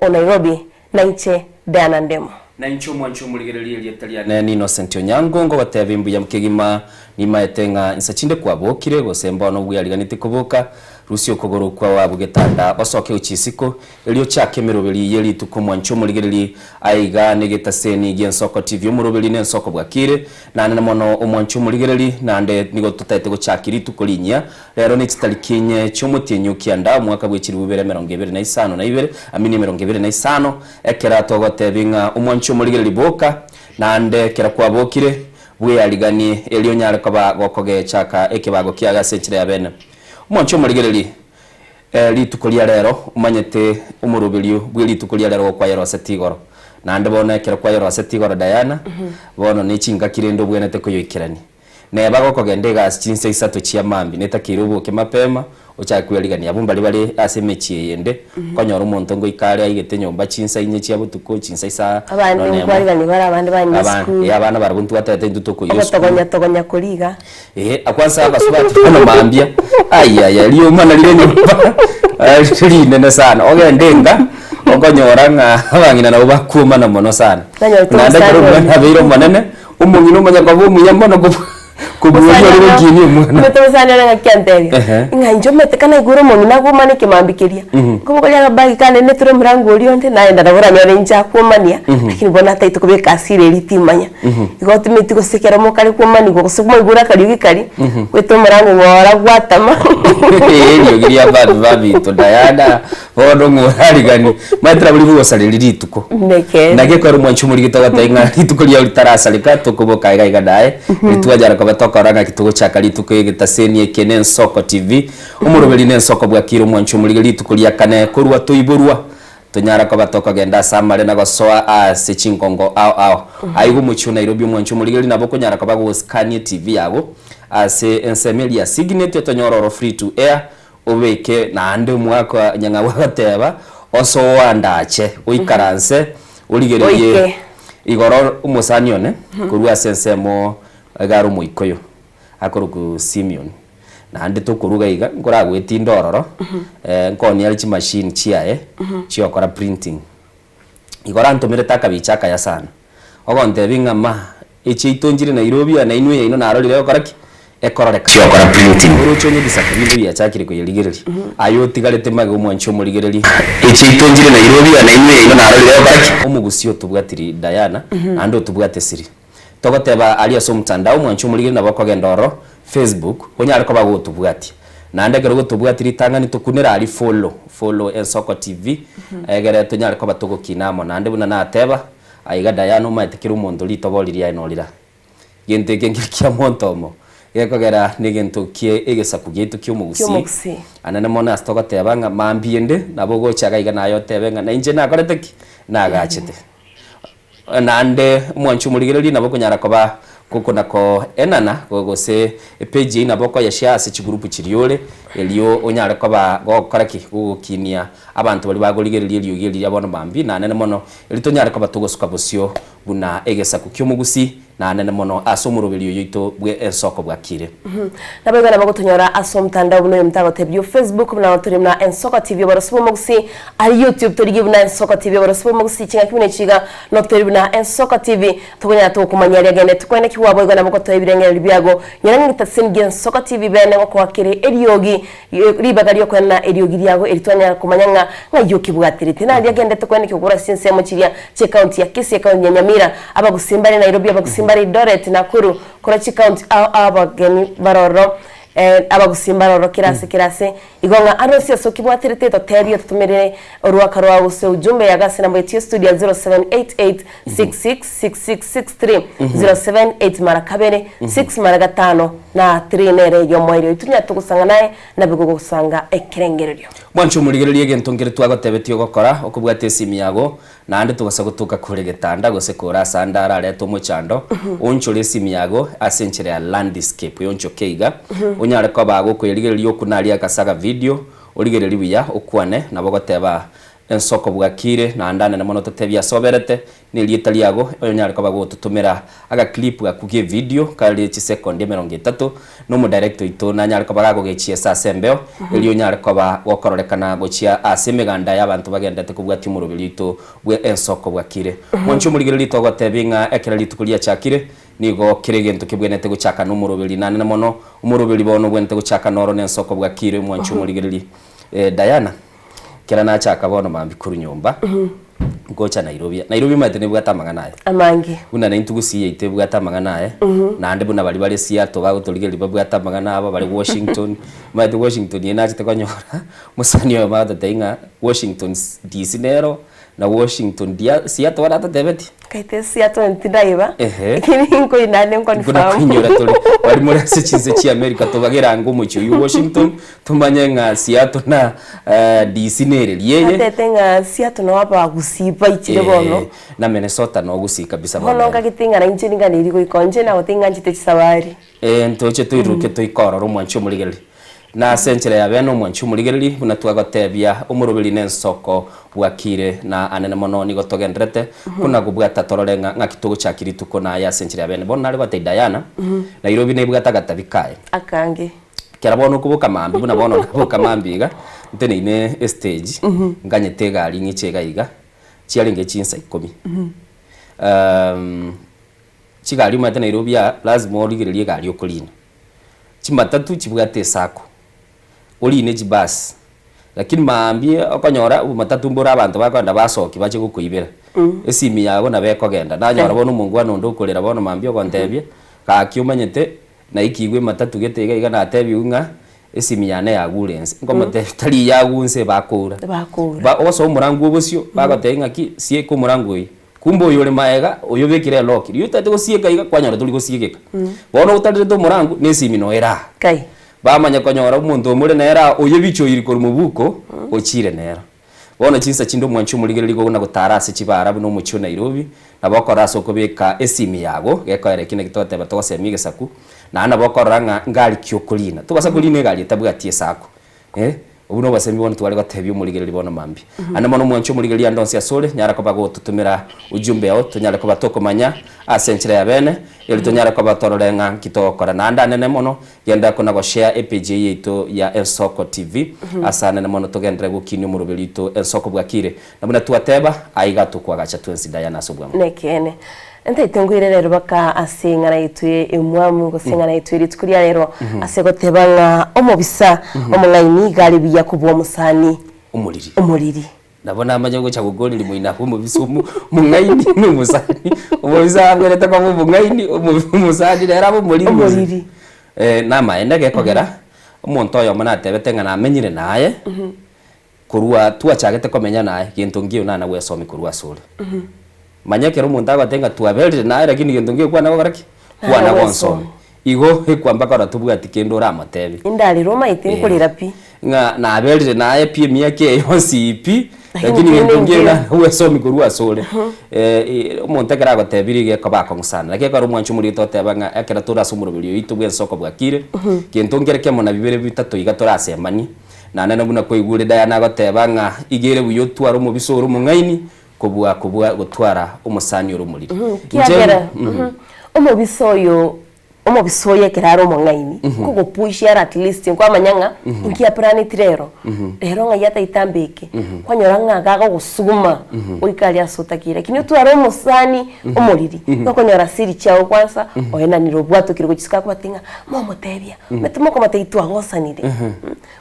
o Nairobi, na inche Diana Ndemo. Na inche omwanchi omorigereria erieta riane n'Innocent Onyango, ngogotebia mbuya kegima, nimaete ng'a insa chinde kwabokire, gose mbono bweariganetie koboka, rusia okogoro kwao abwo getanda, osoke gochia isiko, erio ochake emeroberi ye rituko omwanchi omorigereria aiga negetaseni gi'ensoko TV omoroberi nensoko bwakire, naende mono omwanchi omorigereri, naende nigo totaete gochakia rituko rinyia Rero nechitariki inye chi'omotienyi o kianda, omwaka bwe chilifu ibere emerongo ebere na isano na ibere, amina emerongo ebere na isano, ekero togotebi ng'a omwanchi omorigereria boka, naende ekero kwabokire, bweariganie, erio onyare koba gokogechaka ekebago kiaye ase enchera ya bene. Omwanchi omorigereria, rituko ria rero, omanyete omoroberio bwe rituko ria rero gokwayeroseti igoro. Naende bono ekero kwayeroseti igoro Diana, bono ne chingaki rende obwenerete koyoikerania. Neba gokogenda egasi chinsa isato chia mambia, netakeire oboke mapema, ochake kwerigania. Abwo mbaria bare ase emechie eyende, okonyora omonto ngoika are aigete nyomba chinsa inye chia botuko, chinsa isaa Abande nonya emo. nkwarigania bare abande banywa Abana, esukuru. eh, abana barabwo ntwatebete intwe tokoyia esukuru. Ogotogonya togonya koria iga. Eeh, kwanza abasubati bono mambia, ayaya riomana rire nyomba rire rinene sana, ogende enka, okonyora ng'a abang'ina nabo bakwomana mono sana. Nanyora Naende ekero omosani omwana oria. abeire omonene, Omong'ina omanye koba omuya mono kobua kobua oria ore gokinia omwana. Omanyete omosani ore ng'aki antebia, Ehe. ng'a inche omanyete ka naigure omong'ina akwomana ekemambia keria, nkobogoria akabagi kane neture omorango oria onde, naenda nabo oranyore inche akwomania, lakini bono atagete kobeka hasira eria timanya. Igo otimeti gose ekero mokare kwomanigwa gose mwaigure akariogi karia, goeta omorango ng'ora gwatama. Ee, eriogi ria abanto baminto Diana, Bono ng'a orariganie, omanyete nabo rigogosareria rituko. Nekeene. Naki ekero omwanchi omorigete ogoteba ng'a rituko riao ritarasareka, tokoboka iga iga naye, twanyara koba tokora ng'aki togochaka rituko egetaseni eke na Ensoko TV, omoroberi na Ensoko bwakire omwanchi omorige rituko ria kane korwa toiborwa, tonyara koba tokogenda ase amare na gosoa ase chingongo ao ao. Aiga omochie o Nairobi omwanchi omorigereria nabo okonyara koba goskania etv yago ase ensemo eria ya Signet otonyore oro free to air, Obeke naende omwaka nyang'au agateba, Osoandache, oikaranse, origererie Oike. igoro omosani one korwa ase ensemo iga are omoikoyo, akorokwa Simeon. Naende tokoruga iga, nkoragoetinde ororo, nkooni are chimachine chiaye chiokora printing. Igoro antomerete akabicha akaya sana, ogontebia ng'a ma, echiaito nchire Nairobi aa nainwe eyaino narorire egokora ki? Ekororeka. Chiokora printing. Oroche onye ebisaku binde biachakire koyerigereria, aye otigarete magega omwanche omorigererie. Echiaito nchire Nairobi aa nainwe eyaino narorire egokora ki? Omogusii otobwatiri Diana, naende otobwate siri. Togoteba aria ase omotandao omwanche omorigereria nabo okogenda ororo Facebook onyare koba gotobwatia. Naende ekero ogotobwatia ritang'ani tokunere aria follow, follow Ensoko TV egere tonyare koba togokina amo. Naende buna nateba aiga Diana omanyete kera omonto ritobori riaye norira. Gento eke nkeri kia monto omo, gekogera negento kie egesaku giaito ki'omogusii. Ki'omogusii. Anene mono ase togoteba ng'a mambia ende nabo ogocha iga iga naye otebe ng'a nainche nakorete ki? Nagachete. Naende omwanchi omorigereria nabo okonyara koba gokona koenana gose epage eyio nabo okoyeshare ase chigroup chiria ore, erio onyare koba gokora ki? Gogokinia abanto baria bagorigereria eriogi eri ria bono mambia nanene mono, erio tonyare koba togosuka bosio buna egesaku ki'omogusii nanene mono ase omoroberi oyo oito bwe ensoko bwakire. Naboigo nabo gotonyora ase omotandao buna oyomonto agotebia o Facebook buna tore buna Ensoko TV oborosi bw'omogusii aye YouTube torigie buna Ensoko TV oborosi bw'omogusii chingaki buna echi iga notori buna Ensoko TV tokonyara togokomanya aria agende tokoenekigwa boigo nabo gotoa ebirengererio biago nyora ng'a egetaseni gia Ensoko TV bene gokoa kere eriogi ribaga riokoenana eriogi riago eri twanyara komanya ng'a ng'ai okebwaterete naria agende tokoenekigwa korwa ase chinsemo chiria chi'ecounty ya Kisii ecounty ya Nyamira abagusii mbare Nairobi abagusii mbare Eldoret Nakuru Korwa chikaunti ao abageni baroro, abagusii mbaroro kera ase kera ase, igo ng'a are onsi ase okebwaterete totebie ototomerere oruaka rwao gose ujumbe yago ase namba yaito ya studio ya 0788666663, 078 mara kabere, 6 mara gatano na 3 nere ey'omoerio. Intwe tonyare togosanga naye nabe gogosanga ekerengererio. Mwanche omorigererie egento nkere twagotebetie ogokora, okobwata esimi yago, Naende togose gotoka kore getanda gose kore ase ande ararete omochando, oonchore esimi yago ase enchera ya landscape, eonchoke iga, onyare koba gokoyerigereria okwo naria agasaga video, origererie buya, okwane, nabo ogoteba. Ensoko bwakire, naende anene mono totebie ase oberete, na erieta riago, oyonyare koba gototomera agaclip akwo g'evideo kare chisekondi emerongo etato, na omodirector oito nanyare koba gakogechiesa ase embeo, erio onyare koba gokororekana gochia ase emeganda y'abanto bagenderete kobwatia omoroberi oito bwe ensoko bwakire. Mwanche omorigereria togotebia ng'a ekero rituko riachakire, nigo kera egento kebwenerete gochaka nomoroberi, naende mono omoroberi bono obwenerete gochaka noro nensoko bwakire, mwanche omorigereria. Diana. Kera nachaka bono mambia korwa nyomba, ngocha Nairobi. Nairobi omanyete nebwate amang'ana aye. Amange. Buna naintwe gusii yaito ebwate amang'ana aye, naende buna baria bare Seattle bagotorigereria babwate amang'ana abo, bare Washington, omanyete Washington eye nachete konyora, mosani oyomo agototebia ng'a Washington DC nero, na Washington dia Seattle bono atotebetie. Nkaite Seattle tindaiba, Ehe. lakini nkoinane Buna nconfirm. koinyora tore bari more ase chinse chia America tobagerange omochie oyio Washington Tomanye ng'a Seattle na DC nere rieye. Natete ng'a Seattle noo abagusii baichire bono. Eh, na Minnesota noo gusii kabisa Bono bono. nkagete ng'a nainche ninganeiri goika inche nagotebia ng'a nchete chisabari. Eh, ntoche toiruruke toike ororo omwanchi omorigereria. Na ase enchera ya bene omwanchi omorigereria, buna twagotebia omoroberi na ensoko bwakire na anene mono nigo togendererete buna kobwata torore ng'a ng'aki togochakia rituko naye ase enchera ya bene. Bono nare gotebia Diana, Nairobi nebwate agatabi kaye. Akange. Ekero bono okoboka mambia, buna bono naboka mambia iga, nteneine estage, nganyete egari ng'iche iga iga, chiarenge chinsa ikomi. Chigari omanyete Nairobi aa, lazima origererie egari okorina. Chimatatu chibwate esacco, orine chibus, lakini maambia okonyora obomatatu mbore abanto bakogenda basokia bache gokoibera. Esimi yago nabo ekogenda, nanyora bono omongwana onde okorera bono mambia ogontebia, gaki omanyete. Naikigwe ematatu gete iga iga natebiwe ng'a esimi yane yagure ense. Nkomotebia tari yagu nse bakoura. Bakoura. Ba ogosoa omorangu obosio, bagotebia ng'aki sieka omorangu oyio. Kumbe oyo ore maega, oyo obekire elock. Riria otagete gosieka iga, kwanyora tori gosiegeka. Bono otarerete omorangu, na esimi noyo ere aa. Kai. Bamanya konyora omonto omore nere aa, oyo ebichoiri korwa mobuko, ochire nero. Bono chinsa chinde omwanchi omorigereria gokona gotara ase chibaara buna omochie o Nairobi, nabo okorora ase okobeka esimi yago, gekoera eki naki togoteba togosemia egesaku, naende nabo okorora ng'a ngari ki okorina. Tobasa korina egari etabwati esako eh, obwo nobosemi bono tware gotebia omorigereria bono mambia. Ande mono omwanchi omorigereria ande onsi asore, nyara koba gototomera ujumbe yao, tonyare koba tokomanya ase enchera ya bene, erio tonyare koba torore ng'a nki togokora. Naende anene mono, Genda kona goshare epage eye yaito ya Ensoko TV ase anene mono togenderere gokinia omoroberi oito Ensoko bwakire. Na buna twateba, aiga tokoagacha twensi Diana ase obwamo. Nekeene. Ntaete nkoire rero baka ase eng'ana yaito emwamu gose eng'ana yaito ye rituko ria rero ase goteba ng'a omobisa omong'aini iga are buya kobua omosani Omoriri. omoriri. Nabo namanya gocha gokoreria moino abwo omobisa omo omong'aini na omosani, omobisa abwerete koba omong'aini, omo omosani nere abe omoriri gose. Omoriri. Namaene gekogera, omonto oyomo natebete ng'a namenyire naye, korwa twachagete komenya naye, gento nkeiyo nana gwesomia korwa asore. Manya ekero omonto agoteba ng'a twaberire naye lakini gento nkeiyo kwana gokora ki? Nana Kwana gwesomia. gonsomia. Igo ekwamba korora tobwati kende oramotebie. Indarire omanyete nkorera pi. Ng'a naberire naye pi emiaka eye yonsi pi, Lakini lakini kende gento nkiye nkeiyo. nana gwesomi korwa asore. Omonto ekero agotebirie iga ekoba akong'u sana. Lakini ekero omwanchi omorito oteba ng'a ekero tore ase omoroberi oito bw'ensoko bwakire, gento nkere kemo na bibere bitato iga torasemanie, naende na buna kwaigure Diana agoteba ng'a iga ere buya otware omobisa ore omong'aini, Kobua kobua gotwara omosani ore omoriri. Inche Kiagera omobisa oyo omobisa oyo ekero are omong'aini nkogopushia are at least nkwamanya ng'a inki aplaneti rero rero ng'ai ataete ambeke kwanyora ng'a gagogosuguma oike aria ase otakeire lakini otware omosani omoriri nokonyora siri chiago kwanza oenanire obwatokire gochia isiko akobatebi ng'a momotebia omanyete mokomotebia twagosanire.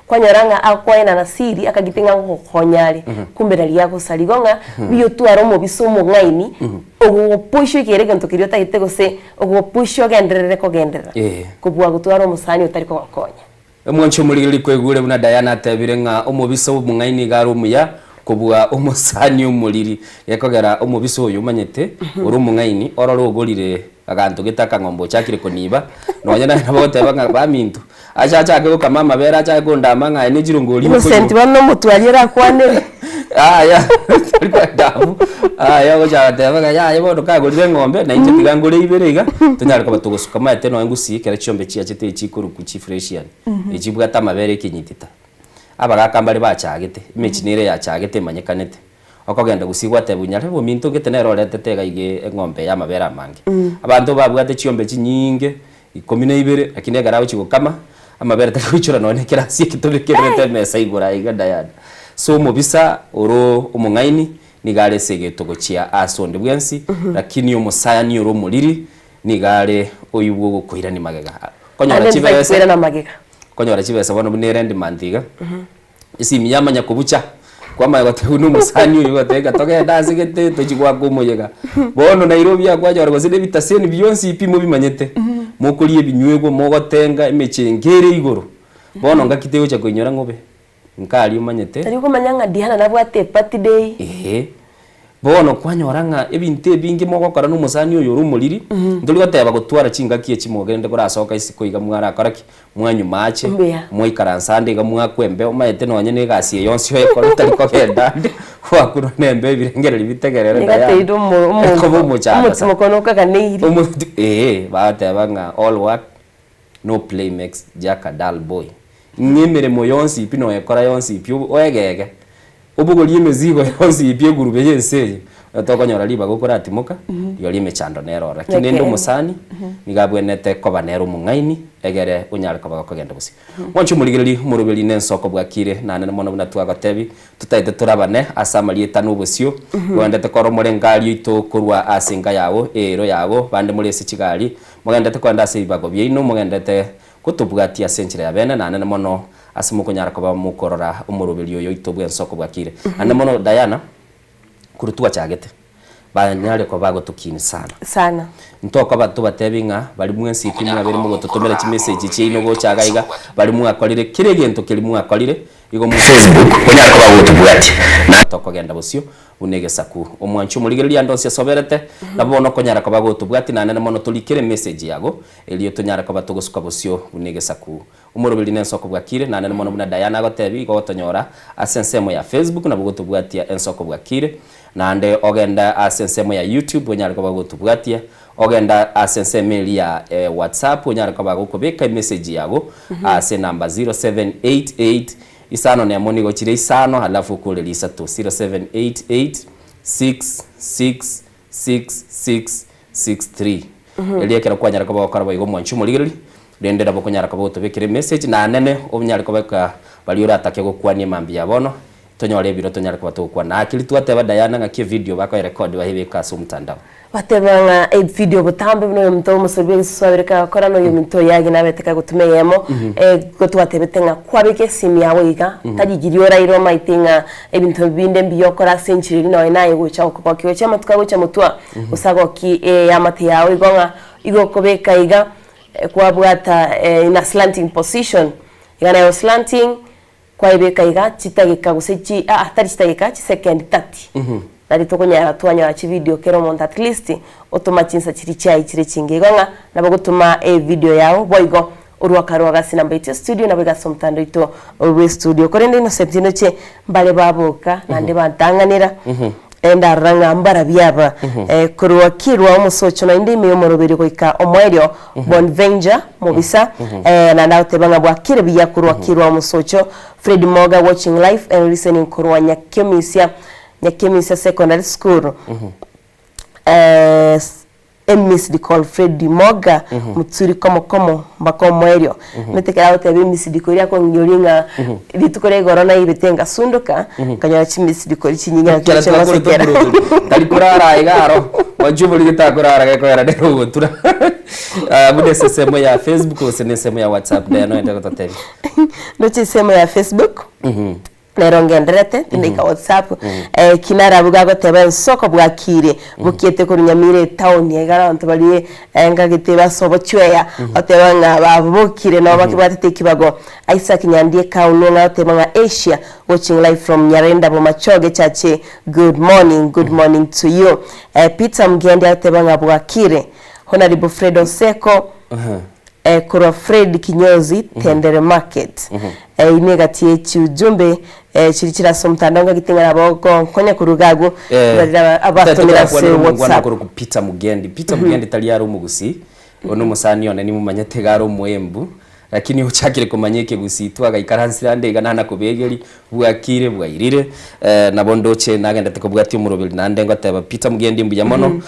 Kwanyora ng'a akoenana siri akagite ng'a ngogokonya are, kumbe nari agosari. Igo ng'a buya otware omobisa omong'aini, ogogopush oikere egento keria otagete gose ogogopush ogenderere kogenderera, Eh. kobua gotwara omosani otari kogokonya. Omwanchi omorigereria kwaigure buna Diana atebire ng'a omobisa omong'aini iga are omuya kobua omosani omoriri. Gekogera omobisa oyo omanyete ore omong'aini orore ogorire aganto gete akang'ombe ochakire koniba, nonya naye nabo ogoteba ng'a baminto, ache achake gokama amabere achake kondama ng'a aye ne chirongori Innocent okonywa. bono nomotwari orakwanere. Yaya tari kwenda abwo, yaya ogochaka goteba ng'a yaya bono kagorire eng'ombe na inche tiga ngore ibere iga, tonyare koba togosuka. Omanyete nonya ngusii ekero chiombe chiachete echi chikorokwa chifreshian, echibwate amabere ekenyitita. Abagaka mbare bachagete, emechie nere yachagete emanyekanete. Okogenda gusii gwatebwa nyarebe ominto gete nere oretete iga iga eng'ombe eye amabere amange. Abanto babwate chiombe chinyinge ikomi na ibere lakini ekero agochia gokama, amabere tari goichora nonye ekerasi eke tobekererete emesa igoro aiga Diana. So omobisa oro omong'aini nigo are ase egeto gochia ase onde bwensi, lakini omosani ore omoriri nigo are oyio bwogokoirania magega. Konyora Naende chibesa, ntari koirana magega. konyora chibesa bono buna ere end month iga. Esimi yamanya kobucha, kwamanya gotebwa na omosani oyo ogoteba ng'a togende ase gete tochie goaka omoyega. Bono Nairobi aa kwanyora gose na ebitaseni bionsi pi mobimanyete, mokoria ebinywegwa, mogotenga, emechengo ere igoro. Bono ngaki tegocha koinyora ng'a obe nkaria omanyete. Tari komanya ng'a Diana nabwate eparty day. Eeh. Bono kwanyora ng'a ebinto ebinge mogokora na omosani oyo ore omoriri, ntori goteba gotwara chingaki echi mogende korasoka isiko iga mwarakora ki? Mwanywa mache, Mbuya. mwaikaransa ande iga mwakwa embeo, omanyete nonye na egasi eye yonsi oyekore otari kogenda ande, gwakunwa na embeo ebirengererio bitegerere Nigo Diana, ateire omo- omo- ekoba omochando sana. omotimoko nokaganeiri. Omonto eeh, bagoteba ng'a all work no play makes Jack a dull boy. Ng'a emeremo yonsi pi noyekora yonsi pi oegege, Obogorie emesigo yonsi pi egurube y'ense eye, oyo tokonyora ribaga okoratimoka, rirorio emechando nere ororo. Lakini rende omosani nigo abwenerete koba nere omong'aini, egere onyare koba gokogenda bosio. Mwanche omorigereria omoroberi na ensoko bwakire, naende mono buna twagotebi, totaete torabane ase amarieta na obosio, bogendete korora omorengari oito korwa ase enka yago, eero yago, bande more ase chigari, mogendete kogenda ase ebibago biaino, mogendete gotobwatia ase enchera ya bene, naende mono Ase mokonyara koba mokorora omoroberio oyo oito bw'ensoko bwakire. Naende mono Diana, korwa twachagete, banyare koba bagotokini sana. Sana. Ntokoba tobatebi ng'a baria mwensi pi mwabeire mogototomera chimessage chiaino gocha iga iga, baria mwakorire kera egento keria mwakorire, igo mwa. Facebook, onyare koba gotobwatia na. Tokogenda bosio buna egesaku. Omwanchi omorigereria ande onsi asoberete, nabo bono okonyara koba gotobwatia naende mono torikere emessage yago, erio tonyare koba togosuka bosio buna egesaku. Omoroberi nensoko bwakire, naende mono buna Diana agotebia, igo ogotonyora ase ensemo ya Facebook nabo gotobwatia ensoko bwakire, naende ogende ase ensemo ya YouTube onyare koba gotobwatia, ogende ase ensemo eria ya WhatsApp onyare koba gokobeka emessage yago ase enamba 0788 isano nemo nigo chire isano alafu okoreria isato 0788 66 6663 Erio ekero kwanyara koba gokora boigo omwanchi omorigereria, rende nabo okonyara koba gotobekera emessage nanene onyare kobeka baria oratake gokwania mambia bono, tonyore ebiro tonyare koba togokwana. Akeri twateba Diana ng'aki evideo bakoyerecord bayebeke ase omotandao. Bateba ng'a evideo botambe buna oyominto omosori bw'egesusu abere kagokora na oyominto oyo agina abete kagotuma eyemo, igo twatebete ng'a kwabeka esimi yago iga, tari rigiria oraire omaete ng'a Ebinto binde mbuya okore ase enchera eria nonya naye gocha gokogokia gochia amatuko agocha motwe, gose agokie eamate yao igo ng'a igo okobeka iga kwabwata in a slanting position, iga naye slanting kwaebeka iga chidageka gose chi aa tari chidageka chisekendi thirty, nari tokonyara twanyora chividio kera omonto at least otoma chinsa chiria chiaye chire chinge igo ng'a nabo gotoma evidio yao boigo. Orwaka rwa gasi namba yaito estudio naboigo ase omotando oito bw'estudio. Korende Innocent indoche mbare baboka naende bantang'anera eh, ndarora ng'a mbarabio aba eh, korwa kirwa omosocho naende ime y'omoroberio goika omoerio Bonventure mobisa eh, naende agoteba ng'a bwakire buya korwa kirwa omosocho Fred Moga watching live and listening korwa Nyakemisia Nyakemisia Secondary School eh, Emisidi call Freddy Moga Mutsuri komo komo mpaka omoerio. Omanyete ekero agoteba emisidi kori akong'inyoria ng'a rituko ria igoro naibete ngasundoka nkanyora chimisidi kori chinyinge naki Ekero gochia twakorete gosekera. oboroturi, tari korara iga aro, mwanche oboriri takorara gekoera nere ogotura. Ah, buna ase ensemo ya Facebook gose na ensemo ya WhatsApp Diana oende gototebia. Ndoche ensemo ya Facebook. Nero ngendererete tindaika WhatsApp eh, ki narabu gagoteba ensoko bwakire bokiete korwa Nyamira etown iga abanto baria eh, ngagete base obochweya oteba ng'a babokire nabo bakebwatete ekibago Isaac Nyandie Kaunwe ng'a oteba ng'a Asia watching live from Nyarenda Bomachoge Chache good morning good morning to you eh, Peter Mgendi agoteba ng'a bwakire Honorable Fred Oseko Korwa Fred Kinyozi, Tendere Market. Eyio negati ye chiujumbe chiria chire ase omotandao ngaki ting'ana bogonkonya korwa iga agwo barire abatomire ase WhatsApp. Korwa Peter Mugendi. Peter Mugendi tari are omogusii, oyo nomosani one nimomanyete iga are omoembu. Lakini ochakire komanya ekegusii twagaikaransire ande iga nana kobegeria, bwakire bwairire, nabo ndoche nagendete kobwatia omoroberi naende ngoteba Peter Mugendi mbuya mono,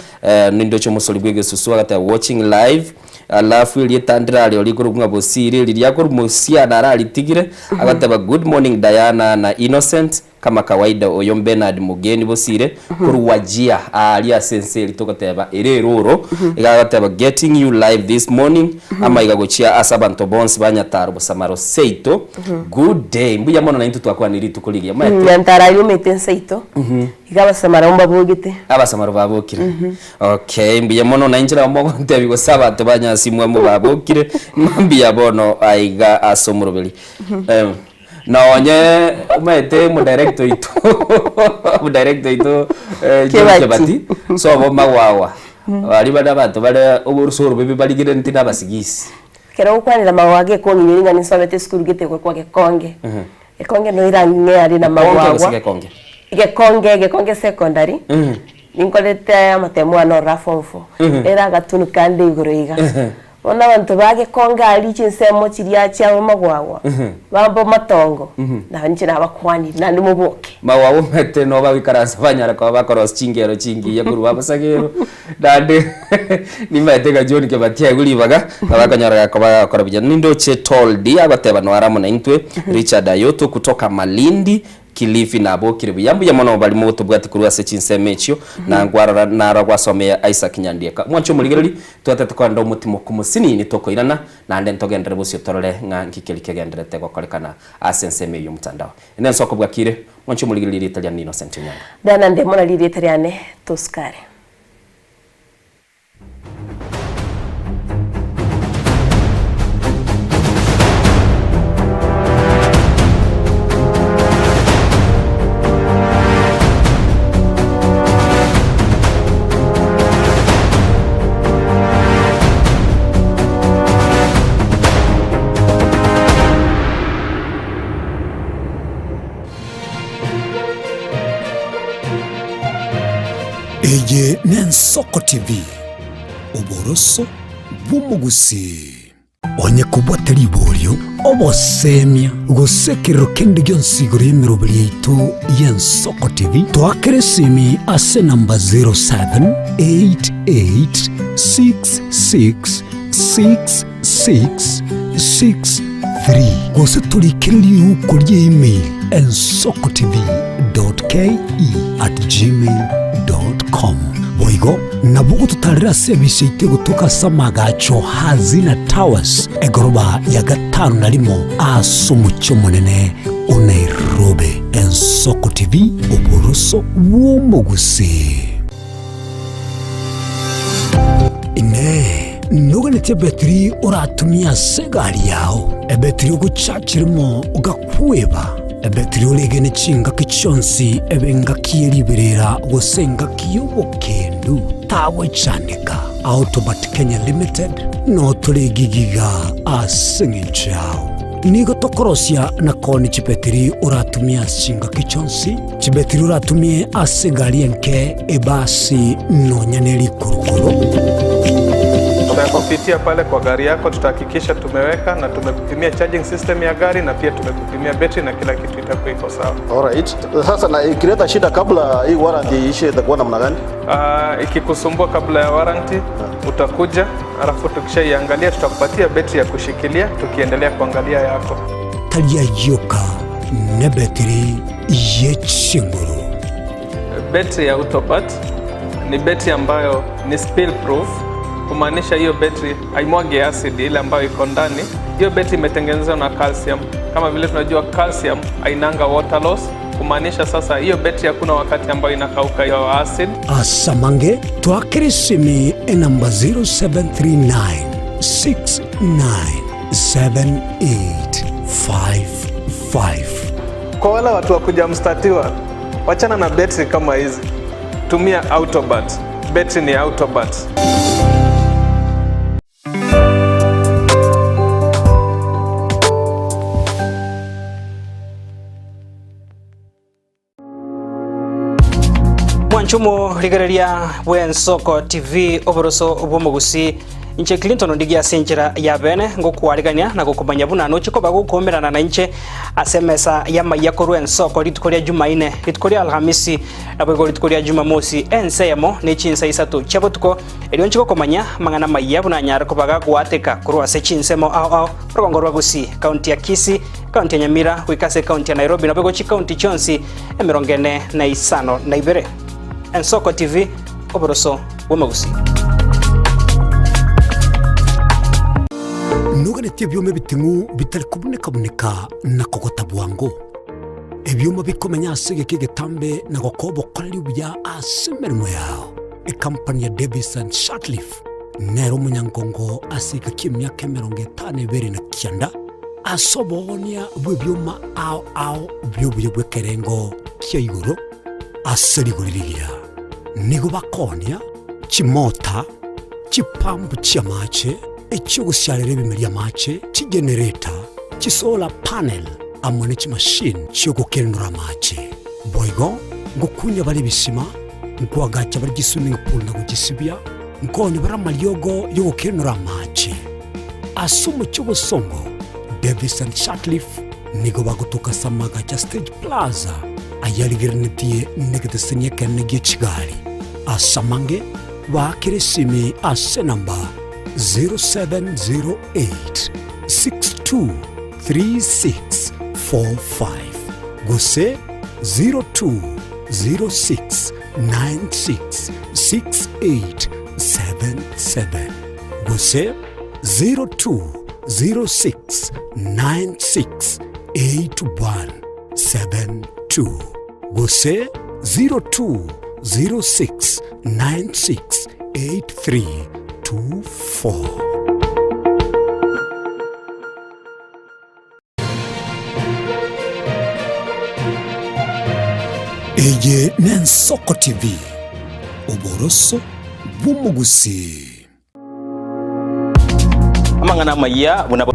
nindoche omosori bw'egesusu agateba watching live, alafu erieta ndirareo rikorokwa ng'a Bosire eri riakorwa mosiana araritigire, agoteba good morning Diana na Innocent, Kama kawaida oyo Bernard Mogeni Bosire korwa Wajir aaria ase ense eria togoteba ere eroro, iga agoteba getting you live this morning amaiga gochia ase abanto bonsi ba Nyataro Bosamaro seito good day mbuya mono naintwe twakwanire rituko rigiya omanyete Nyantaro aria omete enseito, iga abasamaro mbabogete. Abasamaro babokire okay mbuya mono nainche nabo mogontebia gose abanto ba Nyasimwa mobabokire mbuya bono aiga ase omoroberi. Nonye omanyete omodirector oito omodirector oito John Kebati. Kebati, sobo magwagwa, baria bare abanto bare oborusa orobebe barigereretie na abasigisi. Ekero ogokwanera magwagwa gekong'inyora ng'a ninsomete esukuru gete ekorokwa Gekonge. Gekonge no erang'e aria na Gekonge gose magwagwa. Gekonge? Gekonge, Gekonge secondary, ninkorete amatemo ane ororo a form four, ere agatunu kande igoro iga. Bono abanto ba gekonge aria chinsemo chiria chiabo magwagwa, bambe amatongo, na inche nabakwanire, naende moboke. Magwagwa omanyete nabo bagoikaransa banyara koba bakorosia chingero chingiya korwa abasagero, naende nimanyete ng'a John Kebati aigwe ribaga, nabo akonyora gakoba gagokora buya. Nindoche Toldi agoteba noare amo naintwe, Richard Ayoto kutoka Malindi, Kilifi nabokire buya mbuya mono bari mogotobwati korwa ase chinsemo echio, na ngwarora naro gwasomea Isaac Nyandieka. Mwanche omorigereri, twatete korenda omotimoku mosinini tokoirana, naende ntogenderere bosio torore ng'a nki keria kegendererete gokorekana ase ensemo eyio y'omotandao. Ene ensoko bwakire, mwanche omorigereri erieta riane Innocent Onyango. Diana Ndemo nario erieta riane Tosukare. Eye n'Ensoko TV, oboroso bw'omogusii. Onye kobwate riborio, obosemia, gose ekerero kende gionsi igoro y'emeroberi yaito y'Ensoko TV, toakere esimi ase enamba 0788666663 gose torikere riuko ria email ensokotv.ke@gmail.com. Boigo nabo ogototarera ase ebise yaito egotoka ase amagacho Hazina Towers, egoroba ya gatano na rimo ase omochie omonene o Nairobi. Ensoko TV, oboroso bw'omogusii. Inee! Noganetie ebetiri oratumie ase egari yao, ebetiri ogochachirimo ogakweba, ebetiri oregene chingaki chionsi ebe engaki ye riberera gose engaki y'obokendu? Tagwechandeka. Autobat Kenya Limited notore egigiga ase eng'encho yao. Nigo tokorosia na koonia chibetiri oratumie ase chingaki chionsi, chibetiri oratumie ase egari enke, ebasi, nonya ne rikurukuru. Tutakupitia pale kwa gari yako, tutahakikisha tumeweka na tumekupimia charging system ya gari na pia tumekupimia betri na kila kitu itakuwa iko sawa. Alright. Sasa na ikileta shida kabla hii warranty iishe itakuwa namna gani? Ikikusumbua kabla ya warranty utakuja, alafu tukishaiangalia tutakupatia betri ya kushikilia tukiendelea kuangalia yako. Tari ayio oka, nebetiri ye chinguru. Betri ya Autobat ni betri ambayo ni spill proof, kumaanisha hiyo betri haimwagi acid ile ambayo iko ndani. Hiyo betri imetengenezwa na calcium. Kama vile tunajua calcium hainanga water loss, kumaanisha sasa hiyo betri hakuna wakati ambayo inakauka hiyo acid. Asamange twakere esimi enamba 0739 697855. Kwa wale watu wa kuja mstatiwa, wachana na betri kama hizi, tumia Autobat. Betri ni Autobat. Mwanchumo rigereria bw'Ensoko TV oboroso bw'omogusi. Inche Clinton Ondigi ase enchera ya bene ngokwarigania na gokomanya buna noche koba gokoumerana nainche ase emesa y'amayia korwa ensoko rituko ria Jumaine, rituko ria Alhamisi, naboigo rituko ria Jumamosi ense eyemo ne chinsa isato chia botuko, erio nche gokomanya amang'ana amayia buna anyare koba gagoateka korwa ase chinsemo ao ao, orogongo rwa Gusii, county ya Kisii, county ya Nyamira, goika ase county ya Nairobi naboigo chicounty chionsi emerongo ene na isano na ibere. Ensoko TV, oboroso bw'omogusii. Noganetie ebioma ebiting'u bitari kobuneka-buneka na kogota bwango, ebioma bikomenya ase egeka egetambe na gokoa obokoreri obuya ase emeremo yao. Ekampani ya Davis and Shirtliff nere omonyangongo ase egeka ki'emiaka 52 na kianda ase oboonia bw'ebioma ao ao bi'obuya bw'ekerengo kia igoro ase rigori rigiya. Nigo bakoonia chimota, chipampu chi'amache, echi'ogosiarera ebimeri amache, chigenereta, chisolar panel, amo ne chimashini chi'ogokenura amache. Boigo ngokunya bare ebisima, nkoagacha bare chiswimming pool na gochisibia, nkoonia bare amariogo y'ogokenura amache. Ase omochie obosongo, Davis and Sutcliffe nigo bagotoka ase amagacho a Stage Plaza ayarigereretie negeteseni ekenene gie chigari. Ase amange, baakere esimi ase enamba 0708 623645 gose 0206 966877 gose 0206968172 gose 0206968324. Eye n'Ensoko TV, oboroso bw'omogusii. Amang'ana amayia buna.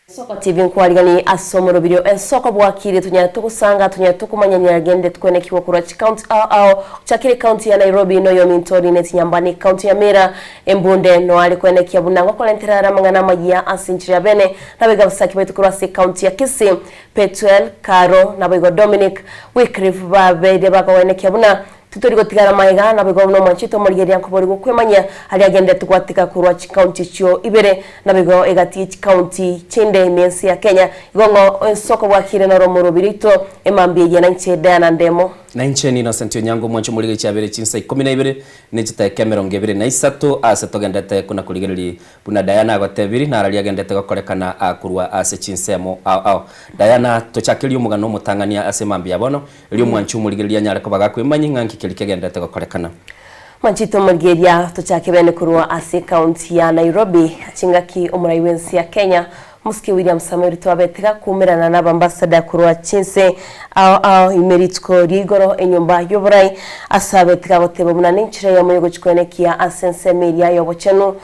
Ensoko TV nkwarigani ase omorobirio ensoko bwakire tonyare togosanga tonyare tokomanyania gende twenekigwa korwa chicounty ao ao gochakera ecounty ya Nairobi noyominto Linet Nyambane ecounty ya Mira embunde noare kwenekia buna ngokorentera are amang'ana amayia ase enchera ya bene nabaiga abasaki baito korwa ase ecounty ya Kisii Petuel Karo naboigo Dominic Wycliffe babeire bagoenekia buna Titori gotigara magega, naboigo buna omwanchete omorigereria nkoborigwe okwemanyia aria agenderete gwateka korwa chikaunti echio ibere, naboigo egati ye chikaunti chinde ime ense ya Kenya. Igo ng'o ensoko bwakire noro omorobiri oito emambia eye nainche Diana Ndemo. Na inche n'Innocent Onyango omwanche omorigereria chiabere chinsa ikomi na ibere ne chitaeka emerongo ebere na isato aase togendete kona korigereria Buna Diana agotebiri, nararia agendete gokorekana aa korwa ase chinsemo ao ao. Diana, tochakerie omogano omotang'ani ase mambia bono, erio omwanchi omorigereria anyare koba gakwemanyia ng'a nki keria kegenderete gokorekana. Mwanchete omorigereria, tochake bene korwa ase ecounty ya Nairobi, chingaki omorai bw'ense ya Kenya, Omosike William Samoei Ruto abete gakuumerana n'abambassador korwa chinse ao ao ime rituko ria igoro enyomba y'oborai ase abete gagoteba buna nenchera eyemo yogochia koenekia ase ensemo eria y'obochenu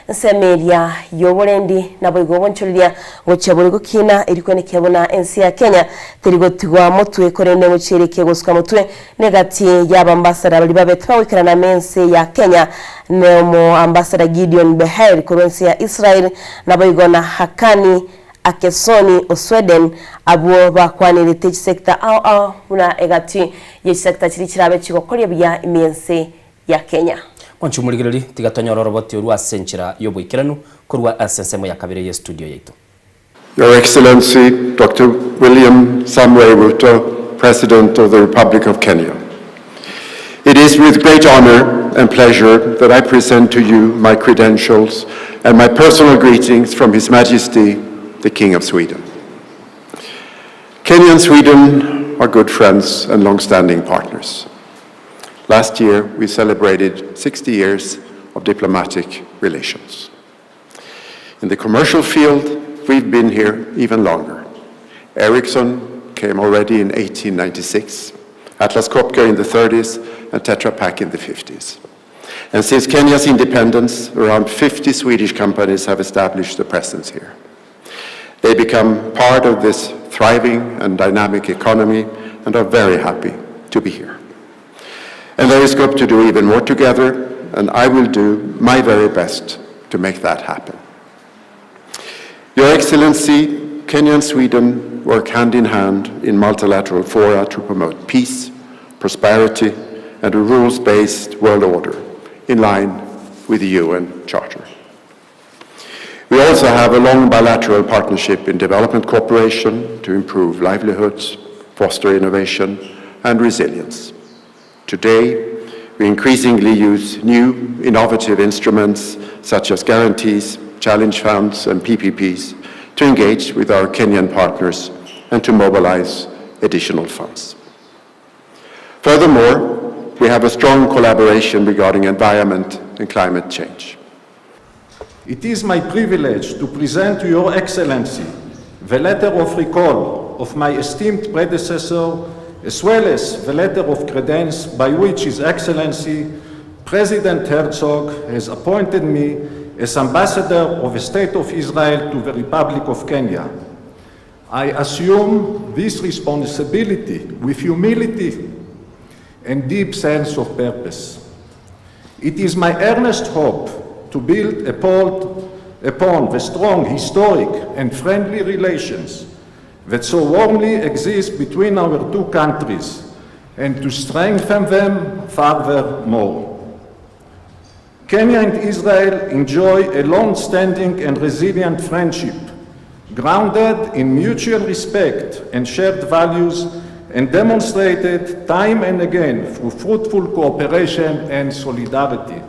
ensemo eria y'oborendi naboigo obonchoreria gochia bore gokina erio koenekia buna ense ya Kenya teri gotigwa motwe korende ngochia ereke gosuka motwe Negati y'abambassador baria babete bagoikerana ime ense ya Kenya ne omoambassador Gideon Beheir korwa ense ya Israel naboigo na Hakani Akesoni o Sweden abwo bakwanerete chisector ao ao buna egati ye chisector chiria chirabe chigokoria buya ime ense ya Kenya. Mwanche omorigereria, tiga tonyore oroboti orwo ase enchera y'oboikeranu korwa ase ensemo ya kabere y'estudio yaito. Your Excellency Dr. William Samoei Ruto, President of the Republic of Kenya. It is with great honor and pleasure that I present to you my credentials and my personal greetings from His Majesty, the King of Sweden. Kenya and Sweden are good friends and long-standing partners. Last year, we celebrated 60 years of diplomatic relations. In the commercial field, we've been here even longer. Ericsson came already in 1896, Atlas Copco in the 30s, and Tetra Pak in the 50s. And since Kenya's independence, around 50 Swedish companies have established a presence here. They become part of this thriving and dynamic economy and are very happy to be here. And there is scope to do even more together, and I will do my very best to make that happen. Your Excellency, Kenya and Sweden work hand in hand in multilateral fora to promote peace, prosperity, and a rules-based world order in line with the UN Charter. We also have a long bilateral partnership in development cooperation to improve livelihoods, foster innovation, and resilience. Today, we increasingly use new innovative instruments such as guarantees, challenge funds, and PPPs to engage with our Kenyan partners and to mobilize additional funds. Furthermore, we have a strong collaboration regarding environment and climate change. It is my privilege to present to Your Excellency the letter of recall of my esteemed predecessor, as well as the letter of credence by which His Excellency President Herzog has appointed me as Ambassador of the State of Israel to the Republic of Kenya. I assume this responsibility with humility and deep sense of purpose. It is my earnest hope to build upon, upon the strong historic and friendly relations that so warmly exist between our two countries and to strengthen them furthermore. Kenya and Israel enjoy a long-standing and resilient friendship, grounded in mutual respect and shared values and demonstrated time and again through fruitful cooperation and solidarity.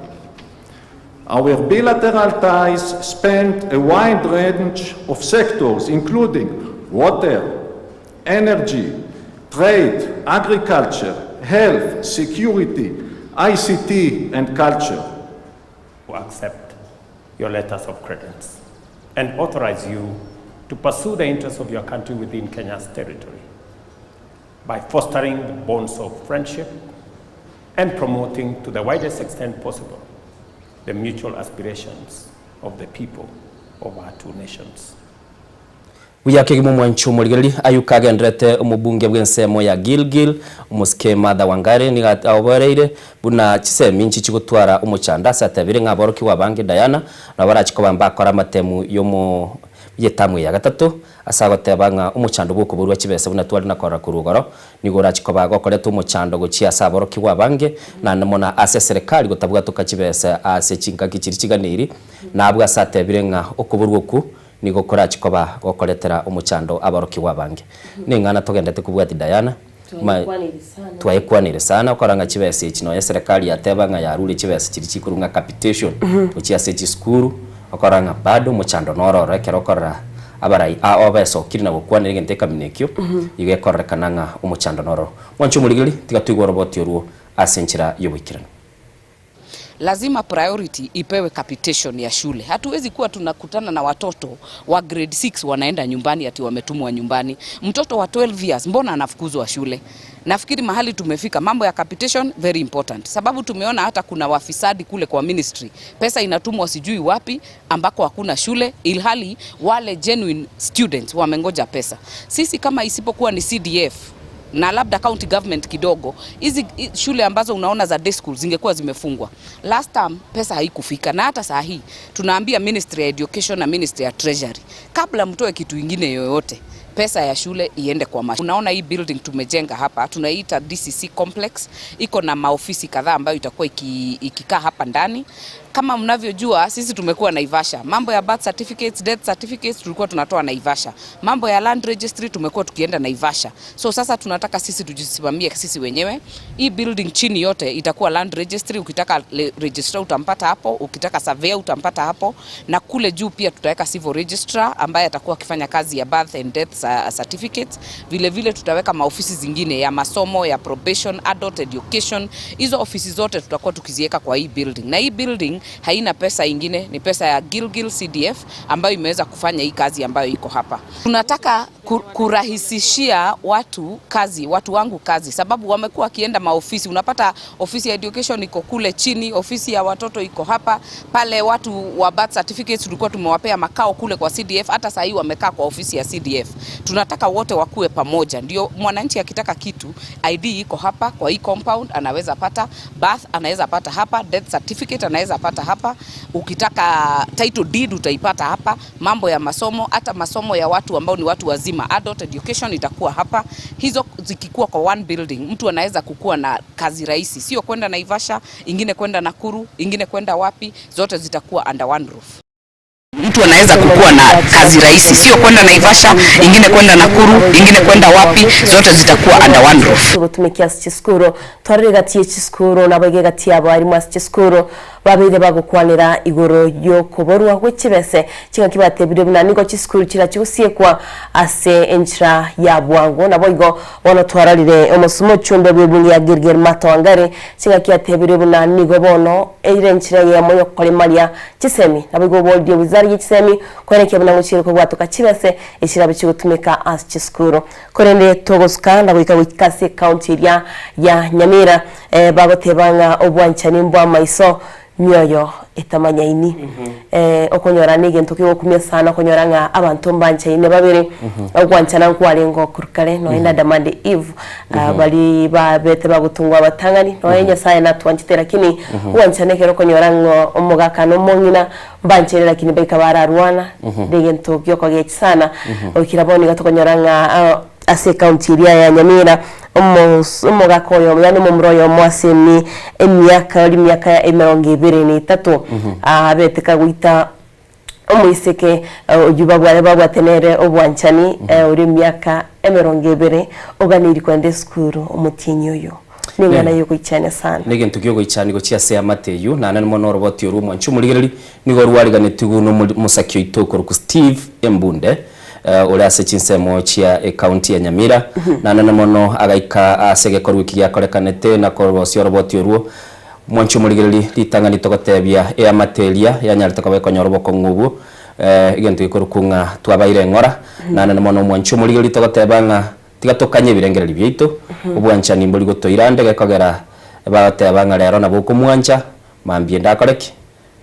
Our bilateral ties span a wide range of sectors, including water, energy, trade, agriculture, health, security, ICT, and culture. To accept your letters of credence and authorize you to pursue the interests of your country within Kenya's territory by fostering the bonds of friendship and promoting to the widest extent possible the mutual aspirations of the people of our two nations. Buya kegima omwanchi omorigereria ayio kagenderete omobunge bw'ensemo ya Gilgil, omosike Martha Wangari nigo aoboreire buna chisemi nchi chigotwara omochando ase atebire ng'a aborokigwa abange Diana nabo barachi koba mbakore amatemu yomo y'etamu ya gatato ase agoteba ng'a omochando bw'okoborwa chibesa buna tware na korora korwa igoro nigo orachi koba gokoreta omochando gochia ase aborokigwa abange naende mono ase eserekari gotabwatoka chibesa ase chingaki chiria chiganeiri na abwo ase atebire ng'a okoborwa okwo Nigo korachi koba gokoretera omochando aborokigwa abange. Neng'ana togendete kobwati Diana, ma twaekwanire sana okora ng'a chibesa echi nonya eserekari yateba ng'a yarure chibesa chiria chikorwa ng'a capitation gochia ase chisukuru, okora ng'a bado omochando noro ororo ekero okorora abarai ao besokire na gokwanera egento ekamina ekio, igo ekororekana ng'a omochando noro. Mwanche omorigereria, tiga toigwe oroboti orwo ase enchera y'oboikeranu. Lazima priority ipewe capitation ya shule. Hatuwezi kuwa tunakutana na watoto wa grade 6 wanaenda nyumbani ati wametumwa nyumbani. Mtoto wa 12 years mbona anafukuzwa shule? Nafikiri mahali tumefika, mambo ya capitation very important, sababu tumeona hata kuna wafisadi kule kwa ministry, pesa inatumwa sijui wapi ambako hakuna shule, ilhali wale genuine students wamengoja pesa. Sisi kama isipokuwa ni CDF na labda county government kidogo, hizi shule ambazo unaona za day school zingekuwa zimefungwa. Last term pesa haikufika, na hata saa hii tunaambia Ministry ya Education na Ministry ya Treasury, kabla mtoe kitu ingine yoyote pesa ya shule iende kwa mash. Unaona hii building tumejenga hapa tunaiita DCC complex, iko na maofisi kadhaa ambayo itakuwa ikikaa hapa ndani. Kama mnavyojua sisi tumekuwa Naivasha, mambo ya birth certificates, death certificates tulikuwa tunatoa Naivasha, mambo ya land registry tumekuwa tukienda Naivasha. So sasa tunataka sisi tujisimamie sisi wenyewe. Hii building chini yote itakuwa land registry, ukitaka registrar utampata hapo, ukitaka surveyor utampata hapo, na kule juu pia tutaweka civil registrar ambaye atakuwa akifanya kazi ya birth and death certificates. Vile vile tutaweka maofisi zingine ya masomo ya probation, adult education. Hizo ofisi zote tutakuwa tukiziweka kwa hii building, na hii building haina pesa ingine, ni pesa ya Gilgil CDF ambayo imeweza kufanya hii kazi ambayo iko hapa. Tunataka Kurahisishia watu kazi, watu wangu kazi, sababu wamekuwa wakienda maofisi. Unapata ofisi ya education iko kule chini, ofisi ya watoto iko hapa pale. Watu wa birth certificates tulikuwa tumewapea makao kule kwa CDF, hata sahii wamekaa kwa ofisi ya CDF. Tunataka wote wakuwe pamoja, ndio mwananchi akitaka kitu, ID iko hapa kwa hii compound, anaweza pata birth, anaweza pata hapa, death certificate anaweza pata hapa, ukitaka title deed utaipata hapa, mambo ya masomo, hata masomo ya watu ambao ni watu wazima, adult education itakuwa hapa. Hizo zikikuwa kwa one building, mtu anaweza kukua na kazi rahisi, sio kwenda Naivasha, ingine kwenda Nakuru, ingine kwenda wapi, zote zitakuwa under one roof. Mtu anaweza kukua na kazi rahisi, sio kwenda Naivasha, ingine kwenda Nakuru, ingine kwenda wapi, zote zitakuwa under one roof. Gotumekia ase chisukuru twarire egati ye chisukuru naboigo egati y'abarimu ase chisukuru babeire bagokwanera igoro y'okoborwa gwe chibese chingaki batebire buna nigo chisukuru chirachi gosiekwa ase enchera ya bwango naboigo bono twarorire omosumo ochumbe bw'ebunge ya Gilgil Martha Wangari chingaki atebire buna nigo bono eire enchera eyemo y'okoremaria chisemi naboigo oboririe wizara ye chisemi koenekia buna ngochiire kobwatoka chibese echirabe chigotumeka ase chisukuru Korende togosuka na goika goika ase ecounty eria ya Nyamira eh, bagoteba ng'a obwanchani mbw'amaiso mioyo etamanyaini. Eh, okonyora negento kegokumia sana okonyora ng'a abanto mbanchaine babere, ogwanchana nkwarenge okorwa kare nonya na Adam and Eve ah, baria babete bagotungwa abatang'ani nonya Nyasaye natwanchete lakini ogwanchana ekero okonyora ng'a omogaka na omong'ina Mbanchere lakini baika bararwana negento giokogechi sana goikera bono iga tokonyora ng'a ase ecounty eria ya Nyamira omos omogaka oyomo yaani omomura oyomo ase emi emiaka ore emiaka emerongo ebere na etato abete kagoita omoiseke oywo babware babwate nere obwanchani ore emiaka emerongo ebere oganeiri kogenda esukuru omotienyi oyo. Neng'ana y'ogoichania sana. Negento ki'ogoichania gochia ase eamate eyio, naende mono oroboti orwo omwanchi omorigereria nigo rwariganetigwe nomosaki oito okorokwa Steve Embunde, ore ase chinsemo chia ecounty ya Nyamira, naende mono agaika ase egekorwa eki giakorekanete na korosia oroboti orwo. Omwanchi omorigereria, ritang'ani togotebia eamate eria yanyarete koba ekonyora obokong'u obwo, egento gekorokwa ng'a twabaire eng'ora, naende mono omwanchi omorigereria togoteba ng'a Tiga tokanye ebirengererio biaito, obwanchani mbori gotoira ande gekogera bagoteba ng'a rero nabo okomwancha, mambia ende akore ki?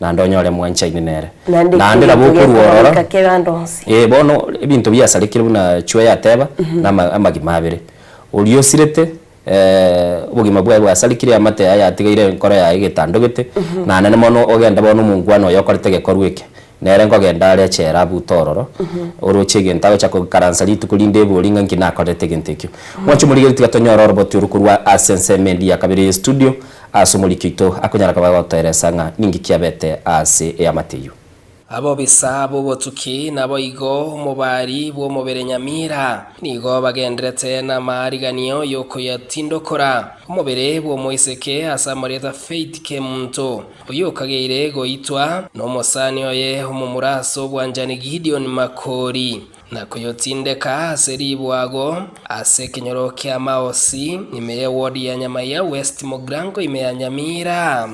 Naende onyore mwanchaine nere. Naende Naende nabo egento okorwa ororo, gekoba kere ande onsi. eh bono ebinto biasarekire buna chwe yateba, na ama amagima abere. Oria osirete obogima bwaye bwasarekire amate yaye yatigaire enkoro yaye egetandogete, naende mono ogende bono omongwana oyo okorete egekorwa eke, Nere nkogenda are echela abute ororo, oroche egento agocha koikaransa rituko rinde ebori ng'a nki nakorete egento ekio. Mwanche omorigereria tiga tonyore oroboti oru korwa ase ensemo endi ya kabere ye studio, ase omoriki oito akonyara koba agotoeresa ng'a ninki kiabete ase eamate eyio. Abobisa b'obotuki, naboigo omobari bw'omobere Nyamira, nigo bagenderete namaariganio y'okoyatindokora omobere bw'omoiseke ase amarieta Faith Kemunto. Oyio okageire goitwa nomosani oye omomura ase obwanchani Gideon Makori, na koyotindeka ase ribwago ase ekenyoro kia Maosi, ime y'ewodi ya Nyamaiya West Mogrango ime ya Nyamira.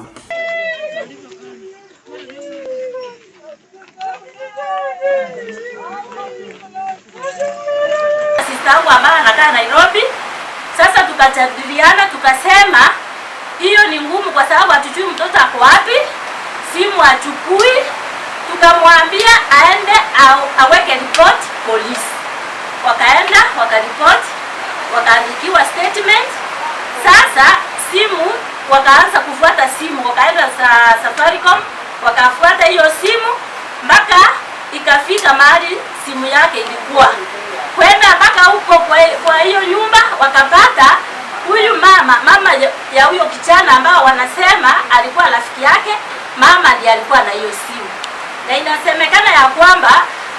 Sister wangu ambaye anakaa Nairobi. Sasa tukajadiliana tukasema hiyo ni ngumu kwa sababu hatujui mtoto ako wapi, simu achukui. Tukamwambia aende aweke report polisi. Wakaenda wakaripoti, wakaandikiwa statement. Sasa simu wakaanza kufuata simu, wakaenda sa Safaricom wakafuata hiyo simu mpaka ikafika mahali simu yake ilikuwa kwenda mpaka huko kwa hiyo nyumba, wakapata huyu mama mama ya huyo kijana ambao wanasema alikuwa rafiki yake, mama ndiye alikuwa na hiyo simu, na inasemekana ya kwamba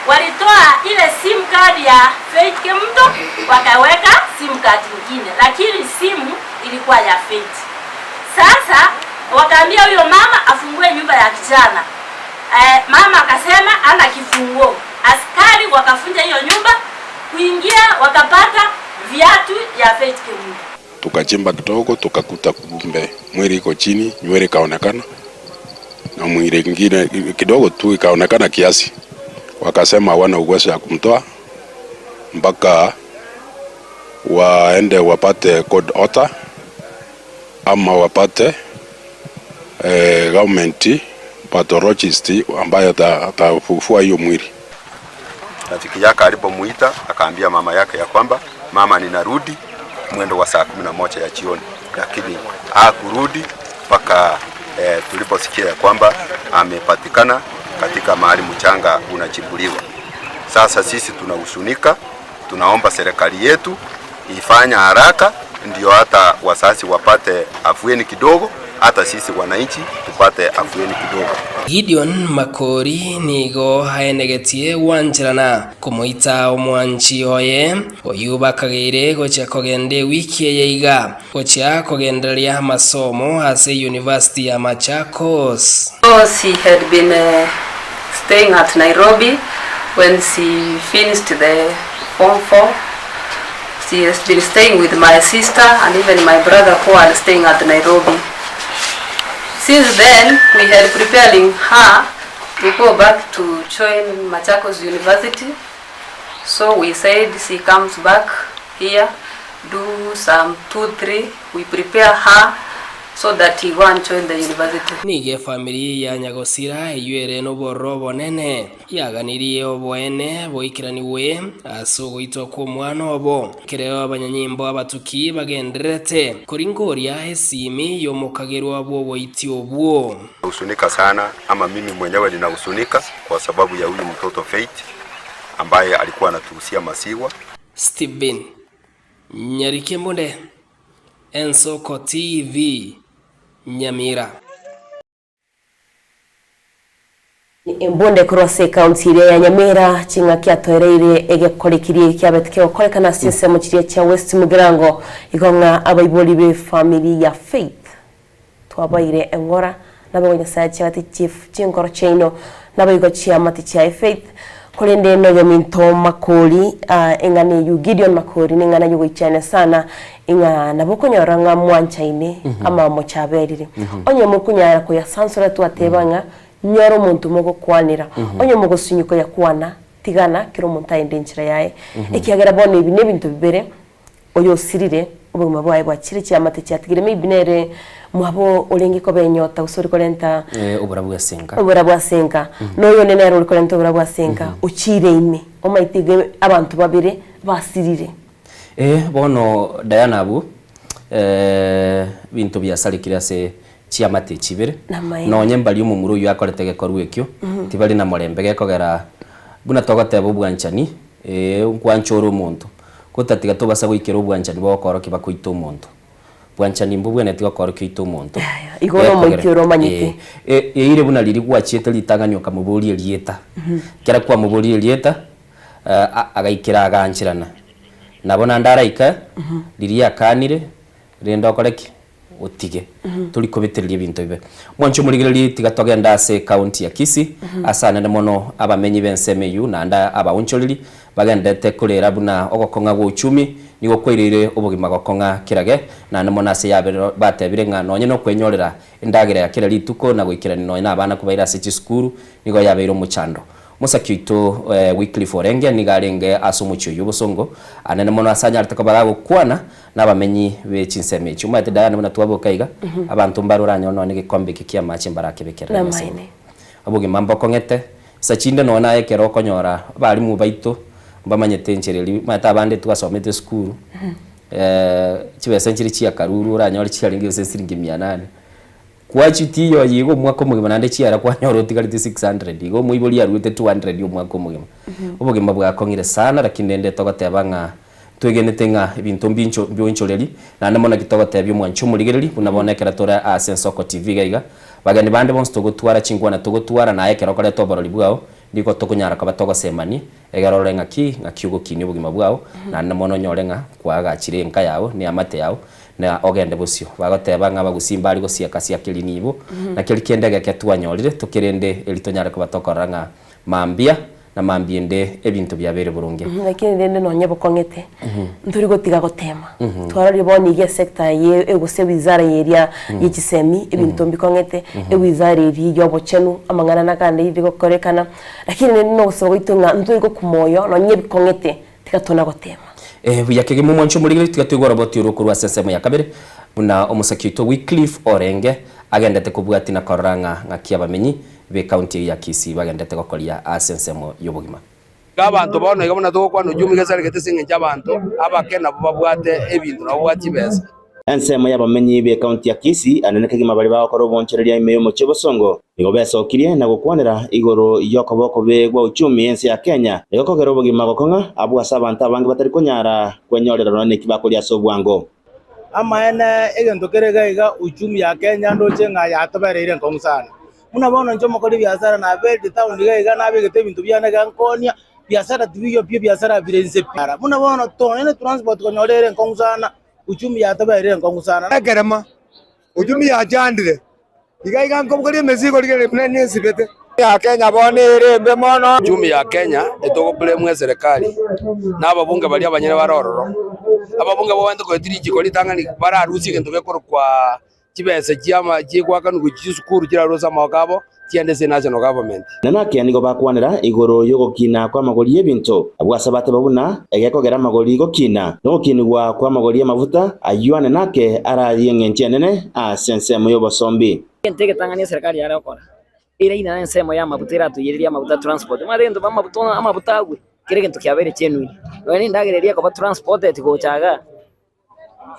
walitoa ile sim card ya Faith Kemunto wakaweka sim card nyingine, lakini simu ilikuwa ya Faith. Sasa wakaambia huyo mama afungue nyumba ya kijana. Mama akasema ana kifunguo. Askari wakafunja hiyo nyumba, kuingia wakapata viatu ya Faith Kemunto. Tukachimba kidogo tukakuta kumbe mwili iko chini, nywele ikaonekana na mwili ingine kidogo tu ikaonekana kiasi. Wakasema hawana uwezo ya kumtoa. Mpaka waende wapate court order ama wapate government pathologist ambaye atafufua hiyo mwili. Rafiki yake alipomuita akaambia mama yake ya kwamba mama, ninarudi mwendo wa saa 11 ya jioni, lakini hakurudi mpaka tuliposikia ya kwamba amepatikana katika mahali mchanga unachimbuliwa. Sasa sisi tunahuzunika, tunaomba serikali yetu ifanye haraka ndio hata wazazi wapate afueni kidogo, hata sisi wananchi tupate afueni kidogo. Gideon Makori nigo aenegetie gwancherana komoita omwanchi oye oyio bakageire gochia kogenda ewiki eye iga gochia kogendereria amasomo ase University ya Machakos. She had been staying at Nairobi when she finished the form 4. She has been staying with my sister and even my brother who are staying at Nairobi. Since then, we had preparing her to go back to join Machakos University. So we said she comes back here, do some 2, 3, we prepare her so that he go and join the university. Nigo efamiri ya nyagosira eyio ere nobororo obonene yaganirie oboene boikeranigwe ase ogoitwa kw'omwana obo. Ekero abanyanyimbo abatuki bagendererete koringoria esimi y'omokagerwa bw'oboiti obwo. Husunika sana ama mimi mwenyewe ninahusunika kwa sababu ya huyu mtoto Faith ambaye alikuwa anatuuzia maziwa. Stephen Nyarikembunde, Ensoko TV, Nyamira. Embunde korwa ase ekaunti eria ya Nyamira ching'aki atoereire egekore keria kiabete kegokorekana ase chinsemo chiria chia West Mugirango igo ng'a abaibori be efamiri ya Faith twabaire eng'ora nabo Nyasaye chiagati chinkoro chiaino naboigo chiamate chiaye Faith korende noyominto Makori eng'ana eyio Gideon Makori neng'ana yogoichania sana ing'a nabo okonyora ng'a mwanchaine ama mochaberire onye mokonyara koyasansora twateba ng'a nyora omonto mogokwanera onye mogosinywa koyakwana tigana kera omonto aende enchera yaye ekiagera bono ebi nebinto bibere oyosirire obogima bwaye bwachire chiamate chiatigire maybe nere mwabo orenge koba enyota gose ore korenta Obora bwa senka. Obora bwa senka noyo one nere ore korenta obora bwa senka ochire ime omaete iga abanto babere basirire. Bono Diana abwo ebinto biasarekire ase chiamate echi ibere Namaene. nonye mbari omomura oyio akorete gekorwa ekio tibari na morembe gekogera buna togoteba obwanchani nkwancha ore omonto gotatiga tobasa goikera obwanchani bogokorokia bakoita omonto bwanchani mbobwenereti gokorokia oite omonto. Igo ore omoiti ore omanyete. Eire buna riria gwachiete ritang'ani okamoboria erieta ekero kwamoboria erieta agaikera agancherana nabo naende araika riria akanire rende okore ki? Otige tori kobetereria ebinto bibe. Mwanche omorigereria tiga togende ase ecounty ya Kisii ase anene mono abamenyi b'ensemo eyio naende abaonchoreri bagendete korera buna ogokong'a gwa uchumi nigo kwaireire obogima gokong'a kerage naende mono ase yabere batebire ng'a nonye nokwenyorera endagera ya kera rituko na goikerania nonye na abana kobaira ase chisukuru nigo yabeire omochando. Mosaki oito Wycliffe Orenge nigo arenge ase omochie oyio obosongo anene mono ase anyarete koba gagokwana nabamenyi be chinsemo echi. Omanyete Diana buna twaboka iga, abanto mbare oranyore nonya negekombe eke ki'amache mbarakebekerere emesa ime. Namaene. Obogima mbokong'ete, nsa chinde nonya naye ekero okonyora abalimu baito mbamanyete enchera eria, omanyete abande twasomete esukuru, chibesa nchire chiakarurwe oranyore chiarenge gose esiringi mia nane. Kwachutia iyoye iga omwaka omogima naende chiara kwanyora otigarete 600 iga omoibori aruete 200 omwaka omogima. Obogima bwakong'ire sana lakini rende togoteba ng'a twegenete ng'a ebinto mbincho mbionchoreri naende mono naki togotebia omwanchi omorigereri buna bono ekero tore ase Ensoko TV iga iga bageni bande bonsi togotwara chinkwana togotwara naye ekero okoreta oborori bwao nigo tokonyara koba togosemania egere orore ng'aki ng'aki ogokinia obogima bwao naende mono onyore ng'a kwagachire enka yao na eamate yao na ogende bosio. Bagoteba ng'a abagusii mbare gosieka siakeri nibo, na keria kende egeke twanyorire tokerende eri tonyare koba tokorora ng'a mambia na mambia ende ebinto biabeire boronge. Lakini rende nonye bokong'ete ntori gotiga gotema twarorire bono iga esector eye gose ewizara eria ye chisemi ebinto mbikong'ete ewizara eria ya obochenu amang'ana nakande rigokorekana lakini rende nogosaba gwaito ng'a ntori gokuma oyo nonye bikong'ete. Tiga tona gotema. Eh, buya kegima omwancho omorigereria tiga toigwe oroboti orwo korwa ase ensemo ya kabere, buna omosaki oito Wycliffe Orenge agendete kobwatia na korora ng'a ng'aki abamenyi b'ecounty eyio ya Kisii bagendete gokoria ase ensemo y'obogima. Iga abanto bono iga buna togokwana uchumi gesaregete ase engencho abanto abake nabwo babwate ebinto nabwo babwate chibesa. Ensemo y'abamenyi b'ecounty ya Kisii anene kegima baria bagokora obonchoreria ime y'omochie o Bosongo nigo besokirie na gokwanera igoro y'okoba okobe gwa uchumi ense ya Kenya nigo kogera obogima gokong'a abwo ase abanto abange batari konyara kwenyorera nonya neki bakoria ase obwango. Amaene egento kere iga iga uchumi ya Kenya ndoche ng'a yatobereire enkong'u sana. Buna bono inche omokori ebiasara naberire town iga iga nabegete ebinto biane iga nkonia, biasara tibiyo pi ebiasara bire inse pi. Buna bono nonya ne transport konyora ere enkong'u sana, uchumi yatobereire enkong'u sana. Ekerema, uchumi yachandire, iga iga nkobogoria emesigo rigereria buna nesibete. Ya Kenya bono ere embe mono. Uchumi ya Kenya etogoblame eserekari na ababunge baria abanyene bare ororo. Ababunge babwenerete koetia richiko ritang'ani bararusie egento gekorokwa chibesa chiama chigoakanwa gochia chisukuru chirarwe ase amaboko abo, chiende ase national government. Na nake nigo bakwanera igoro y'ogokina kw'amagori y'ebinto. Abwo ase bateba buna egekogera amagori gokina, nogokinigwa kw'amagori y'amafuta, ayio ane nake arayie engencho enene ase ensemo y'obosombi. Egento egetang'ani eserekari yare gokora, ere inana ensemo y'amabuta eratoiyererie amabuta transport. Omanyete egento amabuta amabuta agwe, kera egento kiabeire genuine. Nonya na endagera eria ekoba transported gocha igaa,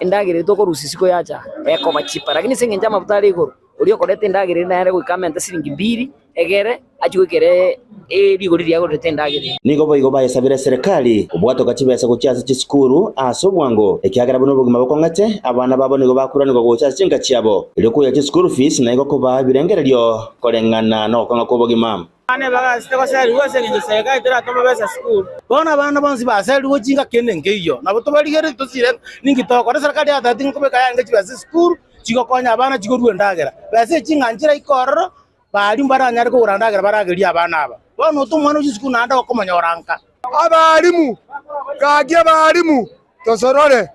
endagera eria tokorusia isiko yacha ekoba cheaper lakini ase eng'encho amafuta are igoro, oria okoreta endagera eria nere goika amente siringi mbiri egere achie goikera rigori riria agorerete endagera eria. Nigo boigo bayesabire eserekari kobwatoka chibesa gochia ase chisukuru ase obwango, ekiagera buna obogima bokong'ete, abana babo nigo bakuranigwa gocha ase chinka chiabo, erio koyia chischool fees naigo kobaa ebirengererio koreng'ana nogokong'a kw'obogima. Abana bagasete goserigwa ase engencho serikali teratoma besa sukuru. Bono abana bonsi baserigwe chingaki ende nkeiyo, nabo tobarigererie tosire ninki togokora. Eserikali yatebeti nkobeka yarenge chibesa esukuru chigokonya abana chigorua endagera. Besa echi ng'a nchiraike ororo, baria mbaranyare kogora endagera baragerie abana aba. Bono ote omwana ochia esukuru naende okomonyora nka. Abalimu, gaki abalimu, tosorore.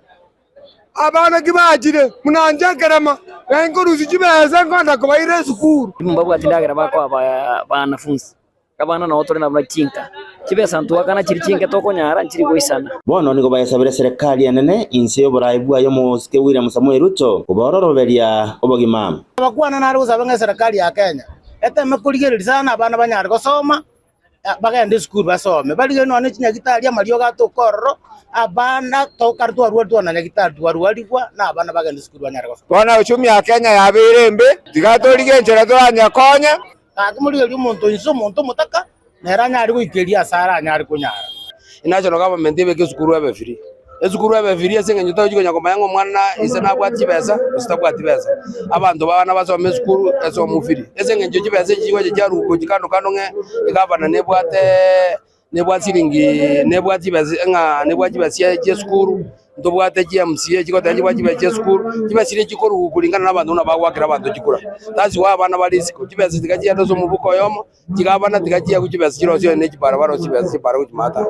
Abana ki bachire buna inche ekerema, na inkorusia chibesa nkonda kobaira esukuru. Mbabwati endagera bakoa abanafunsi, abana nabo tore nabwo chinka, chibesa ntwakana chiri chinke tokonyara nchiri goisana. Bono nigo bayesabire serikali enene inse y'oboraai bwaye omosike William Samoei Ruto kobaororoberia obogima. Abakwana nare gosaba ng'a eserekari ya Kenya eteme korigereria sana abana banyare gosoma bagende esukuru basome, barigererie nonya ne chinyagitari amariogo atoke ororo, abana tokare twarwaria twana nyagitari twarwarigwa na abana bagende esukuru banyare gosoma. Bono uchumi ya Kenya yabeire embe, tiga torigie enchera toranyekonye. Gaki morigererie omonto inse omonto omotaka, nere anyare goikeria ase aranyare konyara. National government ebeke esukuru ebe free. Esukuru ebe free ase eng'encho tochi konya komanya ng'a omwana ise nabwate chibesa gose tabwati besa. Abanto abana basome esukuru esomo free. Ase eng'encho chibesa echi chigocha chiarwa gochia kando kando ng'a egavana nebwate nebwate siringi nebwate chibesa ng'a nebwate chibesa chia chia esukuru, ntobwate chi MCA chigoteba chibwate chibesa chia esukuru, chibesa chiria chikorwa kulingana na abanto buna bagoakera abanto chikura. That's why abana bare isiko, chibesa tiga chiaenda ase omobuko oyomo. Chigabana tiga chiagwe chibesa chirosie onye ne chipara barosie chibesa chipara gochia maata.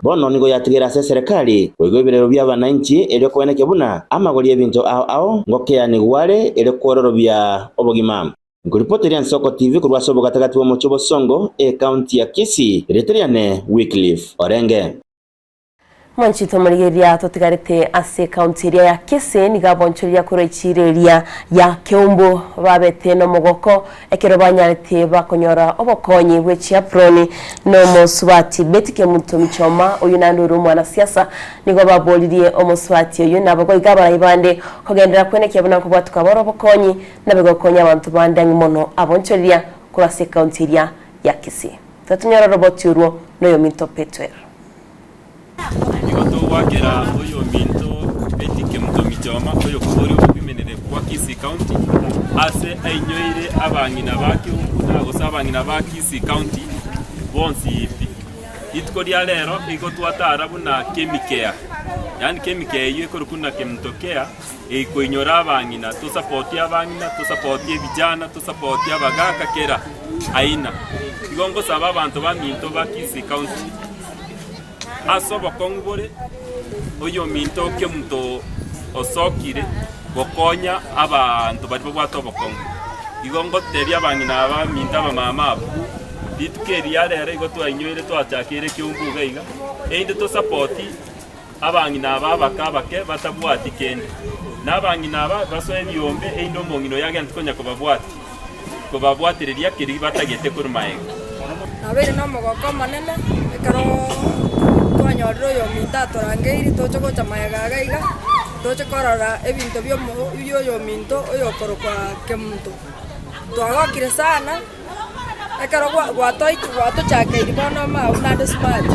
Bono nigo yatigera ase eserekari koigwa ebirero bi'abananchi erio koenekia buna amagori y'ebinto ao ao ngokeanigwa are erio kwororobia obogima. Nkoripoteria Nsoko TV korwa ase obogatagati bw'omochie o Bosongo, ecounty ya Kisii, erieta riane Wycliffe Orenge. Mwanchete omorigereria totigarete ase ekaunti eria ya Kisii nigo abonchoreria korwa echiira eria ya Keumbu babete nomogoko ekero banyarete bakonyora obokonyi bwe chiaproni na omosubati Betty Kemunto Michoma oyio naende ore omwanasiasa nigo baboririe omosubati oyio nabo goika abarai bande kogenderera kwenekia buna nkobwatuka bare obokonyi nabe gokonya abanto bande ang'e mono abonchoreria korwa ase ekaunti eria ya Kisii. Totonyora oroboti orwo noyominto Petwel. Nigo togoakera oyominto Betty Kemunto Michoma oyokoboria obobimenere bwa Kisii County ase ainyoire abang'ina ba Keumbu na gose abang'ina ba Kisii County bonsi pi. Rituko ria rero igo twatara buna Kemikea, yaani Kemikea eyio ekorokwa buna Kemunto Care eikoinyora abang'ina, tosapotie abang'ina, tosapotie ebijana, tosapotie abagaka kera aina. Igo ngosaba abanto baminto ba Kisii County. Ase obokong'u bore, oyominto kemunto osokire gokonya abanto baria babwate obokong'u. Igo ngotebia abang'ina aba baminto abamama abwo, Rituko eri ria rero igo twainyoire twachakeire ekeumbu iga iga, erinde tosapoti abang'ina aba abake abake batabwati kende. Na abang'ina aba basoe ebiombe erinde omong'ina oyo agende konya kobabwati, kobabwatereria keria batagete korwa magega. Nabeire nomogoko omonene ekero twanyorire oyominto atorangeirie toche gocha magega iga iga, toche korora ebinto biomo bioyominto oyokorokwa Kemunto. Twagokire sana. Ekero gwatochakeirie bono omao buna ande smart,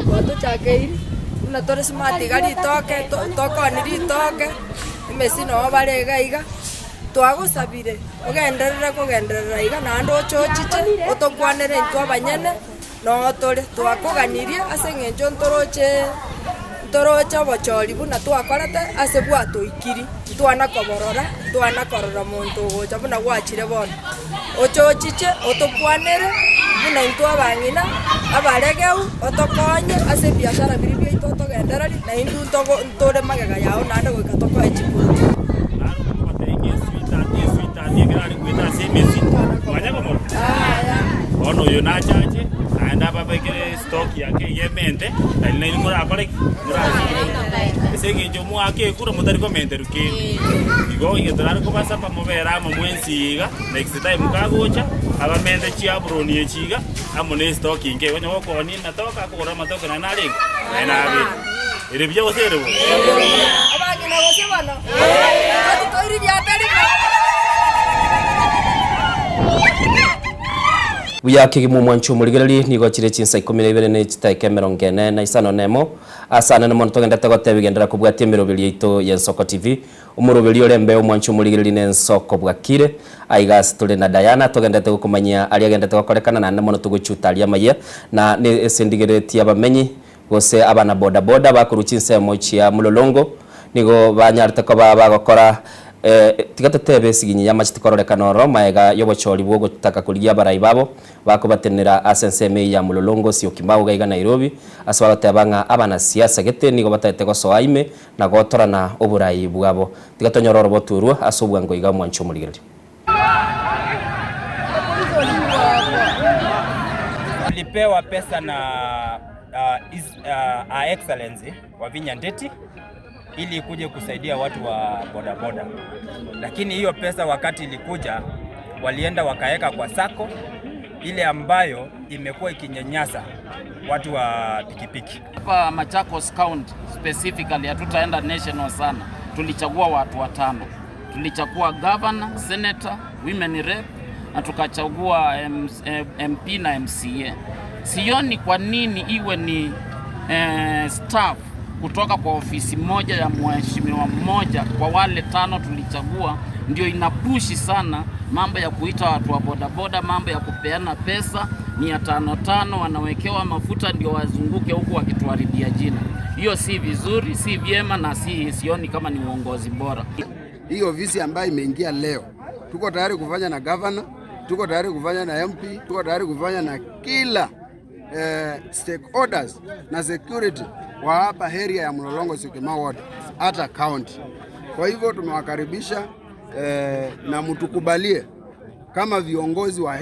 gwatochakeirie buna tore smart iga ritoke tokoonia ritoke, emesi noo bare iga iga, twagosabire ogenderere kogenderera iga naende oche ochiche otokwanere intwe abanyene noo tore, twakoganirie ase eng'encho ntoroche ntoroche obochori buna twakorete ase bwatoikiri, ntwana koborora, ntwana korora monto ogocha buna gwachire bono. Oche ochiche otokwanere buna intwe abang'ina abaregeu, otokonye ase ebiashara biria biaito otogendererie, na intwe ntogo ntore magega yao naende goika tokoe chikura. Bono oyo nachache, naende ababekere estock yake eyio emente, naende nainwe morakore ki? Morasibire. Ase eng'encho moake ekura motari komenterwa kende. Igo onye torare kobasaba mobere amo mwensi iga, next time kagocha, abamente chiaburoni echi iga, amo ne estock inke igo, onye gokoonia amatoke akogora amatoke naende narenge? Naende nabere. Ere buya gose ere bobe? Abang'ina gose bono, totitoire riata rimo. Buya kegima omwancho omorigererie, nigo chire chinsa ikomi na ibere ne chitaika emerongo ene na isano na emo. Ase anene mono togendete goteba egenderera kobwatia emeroberi yaito y'Ensoko TV. Omoroberi ore mbe omwancho omorigererie ne Ensoko bwakire. Aiga ase tore na Diana togendete gokomanyia aria agendete gokorekana naende mono togochuta aria amayia na ne ase ndigereretie abamenyi gose abana boda boda bakorwa chinsemo chia Mlolongo nigo banyarete koba bagokora tiga totebe esiginyi y'amache tikororekana ororo maega y'obochori bw'ogotaka korigia abarai babo bakobatenenera ase ensemo eyio ya Mlolongo Syokimau iga iga Nairobi ase bagoteba ng'a abanasiasa gete nigo batagete gosoa ime na gotorana oborai bwabo. Tiga tonyore orobotu orwo ase obwango iga omwanche omorigereria. Tulipewa pesa na uh, is, uh, Her Excellency Wavinya Ndeti ili ikuje kusaidia watu wa bodaboda, lakini hiyo pesa wakati ilikuja walienda wakaweka kwa sako ile ambayo imekuwa ikinyanyasa watu wa pikipiki. Hapa Machakos County specifically, hatutaenda national sana, tulichagua watu watano. Tulichagua governor, senator, women rep na tukachagua MP na MCA. Sioni kwa nini iwe ni eh, staff kutoka kwa ofisi moja ya mheshimiwa mmoja kwa wale tano tulichagua, ndio inapushi sana mambo ya kuita watu wa bodaboda, mambo ya kupeana pesa 500 500, wanawekewa mafuta ndio wazunguke huku wakituharibia jina. Hiyo si vizuri, si vyema na si sioni kama ni uongozi bora. Hii ofisi ambayo imeingia leo, tuko tayari kufanya na governor, tuko tayari kufanya na MP, tuko tayari kufanya na kila stakeholders na security wa hapa area ya Mlolongo Syokimau Ward hata county. Kwa hivyo tumewakaribisha na mtukubalie kama viongozi wa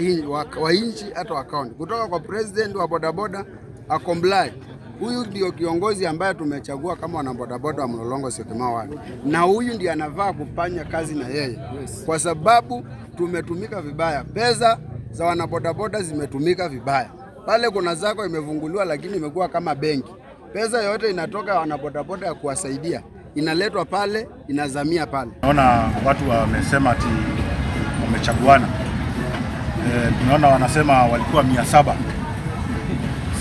nchi hata wa county, kutoka kwa president wa bodaboda acomply. Huyu ndio kiongozi ambaye tumechagua kama wanabodaboda wa Mlolongo Syokimau Ward, na huyu ndiye anafaa kufanya kazi na yeye, kwa sababu tumetumika vibaya. Pesa za wanabodaboda zimetumika vibaya. Pale kuna sacco imefunguliwa, lakini imekuwa kama benki. Pesa yote inatoka wanabodaboda ya kuwasaidia inaletwa pale, inazamia pale. Naona watu wamesema ati wamechaguana. Tunaona wanasema walikuwa 700.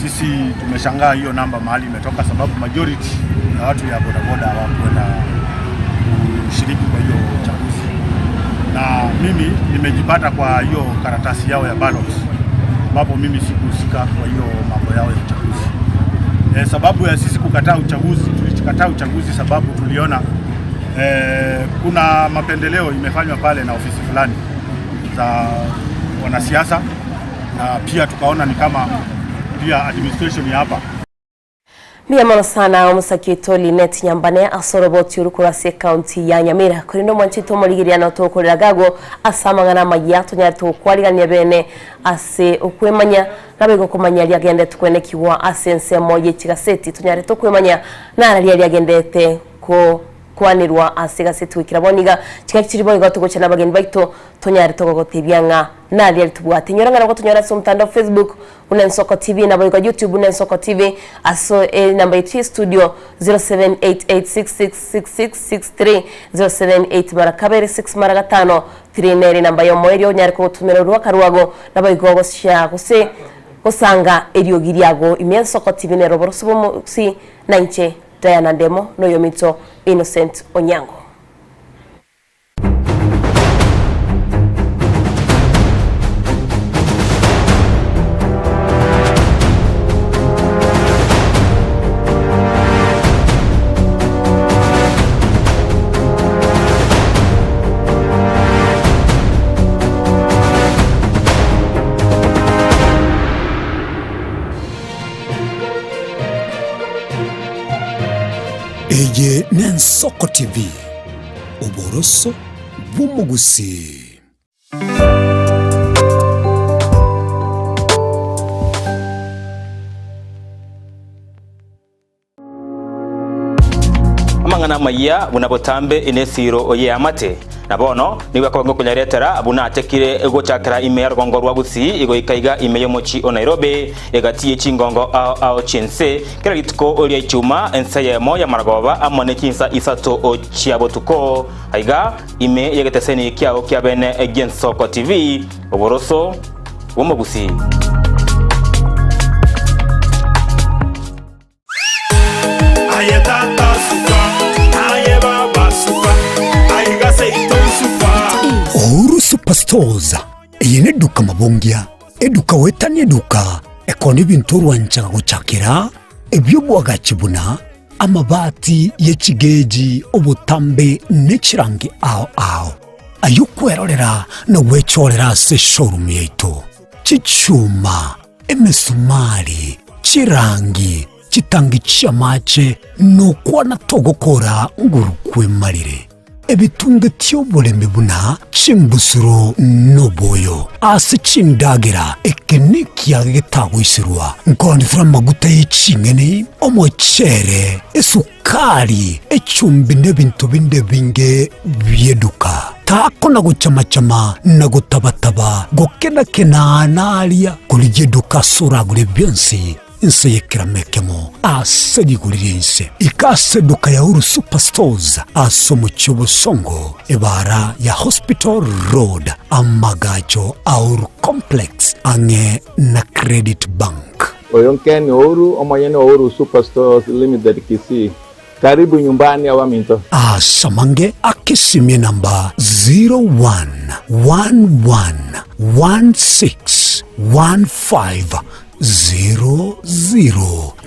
Sisi tumeshangaa hiyo namba mahali imetoka, sababu majority ya watu ya bodaboda hawakwenda kushiriki kwa hiyo uchaguzi, na mimi nimejipata kwa hiyo karatasi yao ya ballot, ambapo mimi sikuhusika kwa hiyo mambo yao ya uchaguzi. Sababu ya sisi kukataa uchaguzi, tulikataa uchaguzi sababu tuliona kuna mapendeleo imefanywa pale na ofisi fulani za wanasiasa, na pia tukaona ni kama pia administration ya hapa. Mbuya mono sana omosaki oito Linet Nyambane ase oroboti oru korwa ase ekaunti ya Nyamira. Korende omwanchi oito omorigereria notogokorera gago ase amang'ana amayia tonyarete gokwarigania bene ase okwemanya naboigo komanya riagenderete kwenekigwa ase ensemo ye chigaseti tonyarete okwemanya nara riria riagenderete ko kwanirwa ase egaseti goikera bono iga chingaki chiri boigo togocha nabageni baito tonyarete gogotebia ng'a naria ritobwate. Inyora ng'a nabo gotonyora ase omotandao Facebook Buna Ensoko TV naboigo YouTube buna Ensoko TV ase enamba yaito ye studio 0788666663 078 mara kabere 6 mara gatano 3 nere enamba yomoerio onyare kogotumera orwaka rwago naboigo gosia gose gosanga eriogi riago ime Ensoko TV nere oboroso bw'omosi na inche Diana Ndemo noyominto Innocent Onyango. Eye n'Ensoko TV. Oboroso bw'omogusii. Amang'ana amayia buna botambe in'esiiro y'eamate, na bono nigo akoba ngokonyaretera buna atekire gochakera ime ya rogongo rwa Gusii goika iga ime y'omochie o Nairobi, egati ye chingongo ao ao chi'ense, kera rituko ria Ichuma, ensa eyemo y'amaragoba amo ne chinsa isato chia botuko, aiga ime y'egeteseni kiao kia bene gi'Ensoko TV, oboroso bw'omogusii. Aye tata suka, aye baba suka, aiga seito suka. Uhuru Superstores, eye neduka mabongia, eduka goetania eduka ekona ebinto orwanchaga gochakera, ebi'obwagachi buna amabati ye chigeji, obotambe ne chirangi ao ao. Ayio kwerorera na gwechorera ase eshowroom yaito. Chichuma, emesumari, chirangi, chitangi chi'amache, nokwana togokora nguru kwemarire. Ebitunge ti'oboremi buna chimbusuro noboyo ase chindagera, eke nekiage getagoiserwa, nkoonetera amaguta ye ching'eni, omochere, esukari, echumbi nebinto binde ebinge bi'eduka. Takona gochama-chama na gotaba-taba, gokena-kena naria, korigia eduka ase oragure bionsi, inse y'ekerama ekemo ase rigori ri'ense. Ika ase eduka ya Uhuru Superstores ase omochie o Bosongo, ebaara ya Hospital Road, amagacho a Uhuru Complex, ang'e na Credit Bank. Oyo Ken Ouru, omonyene o Uhuru Superstores Limited Kisii. Karibu nyumbani abaminto. Asamange akesimie namba 0111161500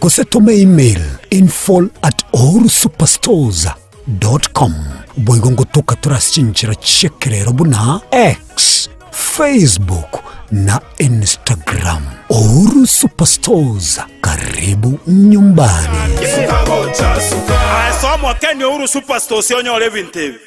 gose tome email info at uhurusuperstores dot com. Boigo ngotoka tore ase chinchera chi'ekerero buna X, Facebook na Instagram. Uhuru Superstores, karibu nyumbani. Aye soa Kenya Uhuru Superstores onyore ebinto ebi.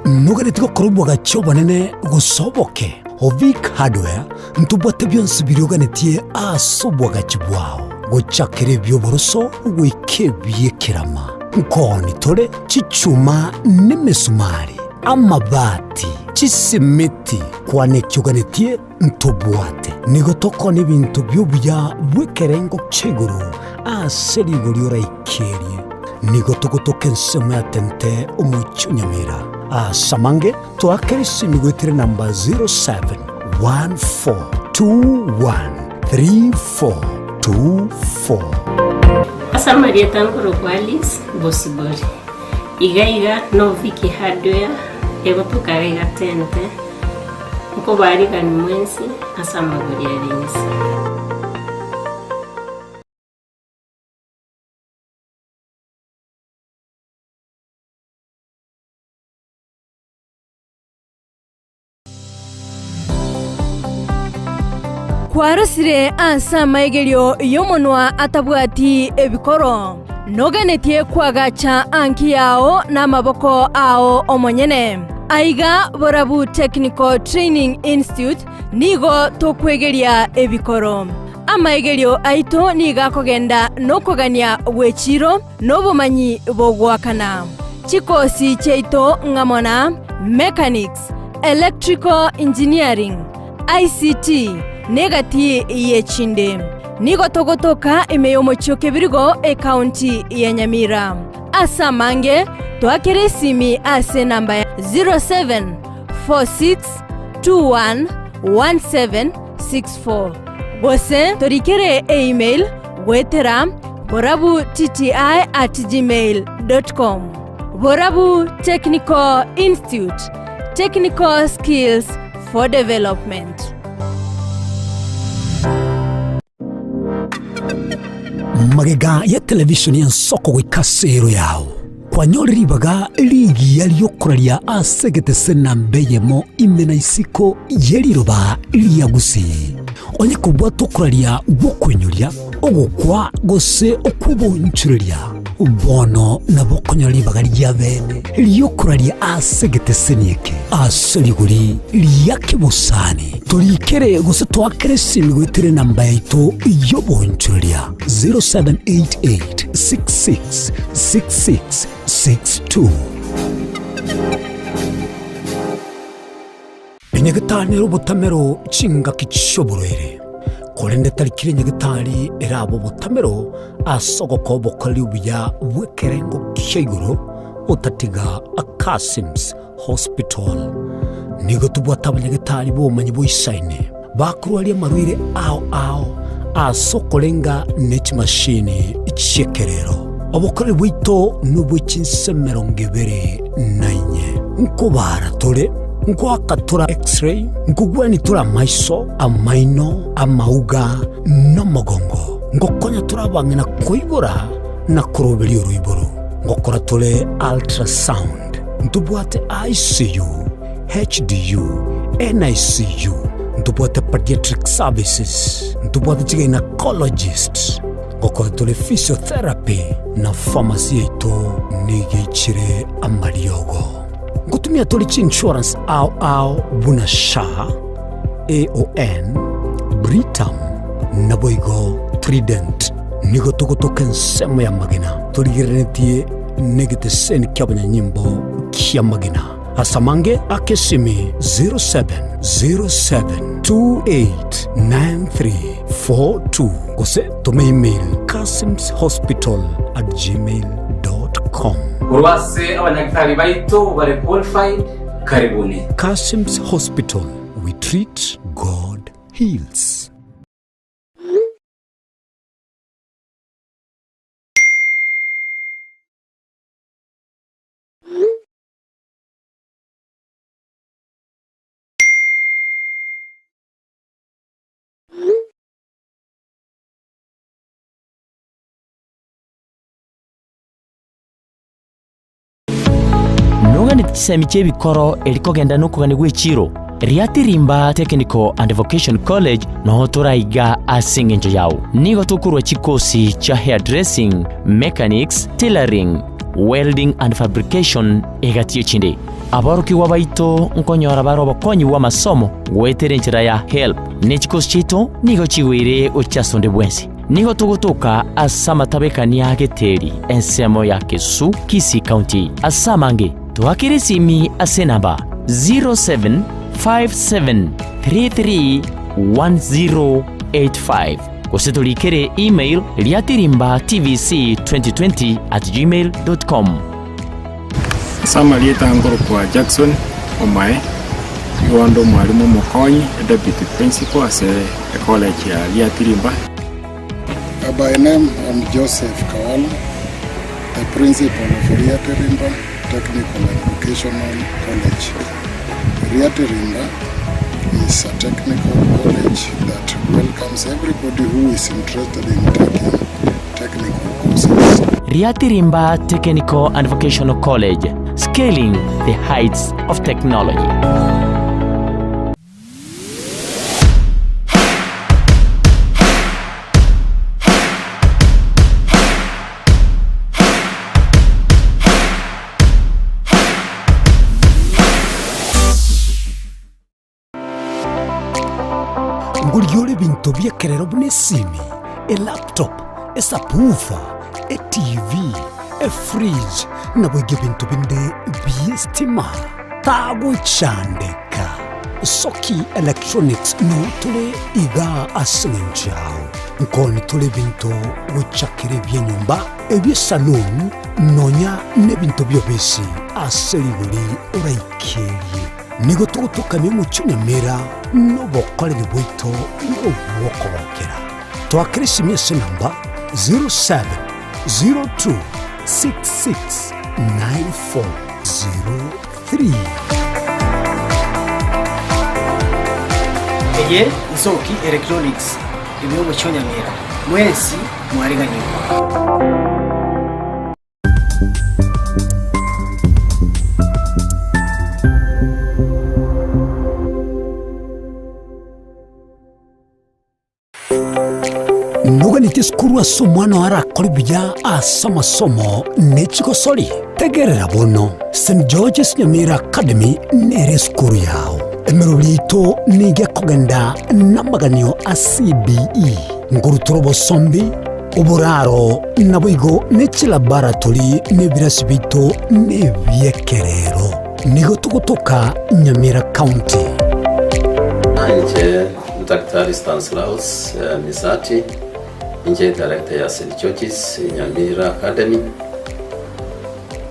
Noganeti gokora obwagachi obonene gose oboke? Ovic Hardware ntobwate bionsi biria oganetie ase obwagachi bwao, gochakera ebi'oboroso goika ebi'ekerama. Nkooni tore chichuma nemesumari, amabati, chisimiti, kwana eki oganetie ntobwate. Nigo tokona ebinto bi'obuya bw'ekerengo kia igoro ase rigori oraikerie. Nigo togotoka ensemo ya Tente omochie o Nyamira. Ase amange toakere esimi goetera enamba 07142134. 24. Ase amarieta nkorokwa Alice Bosibori. Iga iga no Vicky Hardware egotoka iga iga Tente, nkobarigani mwensi ase amagori are inse. Kwarosire ase amaigerio y'omonwa atabwati ebikoro, noganetie koagacha anki yao namaboko ao omonyene. Aiga Borabu Technical Training Institute nigo tokwegeria ebikoro. Amaigerio aito nigo akogenda nokogania gw'echiro nobomanyi bogoakana. Chikosi chiaito ng'amo na Mechanics, Electrical Engineering, ICT, na egati y'echinde. Nigo togotoka ime y'omochie o Kebirigo, ekaunti ya Nyamira. Ase amange, toakere esimi ase enamba ya 0746211764 gose torikere email goetera borabutti at gmail dot com. Borabu Technical Institute, technical skills for development. Magega ya televishoni y'ensoko goika ase ero yao, kwanyorire ribaga rigiya ri'okoraria ase egetese namba eyemo ime na isiko ye riroba ria Gusii. Onye kobwate okoraria gw'okoinyoria, ogokwa, gose okw'obonchoreria, bono nabo okonyora ribaga ria bene ri'okoraria ase egeteseni eke ase rigori ria kebosani. Torikere gose toakere esimi goetera enamba yaito y'obonchoreria 0788 66 66 62. Enyagetari nere obotamero chingaki chi'oborwaire, korende tari kera enyagetari erabe obotamero ase ogokoa obokoreri obuya bw'ekerengo kia igoro otatiga Akasims Hospital. Nigo tobwate abanyagetari b'obomanyi boisaine bakorwaria amarwaire ao ao ase okorenga ne chimashini chi'ekerero. Obokoreri bwaito nobwe chinse 24. Nkobara tore, nkoaka tore X-ray, nkogwenia tore amaiso, amaino, amauga, na omogongo, ngokonya tore abang'ina koibora na koroberia oroiboro, ngokora tore ultrasound, ntobwate ICU, HDU, NICU, ntobwate pediatric services, ntobwate chigynecologist, ngokora tore physiotherapy, na pharmacy yaito nigo eichire amariogo. Ngotumia tore chiinsurance ao ao buna SHA, AON, Britam, naboigo Trident. Nigo togotoka ensemo y'amagena torigereretie negeteseni ki'abanyanyimbo ki'amagena. Ase amange aka esimi 0707289342 gose toma email kasimshospital@gmail.com. Korwa ase abanyagitari baito bare qualified, karibuni. Kasim's Hospital, we treat, God heals. Noganeti chisemi chi'ebikoro eri kogenda nokogania gw'echiro, Riatirimba Technical and Vocation College noo toraiga ase engencho yao. Nigo tokorwa chikosi chia hairdressing, mechanics, tailoring, welding and fabrication egati y'echinde. Aborokigwa baito nkonyora bare obokonyi bw'amasomo goetera enchera ya HELB, ne chikosi chiaito nigo chigoire gochia ase onde bwensi. Nigo togotoka ase amatabekania a Geteri, ensemo ya Kesu, Kisii County. Ase amange, toakere esimi ase enamba 0757331085 gose torikere email riatirimbatvc2020@gmail.com. Ase amarieta nkorokwa Jackson Omae, nigo inde omwalimu omokonyi, e deputy principal ase ecollege ya Riatirimba. By name I'm Joseph Kawala, the principal of Riatirimba Technical and Vocational College. Riatirimba is a technical college that welcomes everybody who is interested in taking technical courses. Riatirimba Technical and Vocational College, scaling the heights of technology. Ngoria ore ebinto bi'ekerero buna esimi, elaptop, esubwoofer, etv, efridge, naboigo ebinto binde bi'estima. Tagochandeka. Soki Electronics noo tore igaa ase eng'encho yao. Nkoni tore ebinto gochakera ebi'enyomba, ebi'esaloon, nonya nebinto bi'obisi ase rigori oraikerie. Nigo togotokamia omochie Nyamira nobokoreri bwaito nobw'okogokera. Toakere esimi ase enamba 0702669403. Eye Nsoki Electronics ime y'omochie o Nyamira. Mwensi mwariganigwe. Noganeti esukuru ase omwana oo arakore buya ase amasomo ne chigosori? Tegerera bono, St. George's Nyamira Academy nere esukuru yao. Emeroberi yaito nigo ekogenda namaganio a CBE, nkorutora obosombi, oboraro, naboigo ne chilaboratory na ebirasi biaito nebi'ekerero. Nigo togotoka Nyamira County. Inche Daktari Stanslaus Misati, inche director ya St George's Nyamira Academy.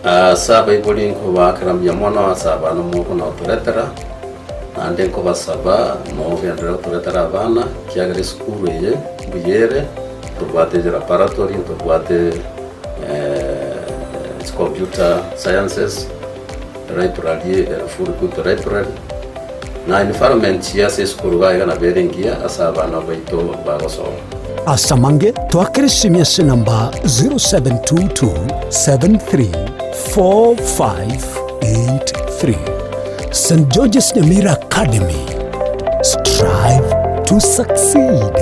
Ase abaibori nkobaakera mbuya mono ase abana mokonotoretera, naende nkobasaba mogenderere gotoretera abana, ekiagera esukuru eye mbuya ere, ntobwate laboratory, ntobwate computer sciences, library ere full good library. Na environment ase esukuru iga iga nabo ere engiya ase abana baito bagosoma. Ase amange, toakere esimi ase enamba 0722734583. St. George's Nyamira Academy, strive to succeed.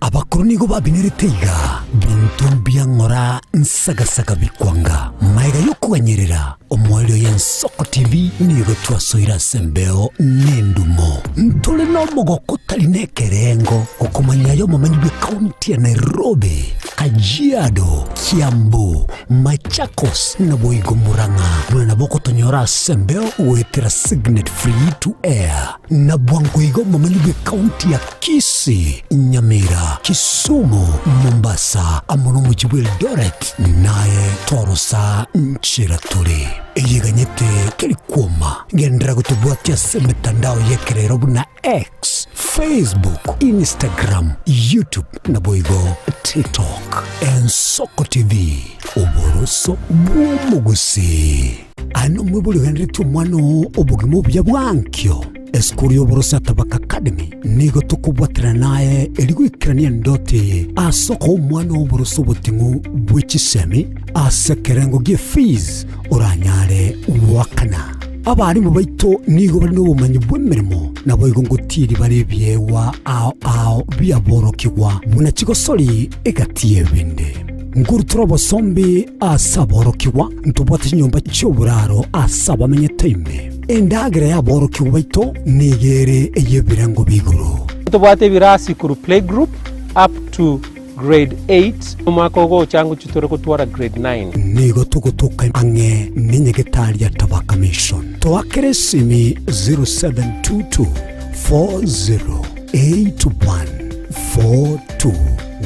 Abakoro nigo babinerete iga, Binto mbiang'ora nsagasaga bikwanga. Magega y'okoganyerera omoerio y'Ensoko TV nigo twasoire ase embeo n'endumo. Ntore nomogoko otari nekerengo gokomanya y'omomenyi bw'ekaunti ya Nairobi, Kajiado, Kiambu, Machakos naboigo Murang'a buna nabo okotonyora ase embeo goetera Signet Free to Air. Na bwango iga omomenyi bw'ekaunti ya Kisii, Nyamira, Kisumu, Mombasa, amo nomochie bw'Eldoret, naye torosa nchera tore. Eyeganyete teri kwoma. Genderera gotobwatia ase emetandao y'ekerero buna X, Facebook, Instagram, YouTube naboigo TikTok. Ensoko TV, oboroso bw'omogusii. Aye nomwibori ogenderetie omwana oo obogima obuya bwa ankio. Esukuru y'oboroso ya Tabaka Academy nigo tokobwaterana naye erio goikerania endoto eye ase okoa omwana oo oboroso oboting'u bwe chisemi ase ekerengo gie fees oranyare goakana. Abarimu baito nigo bare nobomanyi bw'emeremo naboigo ngotiiri bare ebiegwa ao ao biaborokigwa buna chigosori egati y'ebinde. Nkorutora obosombi ase aborokigwa, ntobwate chinyomba chi'oboraro ase abamenyete ime. Endagera y'aborokigwa baito nigo ere ey'ebirengo bia igoro. Ntobwate ebirasi korwa playgroup up to grade 8, omwaka ogocha ngochia tore gotwara grade 9. Nigo togotoka ang'e nenyagetari ya Tabaka Mission. Toakere esimi 0722 408142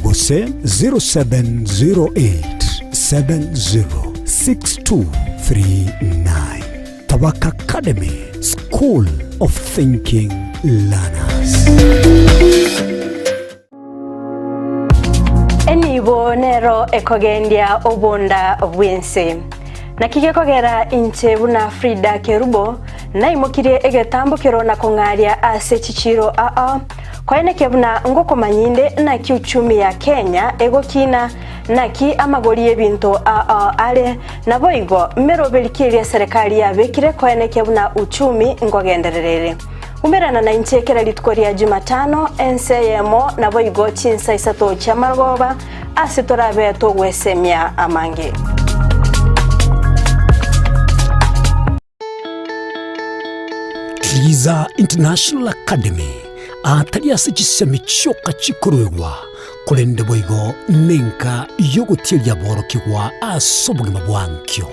gose 0708 706239. Tabaka Academy, School of Thinking Learners. Nero ekogendia obonda bw'ense. Naki gekogera inche buna Frida Kerubo naimokirie egetambokero na kong'aria ase chichiiro ao, koenekia buna ngokomanya inde naki uchumi ya Kenya egokina, naki amagori y'ebinto ao are, naboigo meroberi ki eria eserekari yabekire koenekia buna uchumi nkogenderera ere. Umerana nainche kera rituko ria Jumatano, ense eyemo, naboigo chinsa isato chi'amarogoba, ase torabe togwesemia amange. Triza International Academy atari ase chisemi chioka chikoruegwa, korende boigo nenka y'ogotieria aborokigwa ase obogima bwa nkio.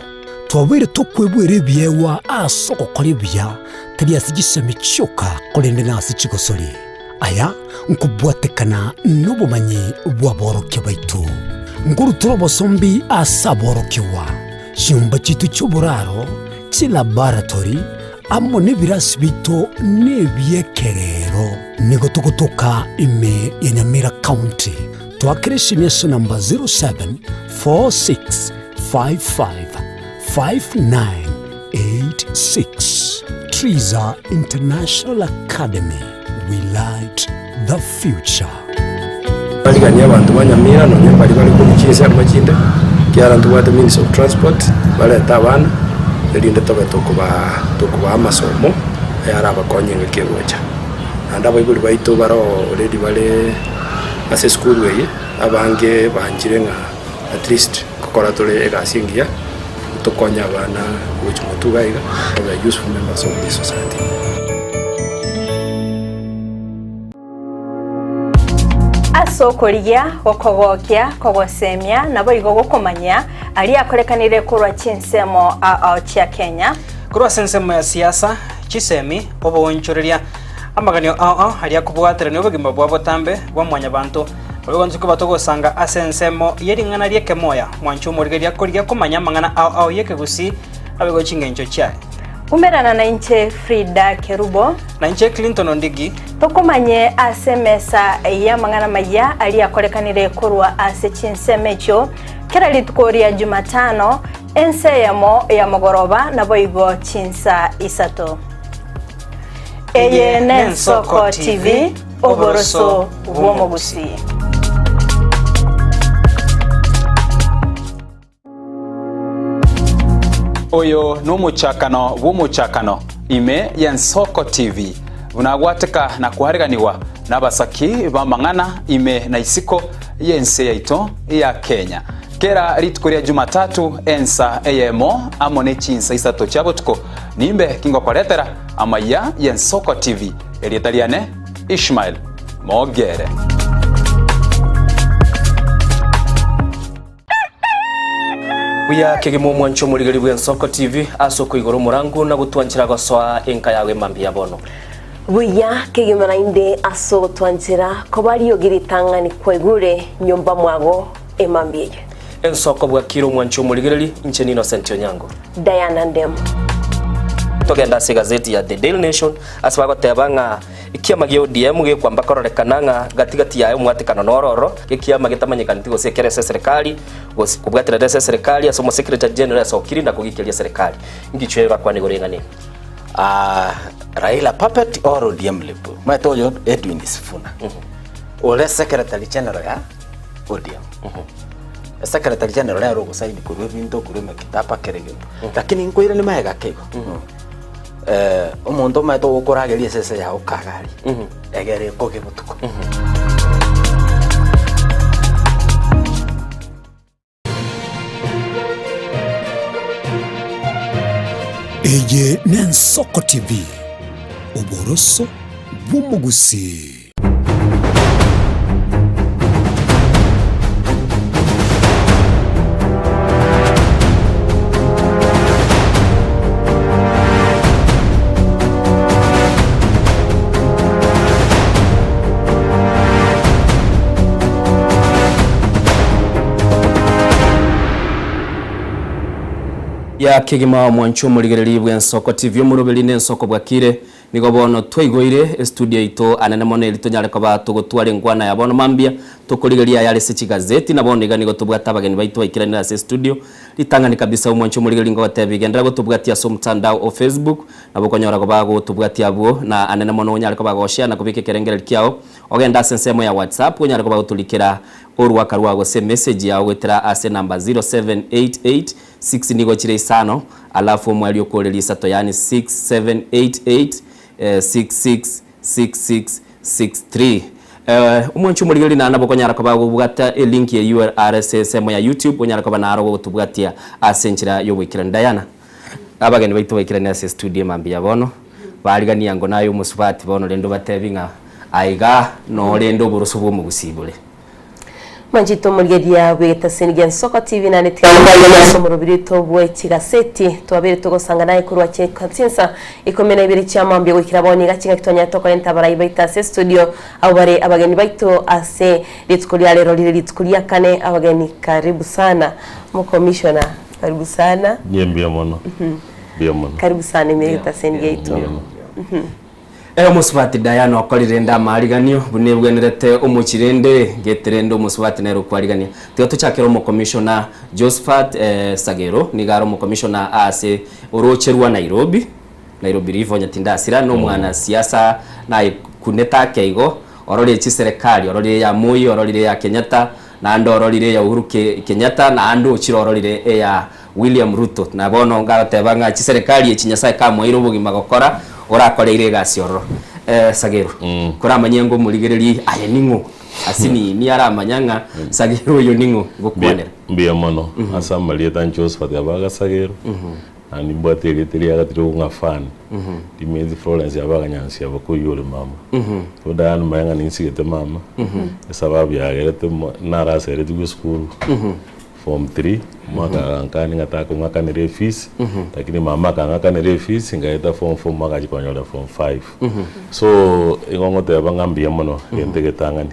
Twabeire tokwebwera ebiegwa ase ogokora ebuya, tari ase chisemi chioka, korende nase chigosori. Aya nkobwatekana nobomanyi bw'aborokia baito. Nkorutora obosombi ase aborokigwa, chinyomba chiaito chi'oboraro, chilaboratory, amo nebirasi biaito nebi'ekerero. Nigo togotoka ime ya Nyamira County. Twakera esimi ase namba 0746555986. Triza International Academy, we light the future. Bariganie abanto ba Nyamira nonya baria bare korwa chinsemo chinde, ekiagera ntobwate means of transport, barete abana, erinde tobe tokobaa tokobaa amasomo ayarabakonye engaki egocha. Naende abaibori baito bare already bare ase esukuru eye, abange banchire ng'a at least nkokora tore egasi engiya, tokonye abana gochia motwe iga iga, babe useful members of this society. Ase okorigia, gokogokia, kogosemia, naboigo gokomanyia aria akorekanire korwa chinsemo ao chia Kenya. Korwa ase ensemo ya siasa, chisemi, oboonchoreria, amaganio ao ao aria akobwaterania obogima bwa botambe bwa mwanyabanto, Boigo intwe koba togosanga ase ensemo ye ring'ana ri'ekemoya, mwanche omorigereria korigia komanya amang'ana ao ao y'ekegusii abe chingencho chiaye. Umerana nainche Frida Kerubo. Nainche Clinton Ondigi. Tokomanye ase emesa y'amang'ana amayia aria akorekanire korwa ase chinsemo echio kera rituko ria Jumatano, ensa eyemo ya mogoroba naboigo chinsa isato. Eye n'Ensoko TV, oboroso bw'omogusii. Oyo nomochakano bw'omochakano ime y'Ensoko TV, buna agwateka na koareganigwa nabasaki b'amang'ana ime na isiko y'ense yaito ya Kenya. Kera rituko ria Jumatatu ensa eyemo amo ne chinsa isato chia botuko nimbe kingokoretera amaiya y'Ensoko TV. Erieta riane Ishmael Mogere. Buya kegima omwancho omorigeri bw'Ensoko TV ase okoigora omorango na gotwanchera gosoa enka yago emambia bono. Buya kegima naende ase ogotwanchera koba riogi ritang'ani kwaigure nyomba mwago emambia eye. Ensoko bwakire omwancho omorigereri, inche n'Innocent Onyango. Diana Ndemo. Togende ase egazeti ya The Daily Nation ase bagoteba ng'a Ekiama gia ODM gekwamba kororekana ng'a gati gati yaye omwatekano noro ororo, ekiama getamanyekaneti gose ekere ase eserekari, gose kobwaterera ase eserekari ase omosecretary general asokire na kogikeria eserekari. Ngichwe bakwane igoro y'eng'ana eye. Ah, Raila puppet or ODM lip. Omanyete oyo Edwin Sifuna. Ore secretary general ya ODM. Secretary general nere ogosaini korwa ebinto korwa emekitaba kera egento. Lakini nkoirania magega ake igo. Eh, omonto omanyete ogokorageria esese yao kagari egere ekoge botuko. Eye n'Ensoko TV, oboroso bw'omogusii. Ya kegima omwancho omorigereria bw'Ensoko TV omoroberi n'Ensoko bwakire. Nigo bono twaigoire estudio yaito anene mono eri tonyare koba togotwara enkwana ya bono mambia, tokorigeria ayare ase chigazeti, na bono iga nigo tobwate abageni baito baikeranire ase estudio. Ritang'ani kabisa omwanche omorigereria ngogotebia genderera gotobwatia ase omotandao o Facebook, nabo okonyora koba gotobwatia abwo, na anene mono onyare koba goshare na kobeka ekerengererio kiao, ogende ase ensemo ya WhatsApp onyare koba gotorikera orwaka rwao gose emessage yao goetera ase enamba 0788 6 nigo chire isano, alafu omweri okoreria isato yaani 6 7 8 8 6 6 6 6 6 3. Omwanchi omorigereria naende nabo okonyara koba gobwata elink eyio are ase ensemo ya YouTube onyare koba naro gogotobwatia ase enchera y'oboikeranu. Diana, abageni baito baikeranie ase estudio mambia ya bono, barigania ngo naye omosubati bono rende obatebi ng'a aiga noo rende oboroso bw'omogusii bore. Mwanchete omorigereria bw'egetaseni gia Nsoko TV naende tiga ase omorobiri oito bwe chigaseti twabeire togosanga naye korwa chinsa ikomi na ibere chia mambia goikera bono iga chingaki twanyarete okorenta abarai baito ase estudio abwo bare abageni baito ase rituko ria rero rire rituko ria kane abageni karibu sana omokomishona karibu sana Inye mbuya mono, mbuya mono. karibu sana ime y'egetaseni giaito. Mbuya mono. Ere omosubati Diana okorire rende amaariganio buna ebwenerete omochie rende ngete rende omosubati nere okwarigania. Tiga tochakere omokomishona Josphat Sagero nigo are omokomishona ase oroche rwa Nairobi, Nairobi River onye tindasira, na omwana siasa nayekunete ake igo, ororire chiserekari, ororire eya Moi, ororire eya Kenyatta, naende ororire eya Uhuru Kenyatta, naende ochire ororire eya William Ruto. Na bono ngagoteba ng'a chiserekari echi Nyasae kamoeire obogima gokora, orakoreire egasi ororo. Sagero, koramanye ng'a omorigereria aye ning'o? Asinini aramanya ng'a Sagero oyo ning'o ngokwanera. Mbuya mono ase amarieta Josephat Abaga Sagero, na nimbwate erieta eria gatire ng'a Fan, rimeeti Florence Abaga Nyansi Abakoyio ore mama. So Diana manya ng'a ninsigete mama, esababu yagerete naraseretigwe esukuru Form three, omwaka agankania ng'a takong'akanera efees, lakini mama akang'akanera efees ngaeta form four omwaka achia konyora form five. So, igo ngoteba ng'a mbuya mono egento egetang'ani.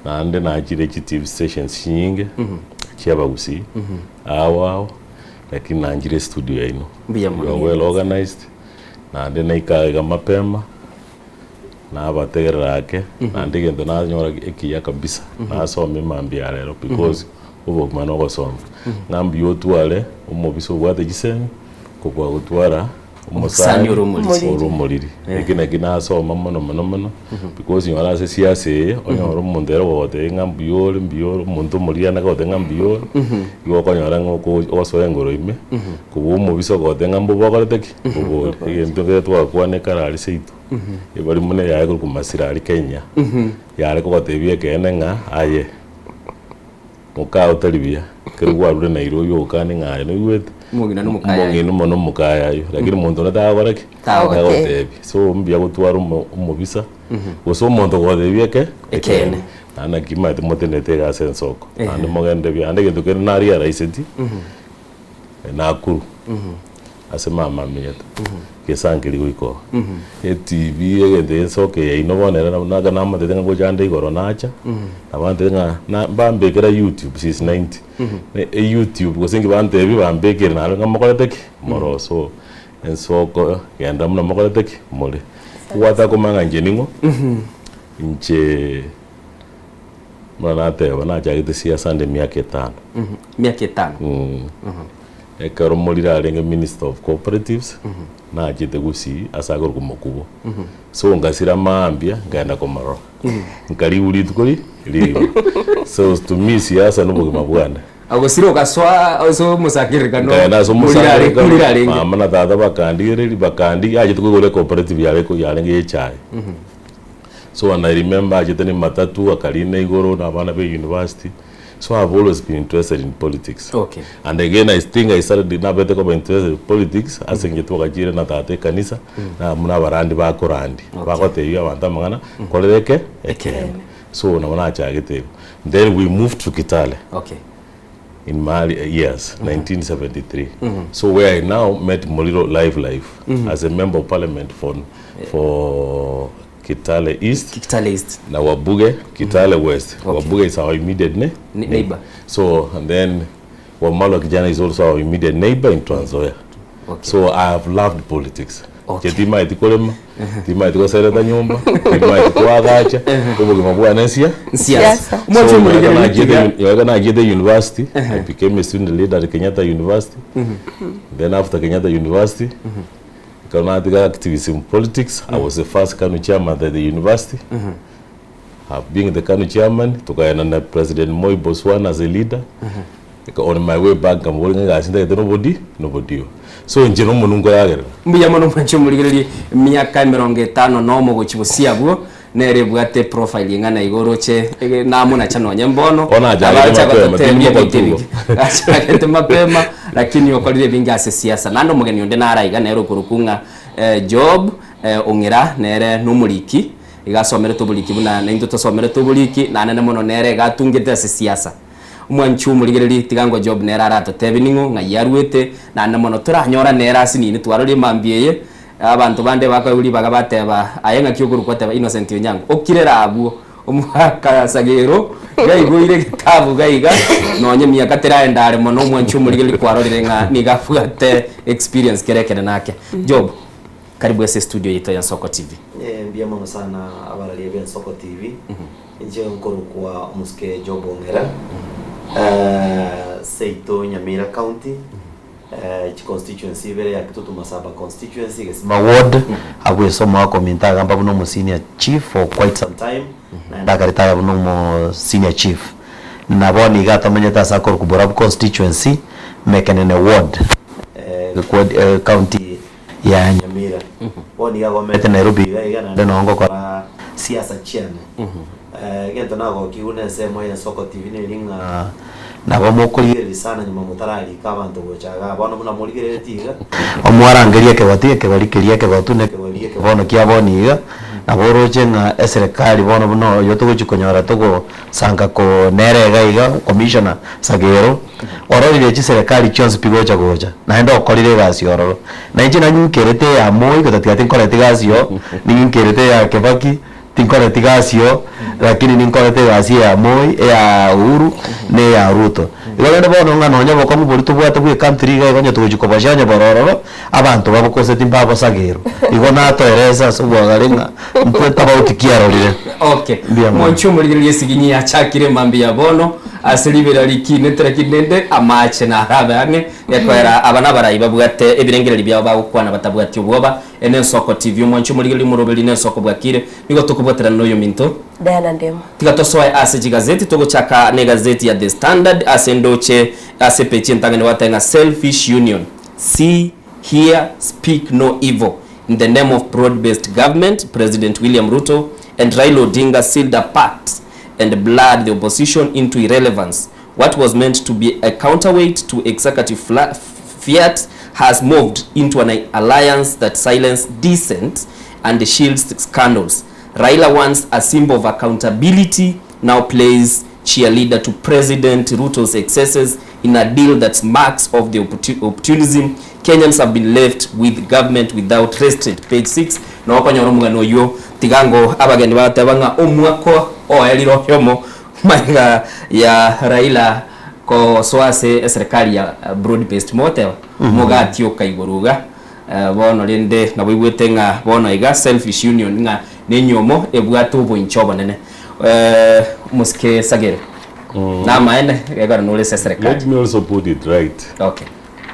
Naende nachire chi TV stations chinyinge, chia abagusii, ao ao, lakini nanchire estudio yaino. Mbuya mono. You are well organized, naende naika iga mapema. Nabategerera ake, naende egento nanyora ekiya kabisa, nasome mambia ya rero because obogima na ogosoma. Ng'a mbuya otware omobisa obwate chisemi, kobua gotwara Omosani omosani ore omoriri. ore omoriri. Eki naki nasoma mono mono mono, because nyora ase esiasa eye, onyore omonto ere ogogotebia ng'a mbuya ore mbuya ore, omonto omoriri ande akogotebia ng'a mbuya ore, igo okonyora ng'a oko ogosoa engoro ime, kobua omobisa ogogotebia ng'a mbobe okorete ki? Mbobe ore. Egento ekere twakwana ekare aria seito. Ebari buna eyare korokwa Masira aria Kenya, yare kogotebia ekeene ng'a aye mokaa otari buya, ekero kwarure Nairobi ogokani ng'a aye noigwete, Omong'ina na omokayayo. omong'ina omo na omokayayo, lakini omonto onde tagokora ki? Tagogotebia. So mbuya gotwara omo omobisa, gose omonto ogotebia eke Ekeene. Naende naki omanyete motenenete iga ase ensoko, naende mogende buya, naende egento kende narealiseti, Nakuru. Ase mama amenyete, gesankeria goika oo. Etv egento ensoke yaino bono ere nabo naka namotebia ng'a ngocha nde igoro nacha, nabo antebia ng'a na mbambekera youtube since 90. Ne eyoutube gose inki bantebia bambekere naende ng'a mokorete ki? More so ensoko genda buna mokorete ki? More. Obwate komanya ng'a inche ning'o, inche buna nateba nachagete siasa ande emiaka etano. Emiaka etano. Ekero Morire arenge Minister of Cooperatives, nachete Gusii ase akorokwa Mokubo. So ngasira mambia nkaenda komorora. Nkarigwa rituko ri rigima. So to me siasa na obogima bwane. Agosira ogasoa ase omosangererekano Nkaenda ase Morire are- omosangererekano, Morire arenge. mama na tata bakandigereria bakandi achete koigora ecooperative yare ko yarenge ya echae. So and I remember achete na ematatu akarina igoro na abana ba university. So I have always been interested in politics. Okay. And again I think I started nabete koba interested in politics ase eng'encho twagachire na tata ekanisa na buna abarandi bakorandi bagotebia abanto amang'ana korera eke ekeene. So nabo nachagete igo. Then we moved to Kitale. Okay. In my early years, 1973. So where I now met Muliro live live as a member of parliament for for Kitale East. Kitale East. Na Wabuge, Kitale West. Okay. Wabuge is our immediate ne neighbor. So, and then Wamalwa Kijana is also our immediate neighbor in Trans Nzoia. Okay. So I have loved politics. Okay. Chetima etikorema. Timaeti gosereta nyomba, timaeti koagacha, obogima bwane nsia. Nsiasa. So, Mwache omorigereria nachiete tiga. uni- yoka nachiete university, I became a student leader at Kenyatta University. Then after Kenyatta University, ekero natiga activism politics, I was the first KANU chairman at the university. Being the KANU chairman, tokaenda na President Moi Botswana as a leader. On my way back nkamoboria ng'a egasi ntagete nobodi nobodio. So inche nomonwe nkoragerera. Mbuya mono mwanche omorigererie emiaka emerongo etano nomo gochia bosio abwo nere ebwate eprofile eng'ana iga oroche namonacha nonye mbono Bono achagete abacha mapema, gototebia tindi ebinto mogotu ebinge achagete mapema lakini okorire ebinge ase siasa. Naende omogeni onde nare iga nere okorokwa ng'a Job Ong'era nere nomoriki iga asomerete oboriki buna naintwe tosomerete oboriki naende mono nere iga atungete ase siasa. Omwanchi omorigereria tiga ngo Job nere aratotebi ning'o ng'ai aruete, naende mono toranyora nere ase nini twarorire mambia eye, abanto bande bakoegwa ribaga bateba aye ng'aki okorokwa oteba Innocent Onyango, okirere abwo omwaka Sagero gaigoire egetabu gaiga nonye emiaka teraenda are mono omwanchi omorigereria kwarorire ng'a nigo abwate experience kere ekere nake. Job, karibu ase estudio yaito ya Nsoko TV. Mbuya mono sana abararia b'Ensoko TV. Inche nkorokwa omosike Job Ong'era, seito Nyamira County, chiconstituency ibere ya Kitutu Masaba constituency, Gesima ward, abwo ase omwaka ominto agamba buna omo senior chief for quite some time, naende akaretire buna omo senior chief. Na bono iga atomenyete ase akorokwa Borabu constituency, Mekenene ward, county ya Nyamira. Bono iga agomete Nairobi iga iga naende noo ngokora siasa chiane. Egento nagokigwe na ensemo ya Ensoko TV neri ng'a nabo mokorigereria sana nyuma motararika abanto gocha igaa. Bono buna morigereretie iga, omwarangerie ekegoti ekegori keria ekegotu na ekegori eke bono kia bono iga, nabo oroche ng'a eserekari bono buna oywo togochi konyora togosanka ko nere iga iga commissioner Sagero, Ororire chiserekari chionsi pi gocha gocha, naende okorire egasi ororo. Na inche nanyinkerete eya Moi gotatiga tinkoreti gasi oo, ninginkerete eya Kibaki tinkoreti gasi oo, lakini ninkorete egasi eya Moi, eya Uhuru, na eya Ruto. Igo rende bono ng'a nonye obokong'u boria tobwate bwa ecountry iga igo onye togochia kobochia onye bore ororo, abanto babokoseti mbabosagerwa. Igo natoerese ase obwagare ng'a intwe tobauti ki arorire. Okay. Mbuya mono. Monche omorigereria esiginyi yachakire mambia bono ase ribera rikinete lakini rende amache narabe ang'e gekoera aba nabarai babwate ebirengererio biabo bagokwana batabwati obwoba. Ene Ensoko TV omwanche omorigereria omoroberi na Ensoko bwakire nigo tokobwaterana noyominto. Diana Ndemo. Tiga tosoe ase chigazeti togochaka negazeti ya The Standard ase ndoche ase epeji entang'ani gwateba ng'a Selfish Union See, hear, speak no evil in the name of broad based government President William Ruto and Raila Odinga sealed a pact and blurred the opposition into irrelevance What was meant to be a counterweight to executive fiat has moved into an alliance that silences dissent and shields scandals. Raila once a symbol of accountability now plays cheerleader to President Ruto's excesses in a deal that smacks of the opportunism Kenyans have been left with government without restraint. Page 6 noo okonyora omogano oyio tiga ngo abageni bagoteba ng'a omwaka oerire oyomo Magega ya Raila kosoa ase eserekari ya broad based mogoteba mogatioka igoro iga bono rende nabo oigwete ng'a bono iga selfish union ng'a nenyiomo ebwate oboinche obonene omosike Sagero namaene ekero nore ase eserekari. Let me also put it right. Okay.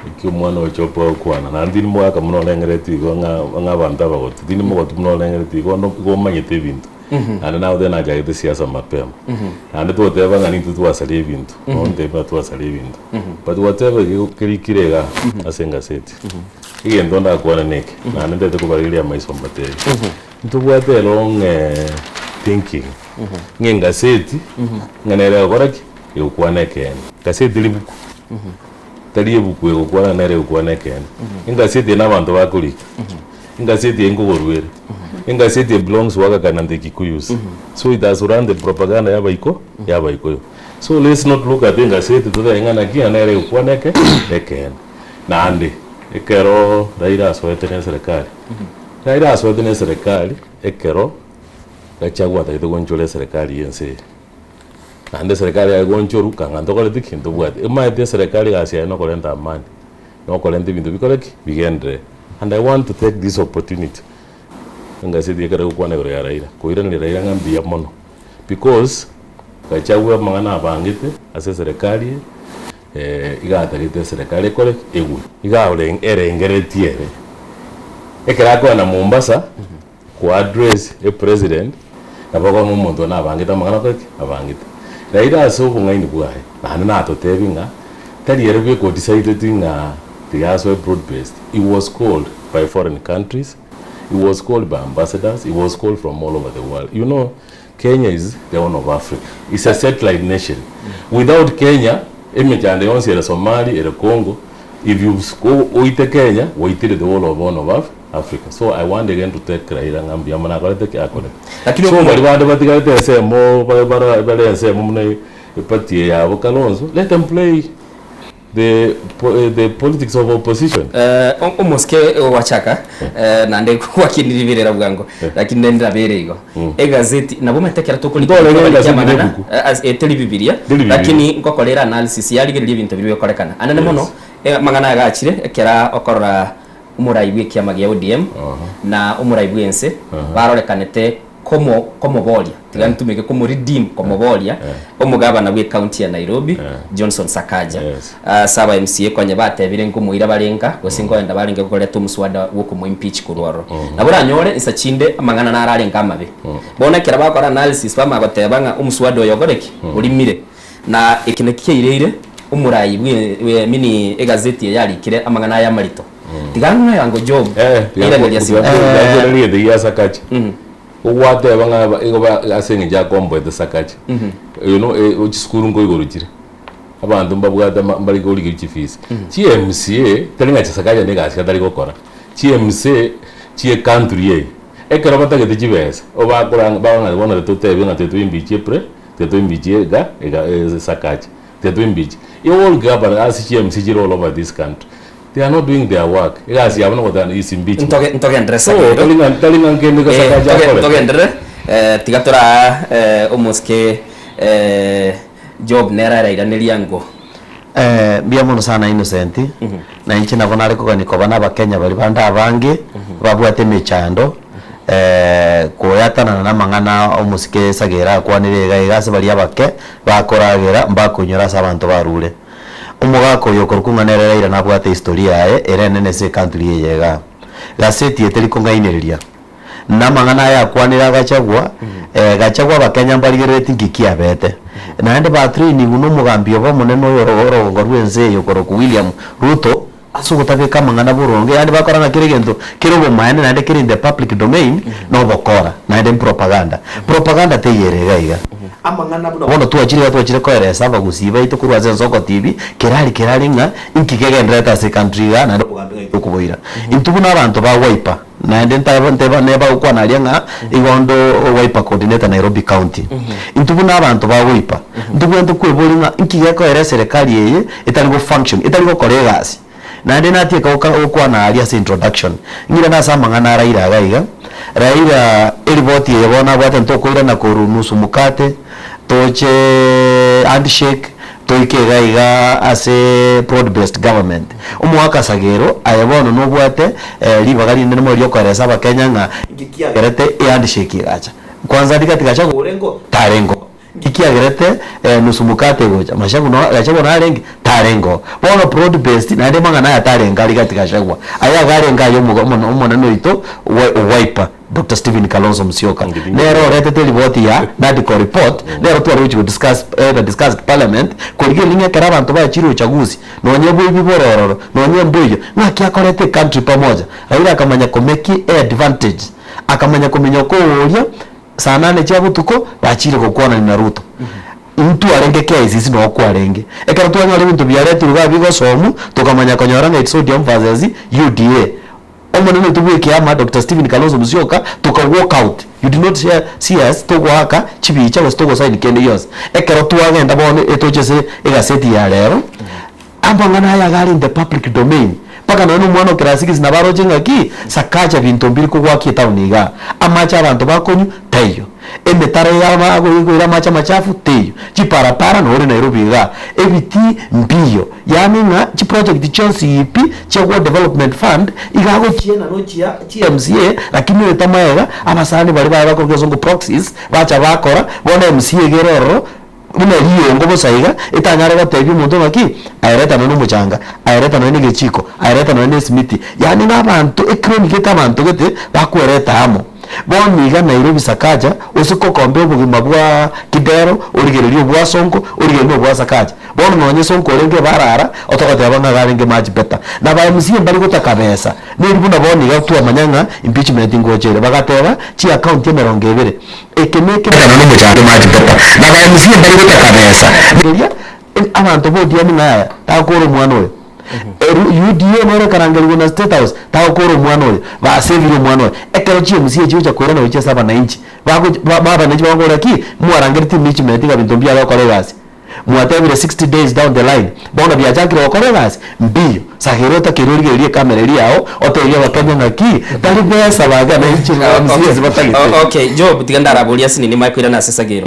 Eki omwana ocha okwana naende tindi mogaka buna orengeretie igo ng'a ng'a abanto abagotu tindi mogotu buna orengeretie igo igo omanyete ebinto. Naende nabo nachagete siasa mapema. Naende togoteba ng'a nintwe twasaria ebinto, bono ntebe buna twasaria ebinto. But whatever kerikire igaa ase engaseti, egento ndakwane neke, naende ntagete kobarigereria amaiso mbatebi, ntobwate erong thinking, ng'a engaseti ng'a nere egokora ki? Egokwana ekeene. Gaseti ribuku, tari ebuku egokwana nere egokwana ekeene. Engaseti eye na abanto bakorika. Engaseti eye nkogorwa ere. Engaseti eye belongs to Aga Khan and the Kikuyus. So it has run the propaganda ya abaiko ya abaikoyo. So let's not look at engaseti totebe ng'a naki ng'a nere egokwana eke ekeene. Naende ekero Raila asoete na eserekari, Raila asoete na eserekari ekero Gachagua atagete gonchora eserekari ya ense eye. Naende eserekari yaye gonchorwa kang'a ntokoreti ki? Ntobwati. Omanyete eserekari egasi yaye nokorenta amani. Nokorenta ebinto bikore ki? Bigenderere. And I want to take this opportunity. Engaseti ekero egokwana igoro ya Raila, koiraneria Raila ng'a mbuya mono because Gachagua amang'ana abangete ase eserekari eye iga atagete eserekari ekore ki? Egwe. Iga erengeretie ere ekero akoenda Mombasa ko address e president nabo okogora ng'a omonto oyo nabangete amang'ana akore ki? Abangete. Raila ase obong'aini bwaye naende natotebie ng'a tari ere bweka odecideti ng'a tiga asoe broad based, he was called by foreign countries, he was called by ambassadors, he was called from all over the world. You know Kenya is the horn of Africa, it's a satellite nation. Without Kenya, emechando yonsi ere Somali, ere Congo, if you oite Kenya, gwaitire the whole of horn of Africa. So I want again to take Raila ng'a mbuya mono akorete ki? Akorete. Lakini So baria bande batigarete ensemo bare bare ensemo buna eparty eye yabo Kalonzo, let them play The the politics of opposition. Eh, omosike gwachaka eh, naende gwakinirie riberera bwango lakini nende ndabere igo egazeti nabo omanyete ekero tokorika Ntorenge ekebari egazeti ki'amang'ana, nebuku. eh, as- eteri bibilia Teri bibilia. lakini ngokorera analysis yarigereria ebinto biria bigokorekana anene Yes. mono eh, amang'ana aya gachire ekera okorora omorai bw'ekiama gia ODM na omorai bw'ense barorekanete komo komoboria tiga ntumeke komo redeem komoboria omogabana bwe county ya Nairobi Johnson Sakaja ase aba MCA konya batebire nkomoira barenga gose nkoenda barenge koreta omuswada bwokomo impeach korwa ororo. Nabo oranyore insa chinde amang'ana naro arenge amabe. Bono ekero bagokora analysis bamanya goteba ng'a omuswada oyo okore ki? Orimire. Na eke nakio kiaireire omorai bwe bwe mini egazeti eye yarikire amang'ana aya amarito. Tiga ng'aye ango Job airaneria ase Tiga egento gia Sakaja. Ogwateba ng'a aba igo ba ase eng'encho akomboete Sakaja. You know chisukuru nkoigoro chire. Abanto mbabwate ama mbare korigeria chifees. Chi MCA tari ng'a Sakaja na egasi atari gokora. Chi MCA chie country eye, ekero batagete chibesa, obakora bagong'a bono totebe ng'a toimbichie pre Tiga iga iga Sakaja. Tiga toimbiche. All governors ase chi MC chire all over this country. They are not doing their work. Egasi yabo nogoteba is impeachment. Ntoge ntogenderere So Sagero. tari ng'a tari ng'a nkende Eh, Sakaja ntoge akorete. ntogenderere eh, tiga toraa eh, omosike eh, Job nere arairaneria ngo. Eh, mbuya mono sana Innocent, na inche nabo nare kogania koba na abakenya baria bande abange babwate emechando koyatanana na amang'ana omosike Sagera akwanire iga iga ase baria abake bakoragera mbakonyora ase abanto barure. Omogaka oyo okorokwa ng'a nere Raila nabwate historia yaye ere enene ase ecountry eye igaa. Gaseti eye teri kong'ainereria. Na amang'ana aya akwanire agachagwa, gachagwa abakenya mbarigerereti nki kiabete. Naende batrainigwe na omogambi obo omonene oyo oro orogongo rw'ense eye okorokwa William Ruto, ase ogotabeka amang'ana boronge, yaani bakora ng'a kera egento kere obomaene naende kere in the public domain, na obokora, naende mpropaganda. Propaganda teiyo ere iga iga. Amang'ana buna bono twachire iga twachire koeresa abagusii baito korwa ase ensoko TV, kerari kerari ng'a inki kegendererete ase ecountry igaa naende obogambi ng'ai tokoboira. Intwe buna abanto ba Wiper, Naende ntaba nteba neba gokwana aria ng'a igo onde o Wiper coordinator Nairobi County. Intwe buna abanto ba Wiper, ntobwenerete kweboria ng'a nki gekoera eserekari eye etari go function, etari gokora egasi. Naende natieka goka gokwana aria ase introduction, ng'irane ase amang'ana a Raila iga iga, Raila eripoti eye bono abwate ntokoirana korwa nusu mkate, toche handshake, Toike iga iga ase broad based government. Omogaka Sagero, aye bono nobwate ribaga rinene mono riokoeresa abakenya ng'a inki kiagerete ehandshake egacha. Kwanza rigati Gachagua orengo? Tarengo. Inki kiagerete nusu mkate egocha? Mashagu no Gachagua narenge? Tarengo. Bono broad based naende amang'ana aya tarenge aria gati Gachagua. Aya iga arenge aye omoga omonene oito Wiper. Doctor Stephen Kalonzo Musyoka nere oretete eripoti ya NADCO report nero tware gochia go discuss ebe discussed parliament korigereria ng'a ekero abanto bachire uchaguzi nonye boibi bore ororo nonye mboiyo ng'aki akorete ecountry pamoja. Raila akamanya ko make e advantage akamanya kominyoka oria saa nane chia botuko bachire gokwanani na Ruto. Intwarenge KICC noo kwarenge. Ekero twanyora ebinto biaretirwe igaa bigosomwa tokamanya konyora ng'a it's ODM versus UDA. Omonene oito bw'ekiama Doctor Stephen Kalonzo Musyoka toka walk out, you did not see us togoaka chibicha gose togosign kende gionsi. Ekero twagenda bono etoche ase egaseti ya rero, amang'ana aya iga are in the public domain, mpaka nonye na omwana o class six nabo aroche ng'a ki, Sakaja binto mbiri kogoakia etown igaa, amache abanto bakonywa taiyo. Emetaro ya koira amache amachafu teiyo, chiparapara nore Nairobi igaa, ebitii mbiyo, yaani ng'a chiproject chionsi pi chia World Development Fund iga agochiena nochia chi MCA lakini oyo tamaega abasani baria baye bakorwa egesongo proxies bacha bakora bono MCA iga ere ororo buna riongo bosa iga etanyare gotebia omonto ng'aki aye reta nonye na omochanga, aye reta nonye na egechiko, aye reta nonye na esimiti, yaani ng'a abanto ecrane gete abanto gete bakwereta amo. Bono iga Nairobi Sakaja ose kokombe obogima bwa Kidero origererie obwa Sonko origererie na obwa Sakaja. Bono nonye Sonko orenge ebarara otogoteba ng'a iga arenge much better. Na ba MCA mbari gotaka besa neri buna bono iga twamanya ng'a impeachment ngocha ere. Bagateba chiaccount emerongo ebere eke na eke. Nonye nomochando much better. Na ba MCA mbari gotaka besa. Rigereria abanto ba ODM ng'a yaya tagokora omwana oyo. UDA nere ekarangerigwa na State House tagokora omwana oyo, basevire omwana oyo. Ekero chi MCA chigocha koirana gochia ase abananchi, bagochi ba abananchi bagokora ki? Mwarangeretie impeachment ng'a binto mbiare gokora egasi. Mwatebire 60 days down the line, bono biachakire gokora egasi? Mbiyo. Sagera otakeire origererie ecamera eria yao, otebie abakenya ng'aki, tari besa bagananchi ba MCAs batagete. Okay, Job tiga ndaraborie ase nini mae koirana ase Sagero.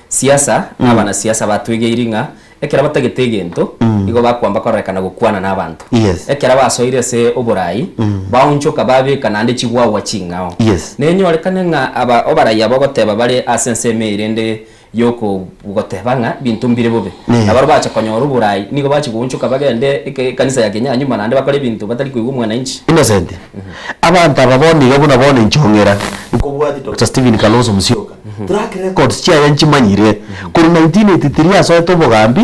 Siasa, abanasiasa batwegeiri ng'a Ekero batagete egento, igo bakwamba kororekana gokwana nabanto. Yes. Ekero basoire ase oborai, baonchoka babeka naende chigwagwa ching'ao. Yes. Nenyorekane ng'a aba obarai aba ogoteba bare ase ensemo eye rende yokogoteba ng'a binto mbire bobe. Yeah. Nabarabwo bacha konyora oborai, nigo bachia goonchoka bagende eke ekanisa ya Kenyanyuma naende bakore ebinto batari koigwa omwananchi. Innocent, abanto aba bono iga buna bono inche ong'era, nkobwati Doctor Stephen Kalonzo Musyoka, Track records chiaye nchimanyire, korwa 1983 asoete obogambi,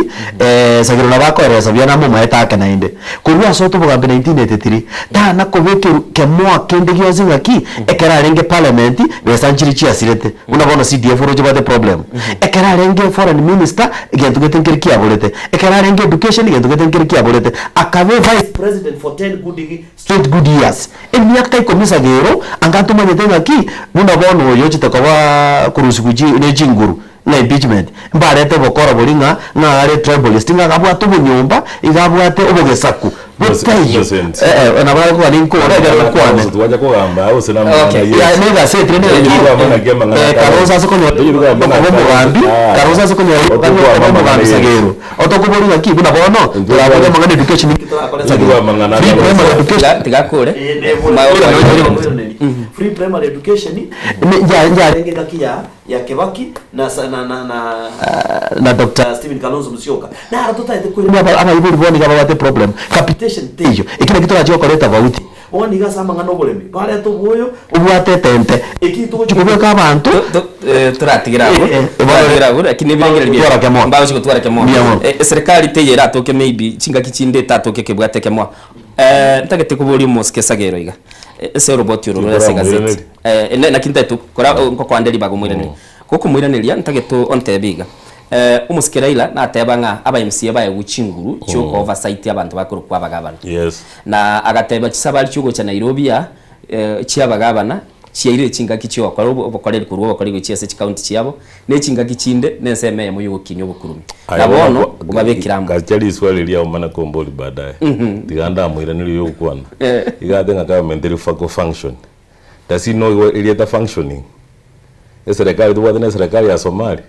Sagero nabo akoeresa buya namomaete ake naende. Korwa asoete obogambi 1983, tana kobekerwa kemoa kende gionsi ng'aki, ekero arenge parliament, besa nchire chiasirete, buna bono CDF oroche bwate problem. Ekero arenge foreign minister, egento gete nkere kiaborete, ekero arenge education, egento gete nkere kiaborete, akabe vice president for ten good Straight good years, emiaka ikomi sagero, anga ntomanyete ng'aki buna bono oyo ochete koba korusigwa chi ne chinguru ng'a impeachment, mbarete obokora boria ng'a ng'a are tribalist ng'a abwate obonyomba iga abwate obogesaku botaiyo. Innocent. Eh eh nabo akoba ninkore ekero nkwane. Twacha kogamba gose na amang'ana Okay. ye. Ya ne egaseti rende Toyiri ng'aki kogamba naki amang'ana eh, akare. Kalonzo ase konyora Toyiri kogamba okoba naki omogambi, Ah. Kalonzo ase konyora Otokwama okoba amang'ana omogambi ye. Sagero. Otokoboria ng'aki buna bono toraboria amang'ana education inki torakore Tokwama amang'ana Free Kalonzo. primary education. Tiga tiga akore. Free primary education yarenge engaki ya ya Kibaki na na na na na Dr. Stephen Kalonzo Musyoka naro totaete koirania abaibori bono iga babwate problem capitation teiyo eki naki torachi gokora etofauti bono iga ase amang'ana oboremi twareta obwoyo obwate etente eki togochi kobeka abanto Toratigera abwo, Eh, eh, toratigera abwo, lakini ebirengererio Twara kemoa. mbagochi gotwara kemoa. Mbuya mono. Eh, eserikali teiyo eratoke maybe chingaki chinde etatoke kebwate kemoa. Ntagete koboria omosike Sagero iga, ase oroboti oro rore ase egazeti, naki ntagete kora nkokoande ribaga omoiranerie. Gokomoiraneria ntagete ontebie iga, omosike Raila nateba ng'a aba MCA baegwe chinguru chioko oversight abanto bakorokwa abagabana. Yes. Na agateba chisabari chiogocha Nairobi aa, chia abagabana chiairire chingaki chi'ogokora obokoreri korwa obokoreri gochia ase chikaunti chiabo, ne chingaki chinde nensemo eyemo y'ogokinia obokurumi. Na bono obabekire amo. Gacha riswali riao mana kombori baadaye. Tiga ndamoiranerie oyo ogokwana. Iga ate ng'a government eri go function. Does he know erieta functioning? Eserekari tobwate na eserekari ya Somali?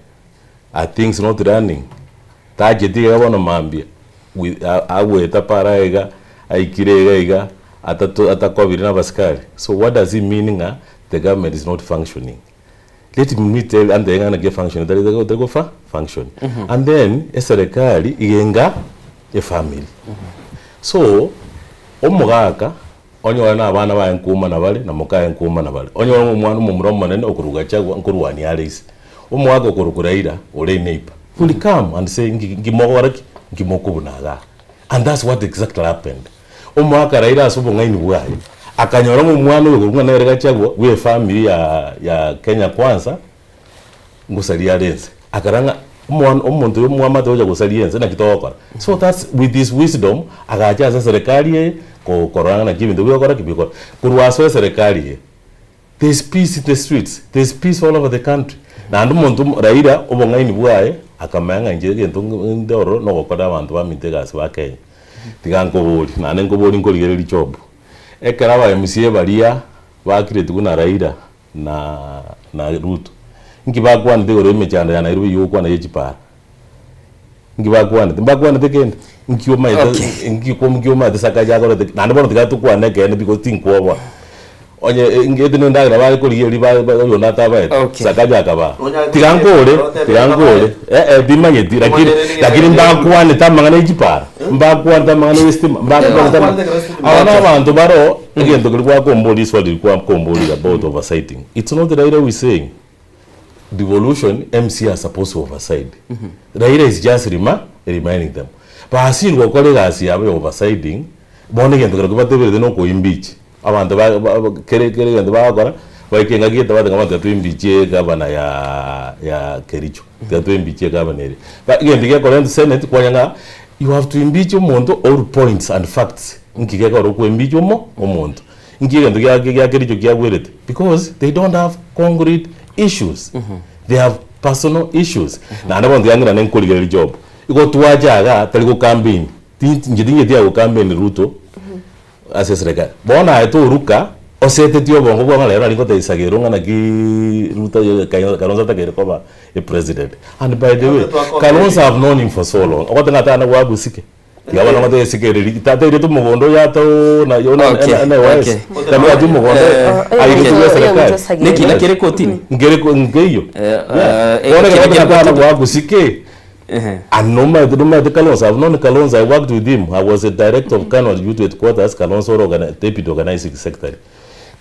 Are things not running? Tacheti iga bono mambia agwete para iga aikire iga iga atakobire na abasikari. So what does it mean ng'a the government is not functioning? Let me tell ante ng'a naki efunction etari etari gofa function. And then eserekari iga enga efamily. So omogaka Onyore na abana baye nkoumana bare, na mokaye nkoumana bare. Onyore ng'a omwana omomura omonene okorwa Gachagua nkorwania are ise. Omogaka okorokwa Raila ore neighbour will come and say nki nki mogokora ki? Nki mokobuna igaa. And that's what exactly happened. Omogaka Raila ase obong'aini bwaye, akanyora ng'a omwana oyo okorokwa ng'a nere Gachagua bwe efamiri ya ya Kenya Kwanza, ngosaria are ense. Akarora ng'a omwana omonto oyo omwamate ogocha gosaria ense naki togokora. So that's with his wisdom agacha ase eserekari eye ko korora ng'a naki ebinto bigokora ki bigokora. Korwa ase eserekari eye there is peace in the streets, there is peace all over the country. Naende omonto omo Raila obong'aini bwaye akamanya ng'a inche egento nde ororo nogokorera abanto baminto egasi ba Kenya. Tiga nkoborie, naende nkoborie nkorigereria job. Ekero aba MCA baria bakiretigwe na Raila. na na Ruto, inki bakwanete igoro y'emechando ya Nairobi eywo ogokwana ye chipara? Inki bakwanete? Mbakwanete kende? Inki omanyete Okay. inki ko inki omanyete Sakaja akorete ki? Naende bono tiga tokwane ekeene because tinkwoboa. Onye engete na endagera bare korigia eria ba ba oyonde atabaete, Okay. Sakaja akabaa. Onyare Tiga koteba nkore, otebe tiga nkore, babaete. eh eh timanyeti lakini lakini mbakwanete amang'ana ya chipara, mbakwanete amang'ana ya estima, mbakwanete amang'ana aba na abanto baroo, egento keria gwakomboria riswali riria gwakomboria about oversighting, it's not Raila who is saying devolution MCA are supposed to oversight. Raila is just rema reminding them. Basirwe gokora egasi yabo ya oversighting, bono egento keria bateberete na okoimpeach. Abanto ba ba ba kere kere egento bagokora, baike engaki gete bateba ng'a tiga toimpeach egavana ya ya Kericho, tiga toimpeach egavana ere. Ba egento gekora into senate kwanya ng'a you have to impeach omonto all points and facts, nki gekogera okoimpeach omo omonto. Nki egento gia gia Kericho kiagwerete? Because they don't have concrete issues, they have personal issues. Naende bono tiga ng'irane nkorigereria job, igo twacha igaa tari go campaign, ti inche ting'eti aye go campaign Ruto ase eserekari. Bono aye toruka osetetie obongo bwao ng'a rero nari ngotebia Sagero ng'a naki Ruto aye Kalonzo atakeire koba epresident. And by the way, Kalonzo I have known him for so long, ogoteba ng'a tana gwabusike. Tiga bono ngote esike ere ri tatairete omogondo oyo ata oo na yo na Okay, na NYS. okay. Tabwati omogondo Eh, airete okay. bwa serikali. Neki nakere kotini? Nkere ko nkeiyo. Eh, Yeah. eh, Bono ekero kere bateba kotini. tana gwagusike. And nomaete nomaete Kalonzo, I've known Kalonzo, I worked with him. I was a director of Kanu Youth Headquarters, Kalonzo ore organi deputy organizing secretary.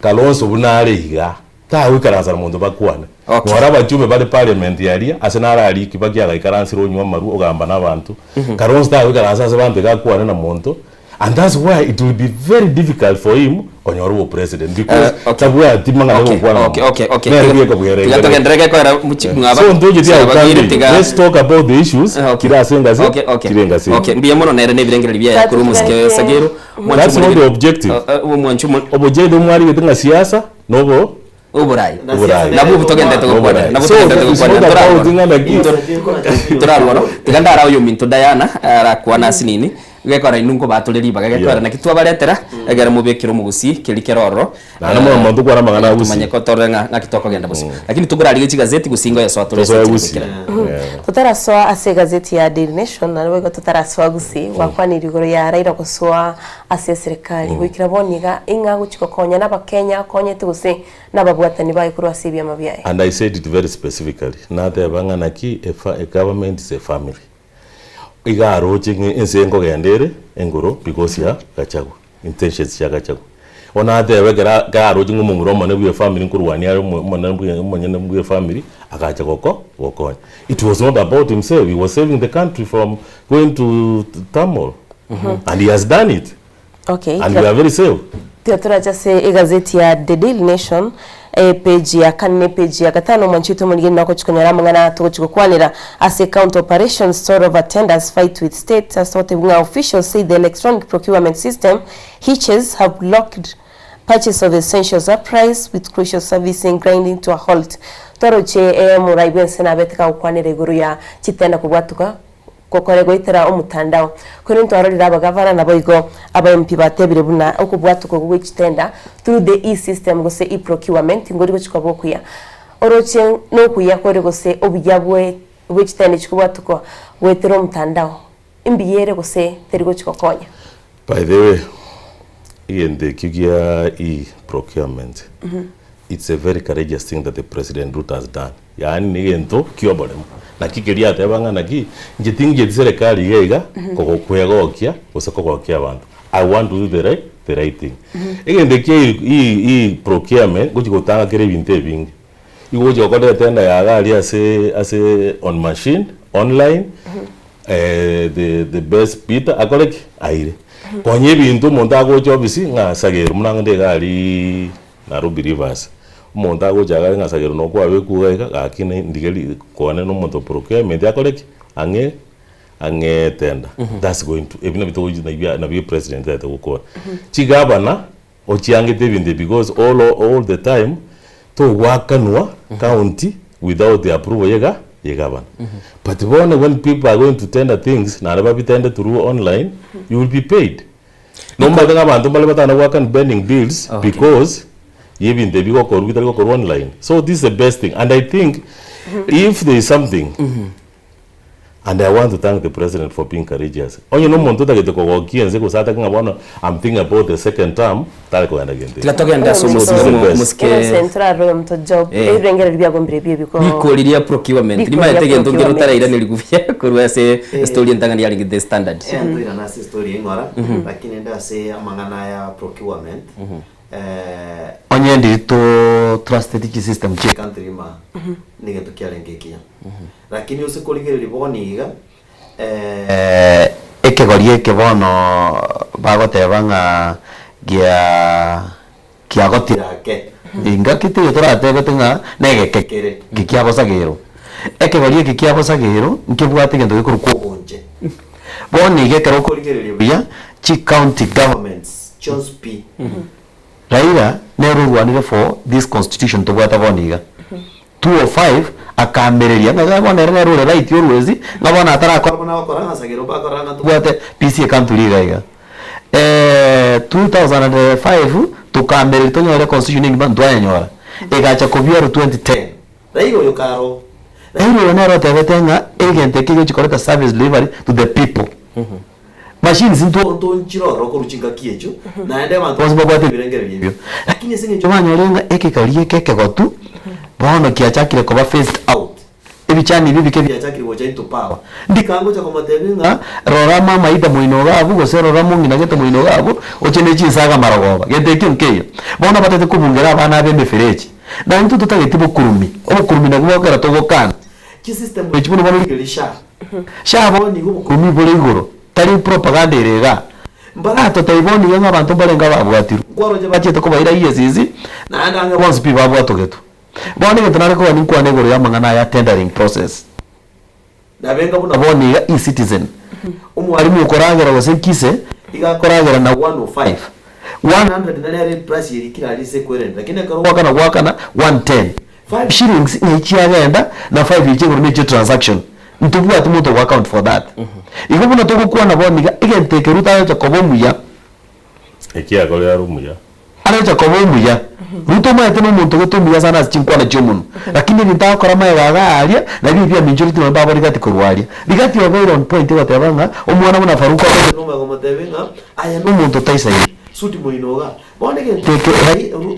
Kalonzo buna are iga, tagoikaransa na monto bakwane. Okay. Nore abachumbe bare parliament aria, ase naro aria Kibaki agaikaransire onywa amarwa ogamba na abanto. Kalonzo tagoikaransa ase abanto iga akwane na monto, and that's why it will be very difficult for him konyora obopresident because tabwati mang'ana Okay, gokwana na okay, monto. okay, okay. Nere Tiga- bweka bwere tiga ekere. togenderere gekoera muchi- mwaba- So ntoche Saba tiagokambi. bagire tiga- Let's talk about the issues kire ase engasi Okay, okay. kire engasi. Okay, mbuya mono nere nebirengererio biaye korwa omosike Sagero. Mwanche That's not omoriri- the objective. Omwanche omo- Objective mwarigete ng'a siasa nobo Oborai. Oborai. Nabwo obo togenderete gokwanera. Oborai. Nabwo So, togenderete it's gokwanera. not about Ntorarwana. ng'a naki. Ntorarwana. Tiga ndara oyominto Diana arakwana asinini gekora inwe nkobatore ribaga gekora Yeah. naki twabaretera egere mobekere omogusii keri kere ororo. Naende mono mono tokwane amang'ana a Gusii. Tumanye ko torore ng'a ng'aki tokogenda bosio. Lakini tokorarigia chigazeti gusii ngoyo soa tore Tosoe ase Gusii. chire Yeah. Totarasoa ase egazeti ya Daily Nation naende boigo totarasoa Gusii gwakwanire igoro ya Raila gosoa ase eserekari goikera bono iga ing'a agochia gokonya nabakenya akonyete gose nababwatani baye korwa ase ebiama biaye. And I said it very specifically, nateba ng'a naki a fa a government is a family. Iga aroche ng'a ense nkogenda ere engoro because ya Gachagua, intentions chia Gachagua. Bono nateba ekero ekero aroche ng'a omomura omonene bwa efamiri nkorwania are omo omonene bwa omonyene bwa efamiri, agacha goko gokonya. It was not about himself, he was saving the country from going to turmoil. And he has done it. Okay, And we are very safe. Tiga torache ase egazeti ya The Daily Nation epage ya kane na epage ya gatano omwanchi oito omorigeni nogochi konyora amang'ana togochi gokwanera ase county operations story of attenders fight with state ase togotebwa ng'a officials say the electronic procurement system hitches have blocked purchase of essential supplies with crucial servicing grinding to a halt toroche omorai bwense nabete kagokwanera igoro ya chitenda kobwatuka Gokore goetera omotandao. Korende ntwarorire abagavana naboigo aba MP batebire buna okobwatokwa gwe chitenda through the e-system gose e-procurement ngori gochi koba okuya. Oroche nokuya kore gose obuya bwe bwe chitenda echi kobwatokwa goetera omotandao imbuya ere gose teri gochi gokonya? By the way, egento ekio gia e-procurement, it's a very courageous thing that the President Ruto has done. Yaani negento kioboremo. Naki keria ateba ng'a naki, inche tingieti serekari iga iga, kogokwegokia gose kogokia abanto. I want to do the right, the right thing. Egento ekia e e-procurement ngochi gotanga kere ebinto ebinge. Igo ogochi gokora etender yago aria ase ase on machine, online, the the best bidder akore ki? Aire. Konya ebinto omonto agocha ofisi ng'a asagere buna ng'ende iga ariiii Nairobi Rivers, omonto agocha iga ng'a asagere nokwabekwa iga iga gaki ne ndigeri kwane na omonto o procurement akore ki? Ang'e ang'e etender. That's going to ebi nabio togochi nabio nabio epresident tagete gokora. Chigavana Ochiangete ebinto ebi because all all the time togwakanwa county without the approval ye ga ye gavana. But bono when people are going to tender things naende babitende through online you will be paid. Nomanyete ng'a abanto mbare batana goakana pending bills because. Ya ebinto ebi bigokorwa bitari gokorwa online. So this is the best thing and I think if there is something and I want to thank the president for being courageous. Onye na omonto otagete kogokia ense gose atake ng'a bono I'm thinking about the second term, tari kogenda gento Tiga togende ase So this is the best. omosike Innocent orarore omonto Job, Eh. ebirengererio biago mbire bie biko Rikori ria procurement Rikori rimaete ria egento nkere procurement. otarairaneria buya korwa ase estory entang'ani yarenge The Standard. Eh, ntoirane ase estory eng'ora, lakini ende ase amang'ana aya procurement, Onye ndiri to trusted chisystem chie country ima negento kiarenge ekiya. Lakini ase korigereria bono iga ekegori eke bono bagoteba ng'a gia kiagotire ake engaki teiyo toratebete ng'a negeke kere eke kiagosagerwa. Ekegori eke kiagosagerwa nkebwate egento gekorokwa obonche. Bono iga ekero okorigereria buya chicounty governments chionsi pi, Raila nere orwanire for this constitution tobwate bono iga. 205 akaamereria ng'a bono ere nere ore right orwesi ng'a bono atarakora buna agokora ng'a Sagero mbakora ng'a tobwate peace ye country iga iga. 2005 tokaamereria tonyore constitution engima ntwayenyora, egacha kobiarwa 2010. Raila oyo karo. Raila oyo nere otebete ng'a egento eke egochi koreta service delivery to the people. Machines ntwo nchire ororo korwa chingaki echio, naende abanto bonsi mbabwate ebirengererio ebio. Lakini ase eng'encho banyorire ng'a ekegari eke ekegotu, bono kiachakire koba phased out. Ebichani ebi ebike biachakire gocha into power. Ndika ngocha komotebia ng'a rora mama Ida moino iga abwo gose rora mong'ina gete moino iga abwo, oche ne chinsaga amarogoba. Gento ekio nkeiyo. Bono batete kobungera abana abe emefereji. Na intwe totageti bokurumi, obokurumi nabwo bokogera togokana. Chisystem echi buna bono rigereria SHA. SHA bono nigo obokurumi bore igoro, tari propaganda ere igaa. Mbaratotebie bono iga ng'a abanto mbarenge ababwatirwe. Nkwaroche bachiete kobaira EACC, naende ang'e bonsi pi babwatogetwe. Bono egento nare kogania nkwane igoro y'amang'ana aya tendering process. Nabenga buna bono iga eCitizen, omwalimu okoragera gose nkise iga akoragera na 105, 100 nere ere eprice yerikire aria ase ekwerende lakini ekero ogoakana goakana 110, 5 shillings ng'ai chiagenda na 5 echia igoro nechie transaction. Ntobwati monto ogo account for that. Igo buna togokwana bono iga egento eke Ruto agocha koba omuya. Ekiagera are omuya. Arecha koba omuya. Ruto omanyete nomonto gete omuya sana ase chinkwana chi'omonwa, lakini ebinto agokora magega iga aria, nabio ebi aminchoreti nonye mbabo rigati korwa aria. Rigati obeire on point goteba ng'a omwana buna Faruku agocha nomanya komotebia ng'a aye nomonto otaisairi. Sudi moino iga. Bono egento eke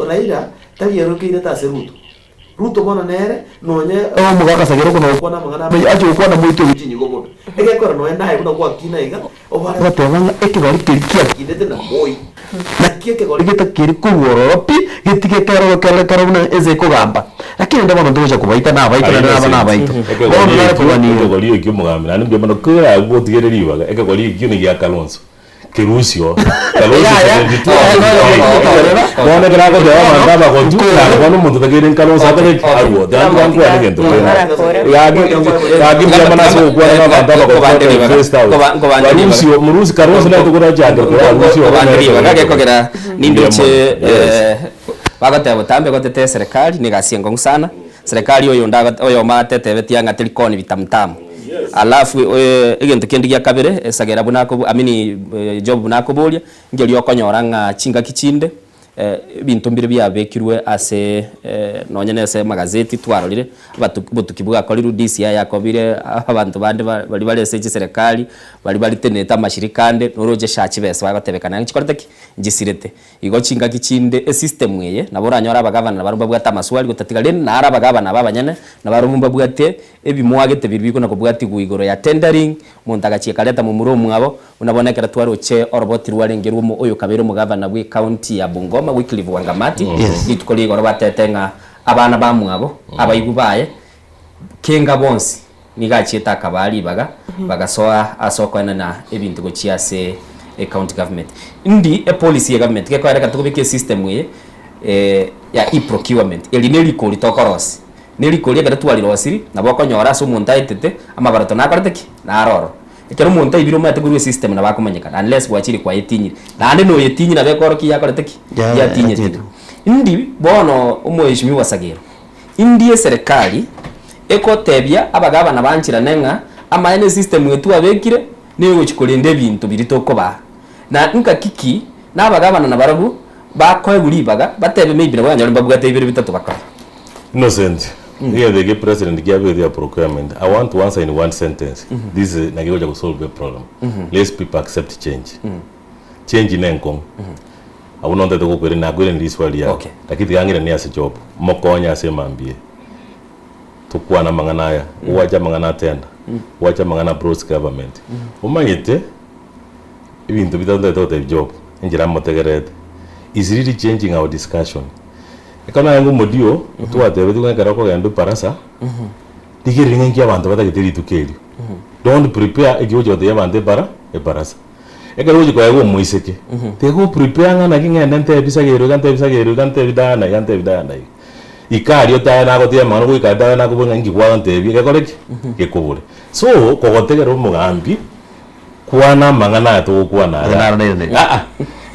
Raila tari ere okeirete ase Ruto. Ruto bono nere nonye omogaka Sagero okona gokwana amang'ana amaya, ache gokwana moite oyo chinyigo bobe. Egekora nonye naye buna gwakina iga, obare goteba ng'a ekegori keria kiakinete na moi. Naki ekegori getakeri korwa ororo pi, getige keroro kerore kerore buna ense ekogamba. Lakini rende bono ntogocha kobaita nabaito naende naba nabaito. Bono nare kogania iga. Ekegori ekio omogambi naende mbuya mono kera abwo otigere ribaga, ekegori ekio negia Kalonzo. Kerusio, Kalonzo Yaya, 72 bono ekero agoteba abanto abagotu, naende bono omonto otakeire Kalonzo akore ki? Arwe. Tiga nkwane egento kende. Gaki gaki mbuya mono ase ogokwana na abanto abagotu Nkobande first out. Nkobande Barusio, morusi Kalonzo nere tokorachakera korarusia oro Nkobande nere ribaga Kalonzo. gekogera Mbuya nindoche mono. Yes. bagoteba botambe gotete eserekari na egasi enkong'u sana. Serikali oyo onde oyomo atetebetie ng'a teri koni bitamutamu. Alafu egento kende gia kabere esagera buna akobo I mean Job buna akoboria, nkeria okonyora ng'a chingaki chinde ebinto mbire biabekirwe ase nonye na ase amagazeti twarorire, obotuki bwakorirwe, DCI yakobire, abanto bande baria bare ase chiserekari, baria baritenenete amashirika ande, noroche sha chibesa bagotebekana ng'a chikorete ki? Nchisiirete. Igo chingaki chinde esystem eye nabo oranyore abagavana nabarobwo mbabwate amaswali gotatiga rende naro abagavana aba abanyene nabarobwo mbabwate ebimwagete biria bikona kobwatigwa igoro ya tendering, omonto agachia akareta momura omwabo, buna bono ekero twaroche oroboti rwarenge rwa omo oyo okabeire omogavana bwe ecounty ya Bungoma Wycliffe Wangamati, rituko ria igoro batete ng'a abana bamwabo abaigwa baye kenga bonsi Nigo achiete akabaa ribaga, bagasoa ase okoenana ebinto gochia ase ecounty government. Ndi epolicy ye government gekoereka tokobeka esystem eye ya e-procurement. Eri ne rikori tokorosia. Ne rikori ekero twarirosiri, nabo okonyora ase omonto aetete, amabaroto nakorete ki? Naro ororo. Ekero omonto aibire omanyete korwa esystem nabo akomanyekana unless gwachire kwayetinyire. Naende noyetinyire nabo ekorokia yakorete ki? Yatinyetire. Ndi bono omoheshimiwa Sagero, Indi eserekari egotebia abagabana bancherane ng'a amaene esystem eye twabekire negochi korenda ebinto biria tokobaa. Na ngaki ki na abagabana nabarabwo Bakoegwa ribaga, batebe maybe nabo banyore mbabwate bibere bitato bakore. Innocent, egento eke president kiabete ya procurement, I want to answer in one sentence, this is naki egocha gosolve a problem, let's people accept change. Change ne enkong'u, abwo nonto ntagete gokoirania nakoirania riswali riao, lakini tiga ng'iranie ase job, mokonye ase emambia eye, tokwane amang'ana aya, owache amang'ana a tender, owache amang'ana a broad government, omanyete. Ebinto bitato ntagete gotebia Job, enchera amotegererete, is really changing our discussion. Ekero narenge omodio, twatebetigwe ng'a ekero okogenda ebarasa, rigereria ng'a inki abanto batagete rituko erio. Don't prepare eki ogochia gotebia abanto ebara ebarasa. Ekero ogochia koegwa omoiseke, tiga o prepare ng'a naki ng'ende ntebie sagero iga ntebie sagero iga ntebie Diana iga ntebie Diana iga. Ika aria otae nagotebia amang'ana goika aria Diana akobore ng'a inki gwantebia gekore ki? Gekobore. So, kogotegera omogambi. Kwana amang'ana aya togokwana aya. Aa,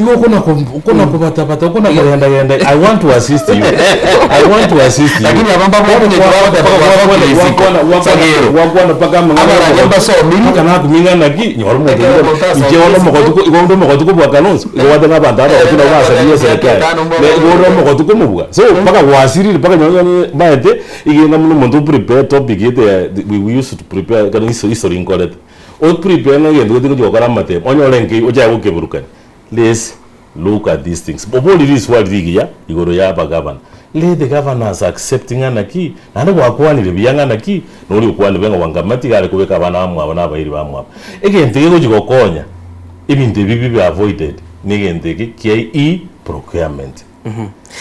igo okona ko- okona kobatabata, okona kogendagenda, I want to assist you. I want to assist you. Lakini aba mbabwate Bono ng'encho bagoteba wakwana- gwasokire isiko. wakwana- wakwana- Sagero. wakwana mpaka amang'ana Abaranja y'omogotu. mbasomiri. Mpaka nakumia ng'a naki, nyora omonto Ekero omonto- omonto inche asomire bono isiko. omogotu ko- igo onde omogotu kobua Kalonzo, igo gwateba ng'a abanto abagotu nabo basaria eserekari. Ne igo ore omogotu komobua. So mpaka gwasirire mpaka nonye maete, iga enga buna omonto o prepare topic gete ya we we used to prepare ekero history nkorete. O prepare ng'a egento gete ngochia gokora amatemo, onyore nkei ochake gokeburukania. Let's look at these things. Oborie riswali rigiya igoro ya abagavana. Let the governors accept ng'a naki, naende gwakwanire buya ng'a naki, noria okwanire ng'a Wangamati iga are kobeka abana bamwabo na abairi bamwabo. Egento eke gegochia gokonya ebinto ebi bibe avoided, na egento eke kia e-procurement.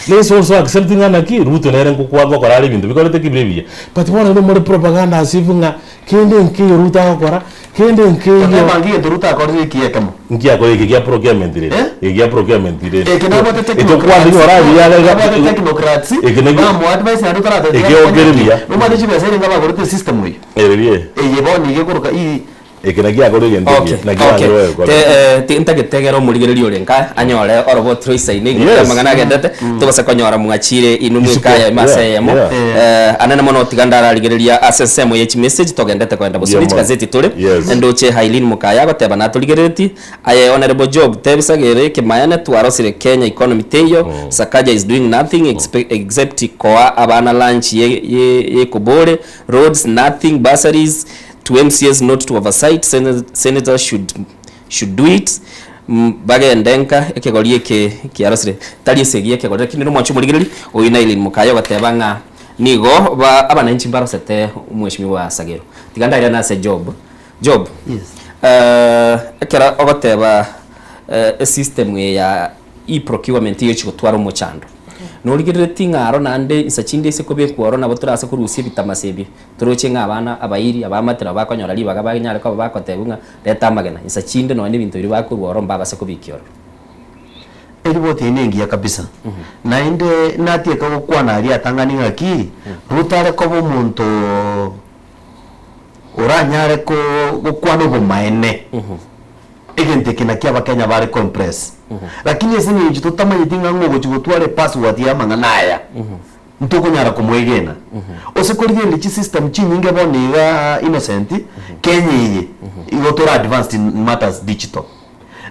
Let's also accept ng'a naki, Ruto nere ngokwa ngokora are ebinto bikorete ki bire ebiya. But bono rende more propaganda as if ng'a kende nkeiyo Ruto agokora, kende nkeiyo. Toteba nki gento Ruto akorire ekiya ekemo. Nki akorire eke gia procurement rende? Eh? Eke gia procurement rende? Eke nabwate Etokwana technocrats, nyora abiya iga iga nabwate technocrats, Eke naki bamoadvise naende otaratebia Eke okere buya. Nomanyete chibesa ere ngabagorete esystem eye. Ererie. Eye bono iga ekoroka i. Eke nakio akore egento Okay, ekiya, nakio okay. angire gokora. Te, eh, ti- ntagete egere omorigereria ore nka anyore oroboti roisaine igoro Yes. ri'amang'ana agendete, tobase konyora mwachire inwe Isiko, mwekaya ime ase yeah, eyemo. yeah. Eh, anene mono tiga ndararigereria ase ensemo ye chimessage togendete kogenda bosio Yeah, ne man. chigazeti tore. Yes. Ndoche Hailin Mukaya agoteba natorigereretie, aye Honourable Job tebisagere ekemayane twarosire Kenya economy teiyo, Sakaja is doing nothing expe- except koa abana lunch ye, ye, ye kobore, roads nothing, bursaries, To MCAs not to oversight, senators should should do it. Bagende nka ekegori eke kiarosire tari esegi y'ekegori lakini nomwanche omorigereri oyo na Eileen Mokaya ogoteba ng'a nigo ba abananchi mbarosete omweshimiwa Sagero. Tiga ndairane ase Job. Job, Yes. ekero ogoteba esystem eye ya E-procurement egochia gotwara omochando. Norigereretie ng'a aro naende insa chinde ase kobekwa oro nabo torase korusia ebitamase ebi. Toroche ng'a abana abairi, abaamate nabo bakonyora ribaga banyare koba bagotebwa ng'a reta amagena. Insa chinde nonya nebinto biria bakorwa oro mbabase kobikia ororo. Eriboti eye nengiya kabisa. Naende natieka gokwana aria atang'ani ng'aki, Ruto are koba omonto oranyare gokwana obomaene. Egento eke nakio abakenya bare ko-impress. Lakini ase eng'encho totamanyeti ng'a ng'o ogochia gotwara epassword ya amang'ana aya, ntokonyara komoegena. Ose korigereria chisystem chinyinge bono iga Innocent, Kenya eye, igo tore advanced in matters digital.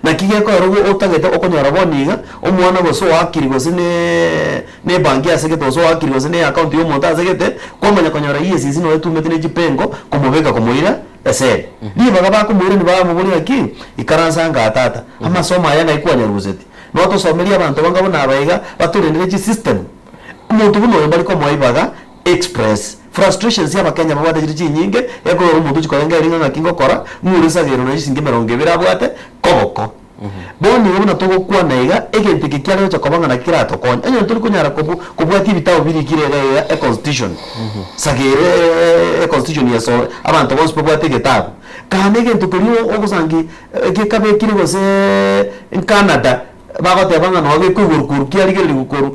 Naki gekoera ogo otagete okonyora bono iga, omwana gose oakiri gose ne ne ebanki asegete gose oakiri gose ne eaccount ya omonto asegete, kwamanya konyora EACC noyo etumete ne chipengo komobeka komoira esegi. Ribaga bakomoirania bamoboria ng'aki, ikaransa ngaa tata, amasomo aya ng'ai kwanyaruseti? Notosomerie abanto banga buna aba iga, batorendere chisystem. Omonto buna oyo mbari komoa ibaga express frustrations abakenya babwate chire chinyinge, ekogera omonto ochia korengereria ng'a ng'aki ngokora, ng'o ore sagero na chishingi emerongo ebere abwate koboko. Bono igo buna togokwana iga, egento eke kiare gocha koba ng'a naki keratokonye, onye ntori konyara kobu kobwatia ebitabu birikire iga iga econstitution, sagero econstitution yesore abanto bonsi babwate egetabu, kane egento keria ogosangi gekabekire goseeee Canada, bagoteba ng'a noo gekoigorwa korwa kiarigererigwe korwa,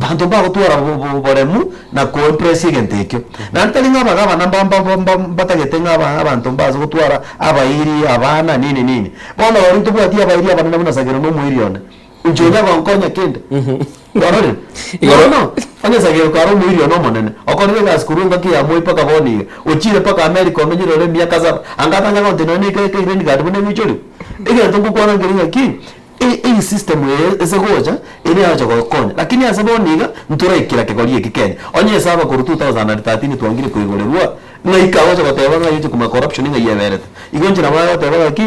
Abanto mbagotwara oboremu na koimpress egento ekio. Naende tari ng'a abagabana mba mba mba mbatagete ng'a aba abanto mbase gotwara abairi, abana, nini nini. Bono rori ntobwati abairi abanene buna Sagero na omoiri one. Inche onya gonkonya kende? Kwarorire? Igoro- Bono, onye Sagero kare omoiri one omonene, okorire egasi korwa engaki ya Moi mpaka bono iga, ochire mpaka America omenyire ore emiaka saba, anga atanya gontebia nonye na eke green card buna egoichoria? Egento ngokwana nkeri ng'aki, E- eye system eye ase gocha, ere yagocha gokonya, lakini ase bono iga, ntoraikera kegori eke Kenya. Onye ase abakorwa 2013 twangire koigorerwa, ng'ai kagocha goteba ng'a yoche kuma corruption ng'ai eberete. Igo inche nabo agoteba ng'aki,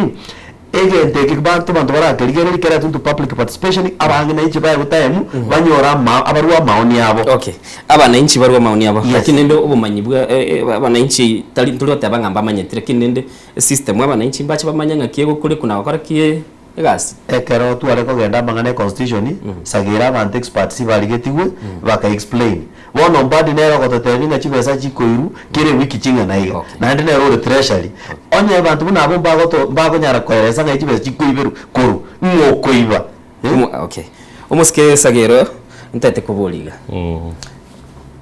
egento eke banto abanto barakerigereria keretwe into public participation, abang'ina inche baegwe time, banyore ama abarwe amaoni abo. Okay, abananchi barwe amaoni abo, lakini rende obomanyi bwa abananchi tari ntori goteba ng'a mbamanyeti, lakini rende esystem abananchi mbache bamanye ng'aki egokorekwa na gokora ki egasi. Ekero tware kogenda amang'ana e constitution, sagera abanto experts barigetigwe, baka explain. Bono Mbadi nere ogototebia ng'a chibesa chikoirwa kera ewiki ching'ana iga, naende nere ore treasury. Onye abanto buna abwo mbagoto mbakonyara koeresa ng'ai chibesa chikoiberwa korwa, ng'o okoiba? Omo okay. Omosike Sagero, ntaete koboria iga.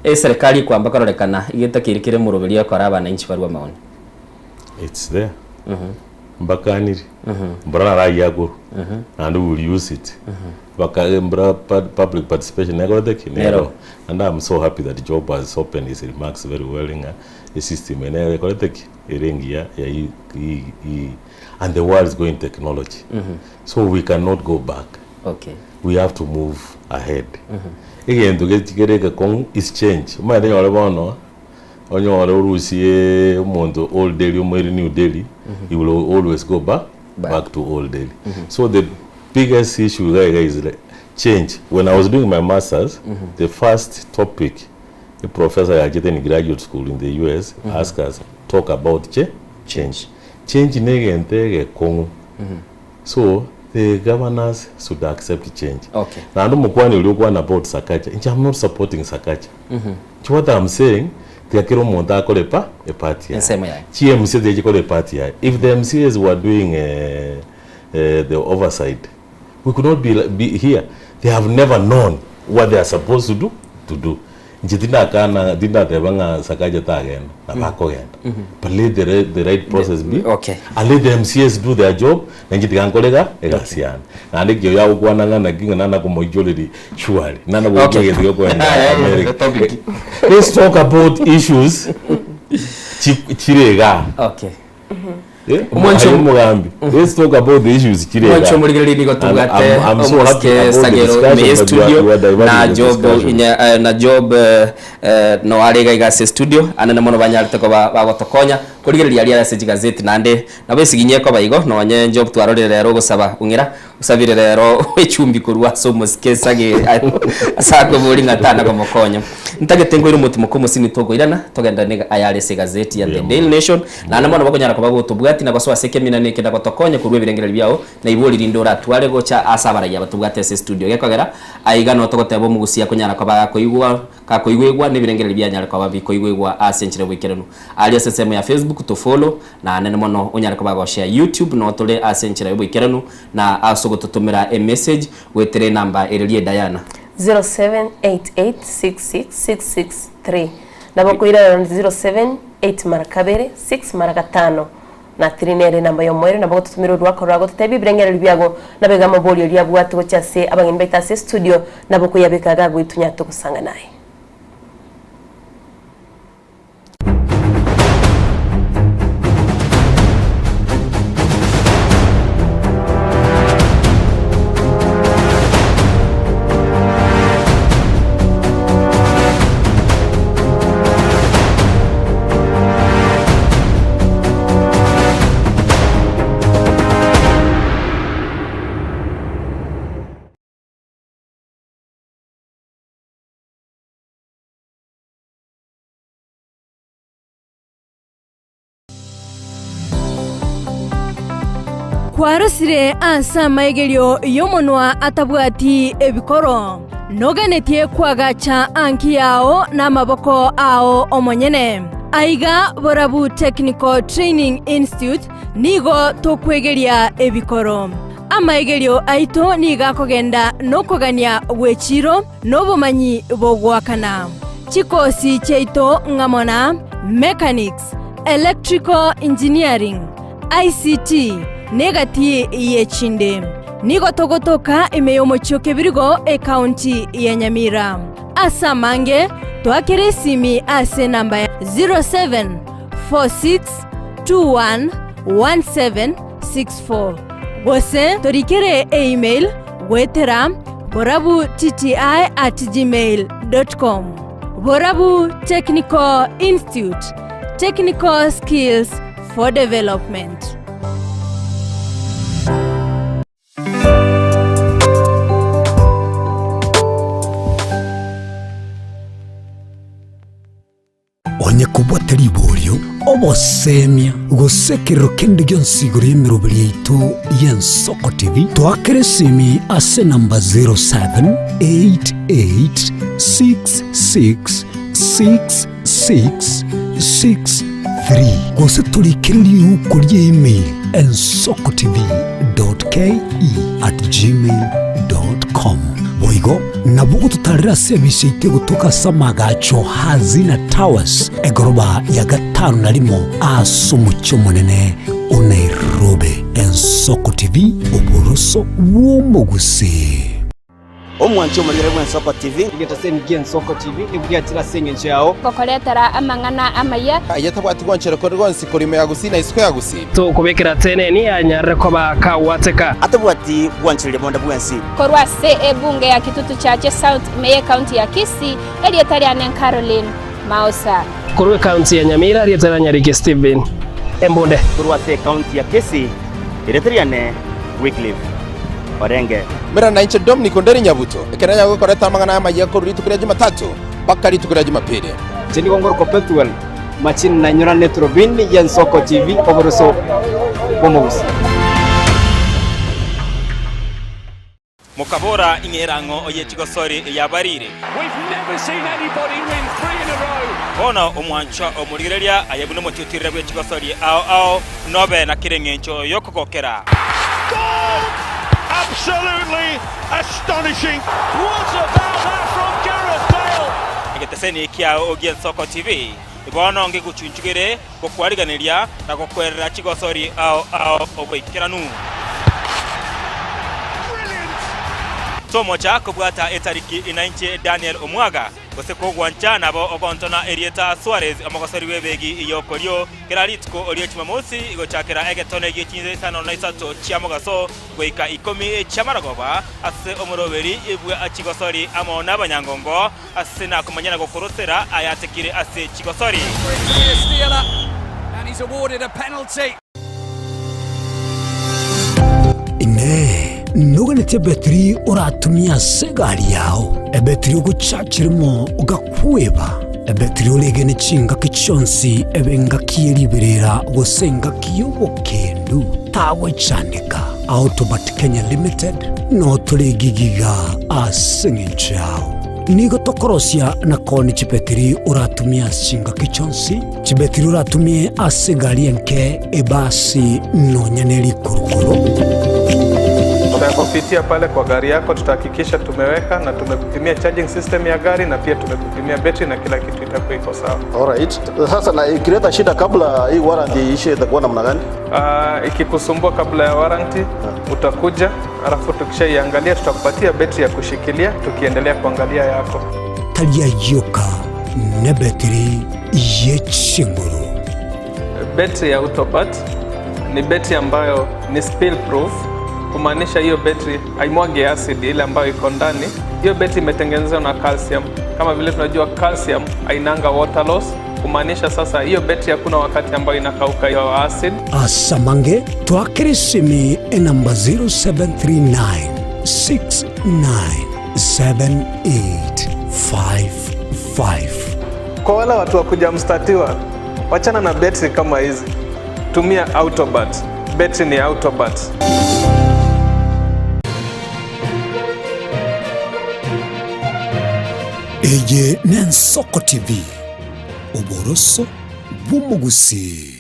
Eserekari ekwamba kororekana iga etakeire kere omoroberio ekore abananchi barwe amaoni. It's there. Mbakaniri. Mbura naragia akorwa. Naende we will use it. Baka mbura public participation nekorete ki? Nero. And I'm so happy that Job has opened his remarks very well ng'a esystem eye nere ekorete ki? Ere engiya ya e e e and the world is going technology. So we cannot go back. Okay. We have to move ahead. Egento kere egekong'u is change. Omanyete nyore bono Onyore orusie omonto old Delhi omoire new Delhi, he will always go back, back to old Delhi. So the biggest issue iga iga is like change. When I was doing my masters, the first topic a professor yachete in graduate school in the US asked us talk about che change. Change ne egento egekong'u. So the governors should accept change. Okay. Naende omokwani oria okwana about Sakaja, inche I'm not supporting Sakaja. Inche what I'm saying, tiga kera omonto akore epa eparty yaye. Ensemo yaye. Chi MCA tiga chikore eparty yaye. If the MCAs were doing eh, eh, the oversight, we could not be, li- be here. They have never known what they are supposed to do, to do. Inche tindakana tindateba ng'a Sakaja tagenda, nabo akogenda. But let the, right- the right process be. Okay. And let the MCAs do their job, na inche tiga nkore iga egasi yane. Naende ekio yagokwana ng'a naki ng'a nana komoichoreria surely, nana goika Okay. egento giokoenda America. Let's talk about issues chi- chire igaa. Okay. Eh, Omwancho- aye omogambi. Let's talk about the issues chire igaa. Mwancho omorigereria nigo And tobwate I'm- I'm so happy omosike about the Sagero discussion, ime but you are- studio you are diverting na the Job discussion. inya eh, na Job eh, eh, no are iga iga ase studio anene mono banyarete koba bagotokonya korigereria aria ase chigazeti naende nabo esiginyi ekoba igo nonye Job twarorire rero ogosaba ong'ira osabire rero echumbi korwa ase omosike Sagero ase akobori ng'a tana komokonya ntagete nkoire omotimoka omosini tokoirana togenderane ayare ase egazeti ya The Daily Nation Naende mono bakonyara koba gotobwati na gosoa ase ekemina na ekenda gotokonya korua ebirengererio biao, na ibori rinde oratware gocha ase abaraiyo aba tobwate ase estudio. Gekogera aiga noo togoteba omogusia akonyara koba gakoigwa gakoigwegwa na ebirengererio bianyare koba bikoigwegwa ase enchera y'oboikeranu. Aria ase ensemo ya Facebook to follow, naende mono onyare koba goshare YouTube noo tore ase enchera y'oboikeranu na ase ogototomera emessage goetera enamba ereria Diana. 0788666663 Nabo okoirana 07 8 mara kabere 6 mara gatano na 3 nere enamba y'omoerio. Nabo ogototomera orwako rwago totebie ebirengererio biago nabo iga amaborio aria abwate gochia ase abageni baito ase estudio nabo okoyabeka iga goitunya togosanga naye. Kwarosire ase amaigerio y'omonwa atabwati ebikoro, noganetie koagacha anki yao namaboko ao omonyene. Aiga Borabu Technical Training Institute nigo tokwegeria ebikoro. Amaigerio aito nigo akogenda nokogania gw'echiro nobomanyi bogoakana. Chikosi chiaito ng'amo na Mechanics, Electrical Engineering, ICT, na egati y'echinde. Nigo togotoka ime y'omochie o Kebirigo, ekaunti ya Nyamira. Ase amange, toakere esimi ase enamba ya 0746211764. Gose torikere email goetera borabu tti at gmail dot com. Borabu Technical Institute, technical skills for development. Onye kobwate riborio, obosemia, gose ekerero kende gionsi igoro y'emeroberi yaito y'Ensoko TV, toakere esimi ase enamba 0788666663 gose torikere riuko ria email ensokotv.ke@gmail.com. Boigo nabo ogototarera ase ebise yaito egotoka ase amagacho Hazina Towers, egoroba ya gatano na rimo ase omochie omonene o Nairobi. Ensoko TV, oboroso bw'omogusii. Omwanchi omorigere bw'Ensoko TV. Egetaseni gi'Ensoko TV nigo giachire ase engencho yao. Gokoretera amang'ana amaya. Aye tabwati gwanchera kore gonsi korwa ime ya Gusii na isiko ya Gusii. Tokobekera teneni anyarire koba kagwateka. Atabwati gwanchereria bonde bwensi. Korwa ase ebunge ya Kitutu Chache South ime y'Ekaunti ya Kisii, erieta riane Caroline Maosa. Korwa ekaunti ya Nyamira, erieta ria Nyariki Stephen Embunde. Korwa ase ekaunti ya Kisii, erieta riane Wycliffe Orenge. Mera nainche Dominic Onderi Nyabuto, ekero nanyare gokoreta amang'ana aya amayia korwa rituko ria Jumatatu mpaka rituko ria Jumapili. Inche nigo ngorokwa Pethuel Machini nainyora Eturubini y'Ensoko TV oboroso bw'omogusii. Mokabora, Ing'era ang'o oye chigosori eyabarire? Bono omwanchwa omorigereria aye buna omotiutirire bwe chigosori ao ao, nobe na kera engencho y'okogokera. Egeteseni kiao gi'Ensoko TV bono ngegochunchugere gokwariganeria na gokwerera chigosori ao ao oboikeranu. Tomocha kobwata etariki inainche Daniel Omwaga, gose kogwancha nabo ogontona erieta Suarez omogosori bw'ebegi y'okorio kera rituko rie Jumamosi gochakera egetone gie chinsa isano na isato chia mogaso goika ikomi chi'amarogoba ase omoroberi bwa chigosori amo nabanyangongo Ase nakomanya na gokorosera ayatekire ase chigosori. Inee! Noganetie ebetiri oratumie ase egari yao? Ebetiri ogochachirimo ogakweba? Ebetiri oregene chingaki chionsi ebe engaki ye riberera gose engaki y'obokendu? Tagwechandeka. Autobat Kenya Limited notore egigiga ase engencho yao. Nigo tokorosia na koonia chibetiri oratumie ase chingaki chionsi, chibetiri oratumie ase egari enke, ebasi, nonya ne rikurukuru. Tutakupitia pale kwa gari yako, tutahakikisha tumeweka na tumekupimia charging system ya gari na pia tumekupimia betri na kila kitu itakuwa iko sawa. Alright. Sasa na ikileta shida kabla hii warranty iishe itakuwa namna gani? Uh, ikikusumbua kabla ya warranty utakuja, alafu tukishaiangalia tutakupatia betri ya kushikilia tukiendelea kuangalia yako. Tari ayio oka, nebetiri ye chinguru. Betri ya Autobat ni betri ambayo ni spill proof, kumaanisha hiyo betri haimwagi acid ile ambayo iko ndani. Hiyo betri imetengenezwa na calcium. Kama vile tunajua calcium hainanga water loss, kumaanisha sasa hiyo betri hakuna wakati ambayo inakauka hiyo acid. Asamange twakere esimi enamba 0739 697855. Kwa wale watu wa kuja mstatiwa, wachana na betri kama hizi, tumia Autobat. Betri ni Autobat. Eye n'Ensoko TV, oboroso bw'omogusii.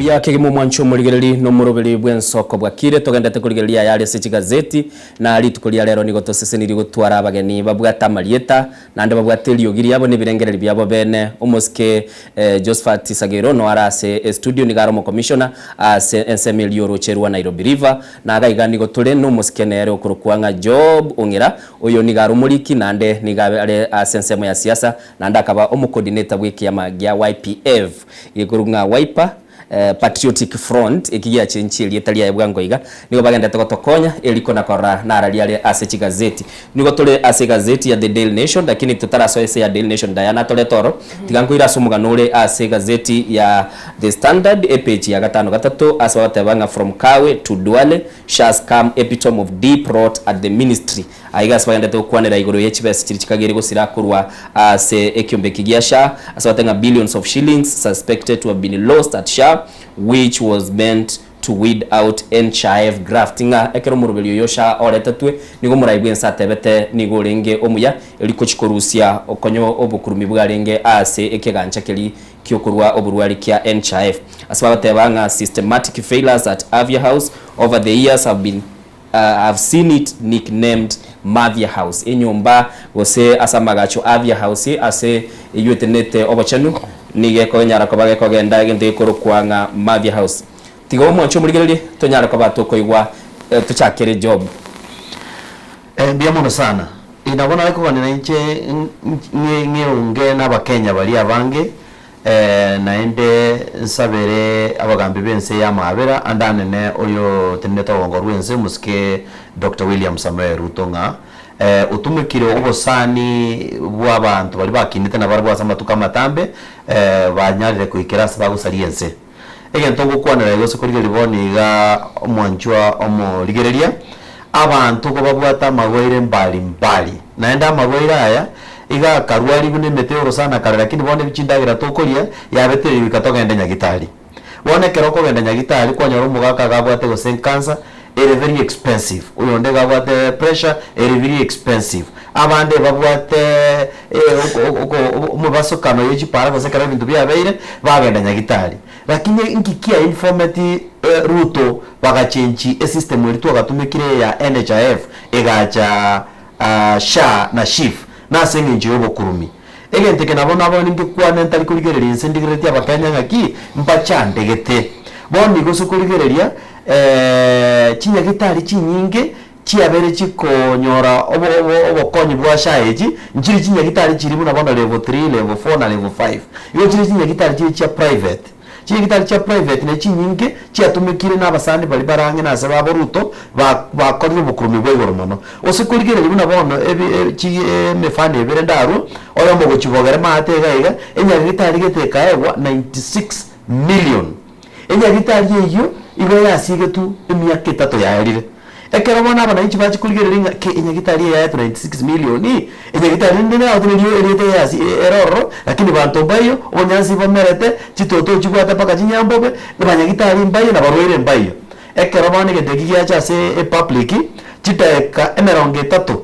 Buya kegima omwancho omorigereri na omoroberi bw'ensoko bwakire togendete korigereria ayare ase chigazeti na rituko ria rero nigo tosesenirie gotwara abageni babwate amarieta naende babwate eriogi riabo na ebirengererio biabo bene omosike Josphat Sagero noyo are ase estudio nigo are omokomishona ase ensemo eria y'oroche rwa Nairobi River na iga iga nigo tore na omosike nere okorokwa ng'a Job Ong'ira oyo nigo are omoriki naende nigo are ase ensemo ya siasa naende akaba omocoordinator bw'ekiama gia YPF Gekorwa ng'a Wiper Patriotic Front, eki giachenchie erieta riaye bwango iga, nigo bagenderete gotokonya eriko na korora narari are ase chigazeti. Nigo tore ase egazeti ya The Daily Nation, lakini totarasoa ase ya Daily Nation Diana atorete oro, tiga nkoire ase omogano ore ase egazeti ya The Standard, epage ya gatano gatato, ase bagoteba ng'a From Kawe to Duale, SHA scam epitome of deep rot at the ministry. Aiga ase bagenderete gokwanera igoro ye chibesa chiria chikageire gosira korwa ase ekiombe eki gia SHA, ase bagoteba ng'a billions of shillings suspected to have been lost at SHA which was meant to weed out NHIF graft ng'a ekero omoroberi oyo SHA oretetwe nigo omorai bwense atebete nigo orenge omuya eri gochia korusia okonyo obokurumi bwarenge ase ekegancha keria kiokorwa oborwari kia NHIF. Ase bagoteba ng'a systematic failures at Avia House over the years have been I've seen it nicknamed Mavia House, enyomba gose ase amagacho Avia House ase eyio etenenete obochenu, nigo ekonyara koba gekogenda egento gekorokwa ng'a Mavia House. Tiga omwanche omorigererie tonyare koba tokoigwa tochakere job. Mbuya mono sana. Nabo nare koganera inche ng'eunge n'Abakenya baria abange Naende nsabere abagambi b'ense y'amaabera ande anene oyotenenete obogongo rw'ense, omosike Doctor William Samoei Ruto ng'a otumekire obosani bw'abanto baria bakinete nabarabwo ase amatuko amatambe, banyarire koikera ase bagosaria ense. Egento ngokwanera iga gose korigereria bono iga omwanchwa omorigereria, abanto kobabwate amarwaire mbari mbari, naende amarwaire aya iga akarwarigwe na emete y'orosana kare lakini bono ebi chindagera tokoria yabetereire goika togende nyagitari. Bono ekero okogenda nyagitari kwanyora omogaka iga abwate gose cancer ere very expensive, oyonde iga abwate pressure ere very expensive, abande babwate omobasokano ye chipara gose ekero ebinto biabeire bagenda nyagitari. Lakini inki kia informeti Ruto bagachenchi esystem eria twagatumekire ya NHIF egacha SHA na SHIF nase eng'encho ya obokurumi. Egento eke nabo nabo ningekwane ntari korigereria inse ndigereretie abakenya ng'aki mbachandegete. Bono igo ase korigereria chinyagitari chinyinge chiabeire chikonyora obokonyi bwa SHA echi, nchire chinyagitari chiria buna bono level 3, level 4 na level 5. Igo chire chinyagitari chire chia private. Chinyagitari chia private ne chinyinge chiatumekire na abasani baria bare ang'e na ase babo Ruto bakorire obokurumi bwa igoro mono. Gose korigereria buna bono emefano ebere ndarue, oyomo ogochibogera maate iga iga, enyagitari gete ekaegwa 96 million. Enyagitari eyio igo yasigetwe emiaka etato yaerire. Ekero bono abananchi bachia korigereria ng'a ki enyagitari eye yaetwe 96 million, enyagitari rende nero nerio erieta eyasi ere ororo, lakini banto mbaiyo, obonyansi bomerete, chitoto chibwate mpaka chinyambobe, abanyagitari mbaiyo na abarwaire mbaiyo. Ekero bono egento eki giacha ase epublic, chidakika emerongo etato,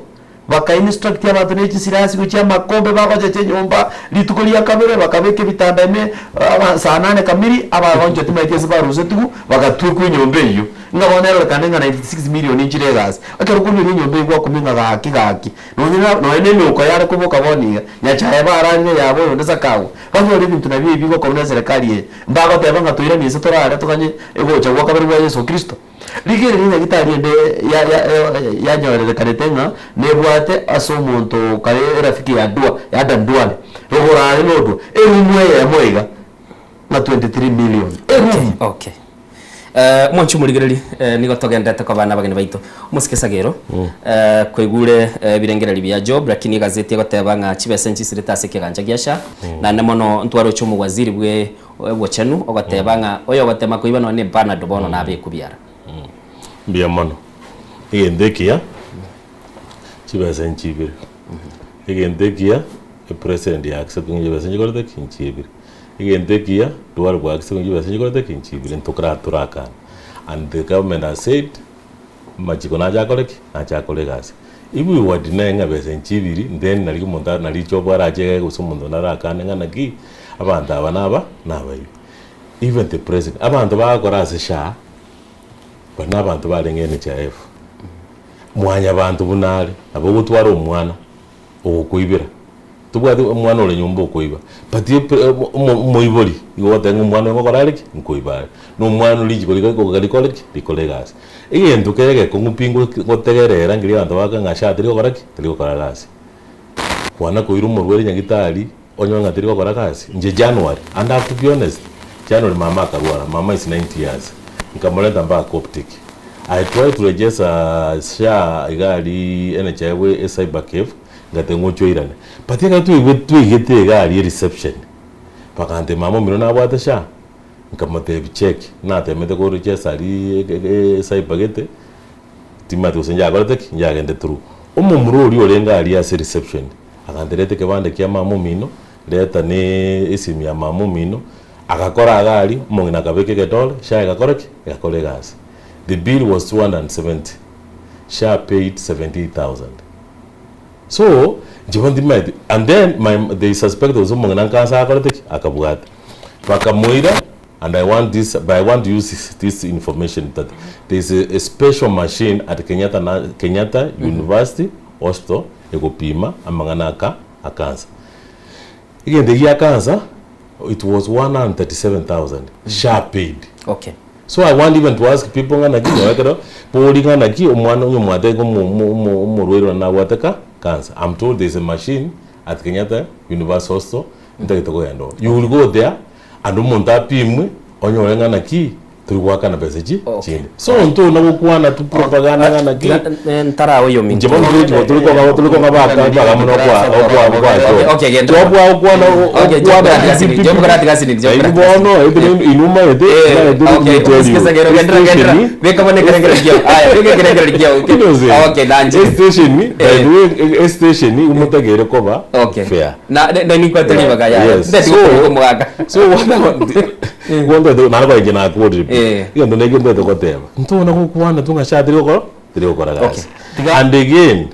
Baka instruct abanto ne chisirasi gochia amakombe bagochecha enyomba rituko ria kabere bakabeka ebitanda ime aba saa nane kamiri abagonchwa timaeti ase barusetigwe bagatwekwa enyomba eyio. Ng'a bono erorekane ng'a 96 million nchire egasi. Ekero okorueria enyomba eyio gwakumia ng'a gaki gaki nonye na nonye na emeuko yare koboka bono iga Nyachae bararire yabo oyonde Sakawa banyore ebinto nabio ebi bigokorwa na eserekari eye. Mbagoteba ng'a toiranie inse torare toganye egocha gwa kabere gwa Yeso Kristo. Rigereria nyagitari ende yanyorerekanete ng'a nebwate ase omonto kare erafiki ya Dua, ya Adan Duale, rogoro are nodwa, erumu eyemo iga ng'a 23 million. Erumu! Okay. Eh, mwanche omorigereri eh, nigo togenderete koba nabageni baito omosike sagero eh, koigure eh, ebirengererio bia Job lakini egazeti egoteba ng'a chibesa nchisirete ase ekegancha gia SHA naende mono ntwaroche omowaziri bwe Obochenu, ogoteeba ng'a oyogotema koiba nonya ne Bernardo bono nabe ekubiara. Mbuya mono. Egento ekiya, chibesa nchibire. Egento ekiya, epresident ya accept ng'a chibesa nchikorete ki? Nchibire. Egento ekiya, tware kwa accept ng'a chibesa nchikorete ki? Nchibire. Ntokora torakane. And the government has said, amachiko nache akore ki? Nache akore egasi. If we were deny ng'a besa nchibiri, then nari omonto nari job arache gose omonto onde arakane ng'a naki, abanto aba naba nabaibi. Even the president, abanto bagakora ase SHA, baria na abanto barenge NHIF. Mwanyabanto buna are, nabo ogotwara omwana ogokoibera, tobwati omwana ore nyomba okoiba, but omoibori igo ogoteba ng'a omwana oyo ngokora are ki? Nkoiba are. Na omwana oria richiko rigoika rikore ki? Rikore egasi. Egento kere egekong'u pi ngotegerera nkeria abanto bagokora ng'a SHA teri gokora ki? Teri gokora gasi. Kwana koira omorwaire nyagitari onyore ng'a teri gokora gasi, inche January, and I have to be honest, January mama akarwara, mama is 90 years, nkamorenta mpaka Coptic. I tried to register SHA iga aria NHIF e cyber cafe, ngateba ng'a oche oirane. But ekero twaigwete twaigete iga aria ereception, bakantebia mama omino nabwate SHA? Nkamotebia check, natemete ko register aria e cyber gete, timanyeti gose njakorete ki, njagende through. Omomura oria orenge aria ase reception, Agantebi, Reta ekebande kia mama omino, reta ne esimu ya mama omino. Agakora iga aria, omong'ina akabeka egedore, SHA egakora ki? Egakora egasi. The bill was 270, SHA paid 78,000. So, inche bono timanyeti, and then my they suspected gose omong'ina nkansa akorete ki? Akabwata. Bakamoira and I want this, but I want to use this, this information that there is a, a special machine at Kenyatta, na, Kenyatta University Hospital egopima amang'ana aka a cancer. Egento ekia cancer it was 137,000 SHA paid. Okay. So I want even to ask people ng'a naki nyowe ekero bori ng'a naki omwana onye mwatebia omo omo omo omorwaire one nabwate ka cancer. I'm told there is a machine at Kenyatta University Hospital ntagete kogenda oo. You will go there and omonto apimwe onyore ng'a naki tori goakana besa echi chinde. So ntona gokwana tu propaganda ng'a naki Ntarawa oyo inche bono tore tore koba tore koba baka baka mono kwa kwa kwa Okay, okay, genda. Job gokwana Okay, Job grati gasini, Job grati gasini, Job Inwe grati bono inwe inwe maete Eh, maete okay, let me tell you. sikiza gero, gendera, gendera. Beka bono ekerengero kiao. Aya, beka ekerengero kiao. Innocent. Okay, nanche. Estation, by the way, estation omotagere koba Okay. fair. Na na ninkwete ribaga yaya. Yes. Ndeti So- komogaka. So what I want Gontete nare koenche nakorire pi. Egento na ekio ntagete goteba, ntona gokwana tu ng'a sha tiri gokora tiri gokora gasi. And again,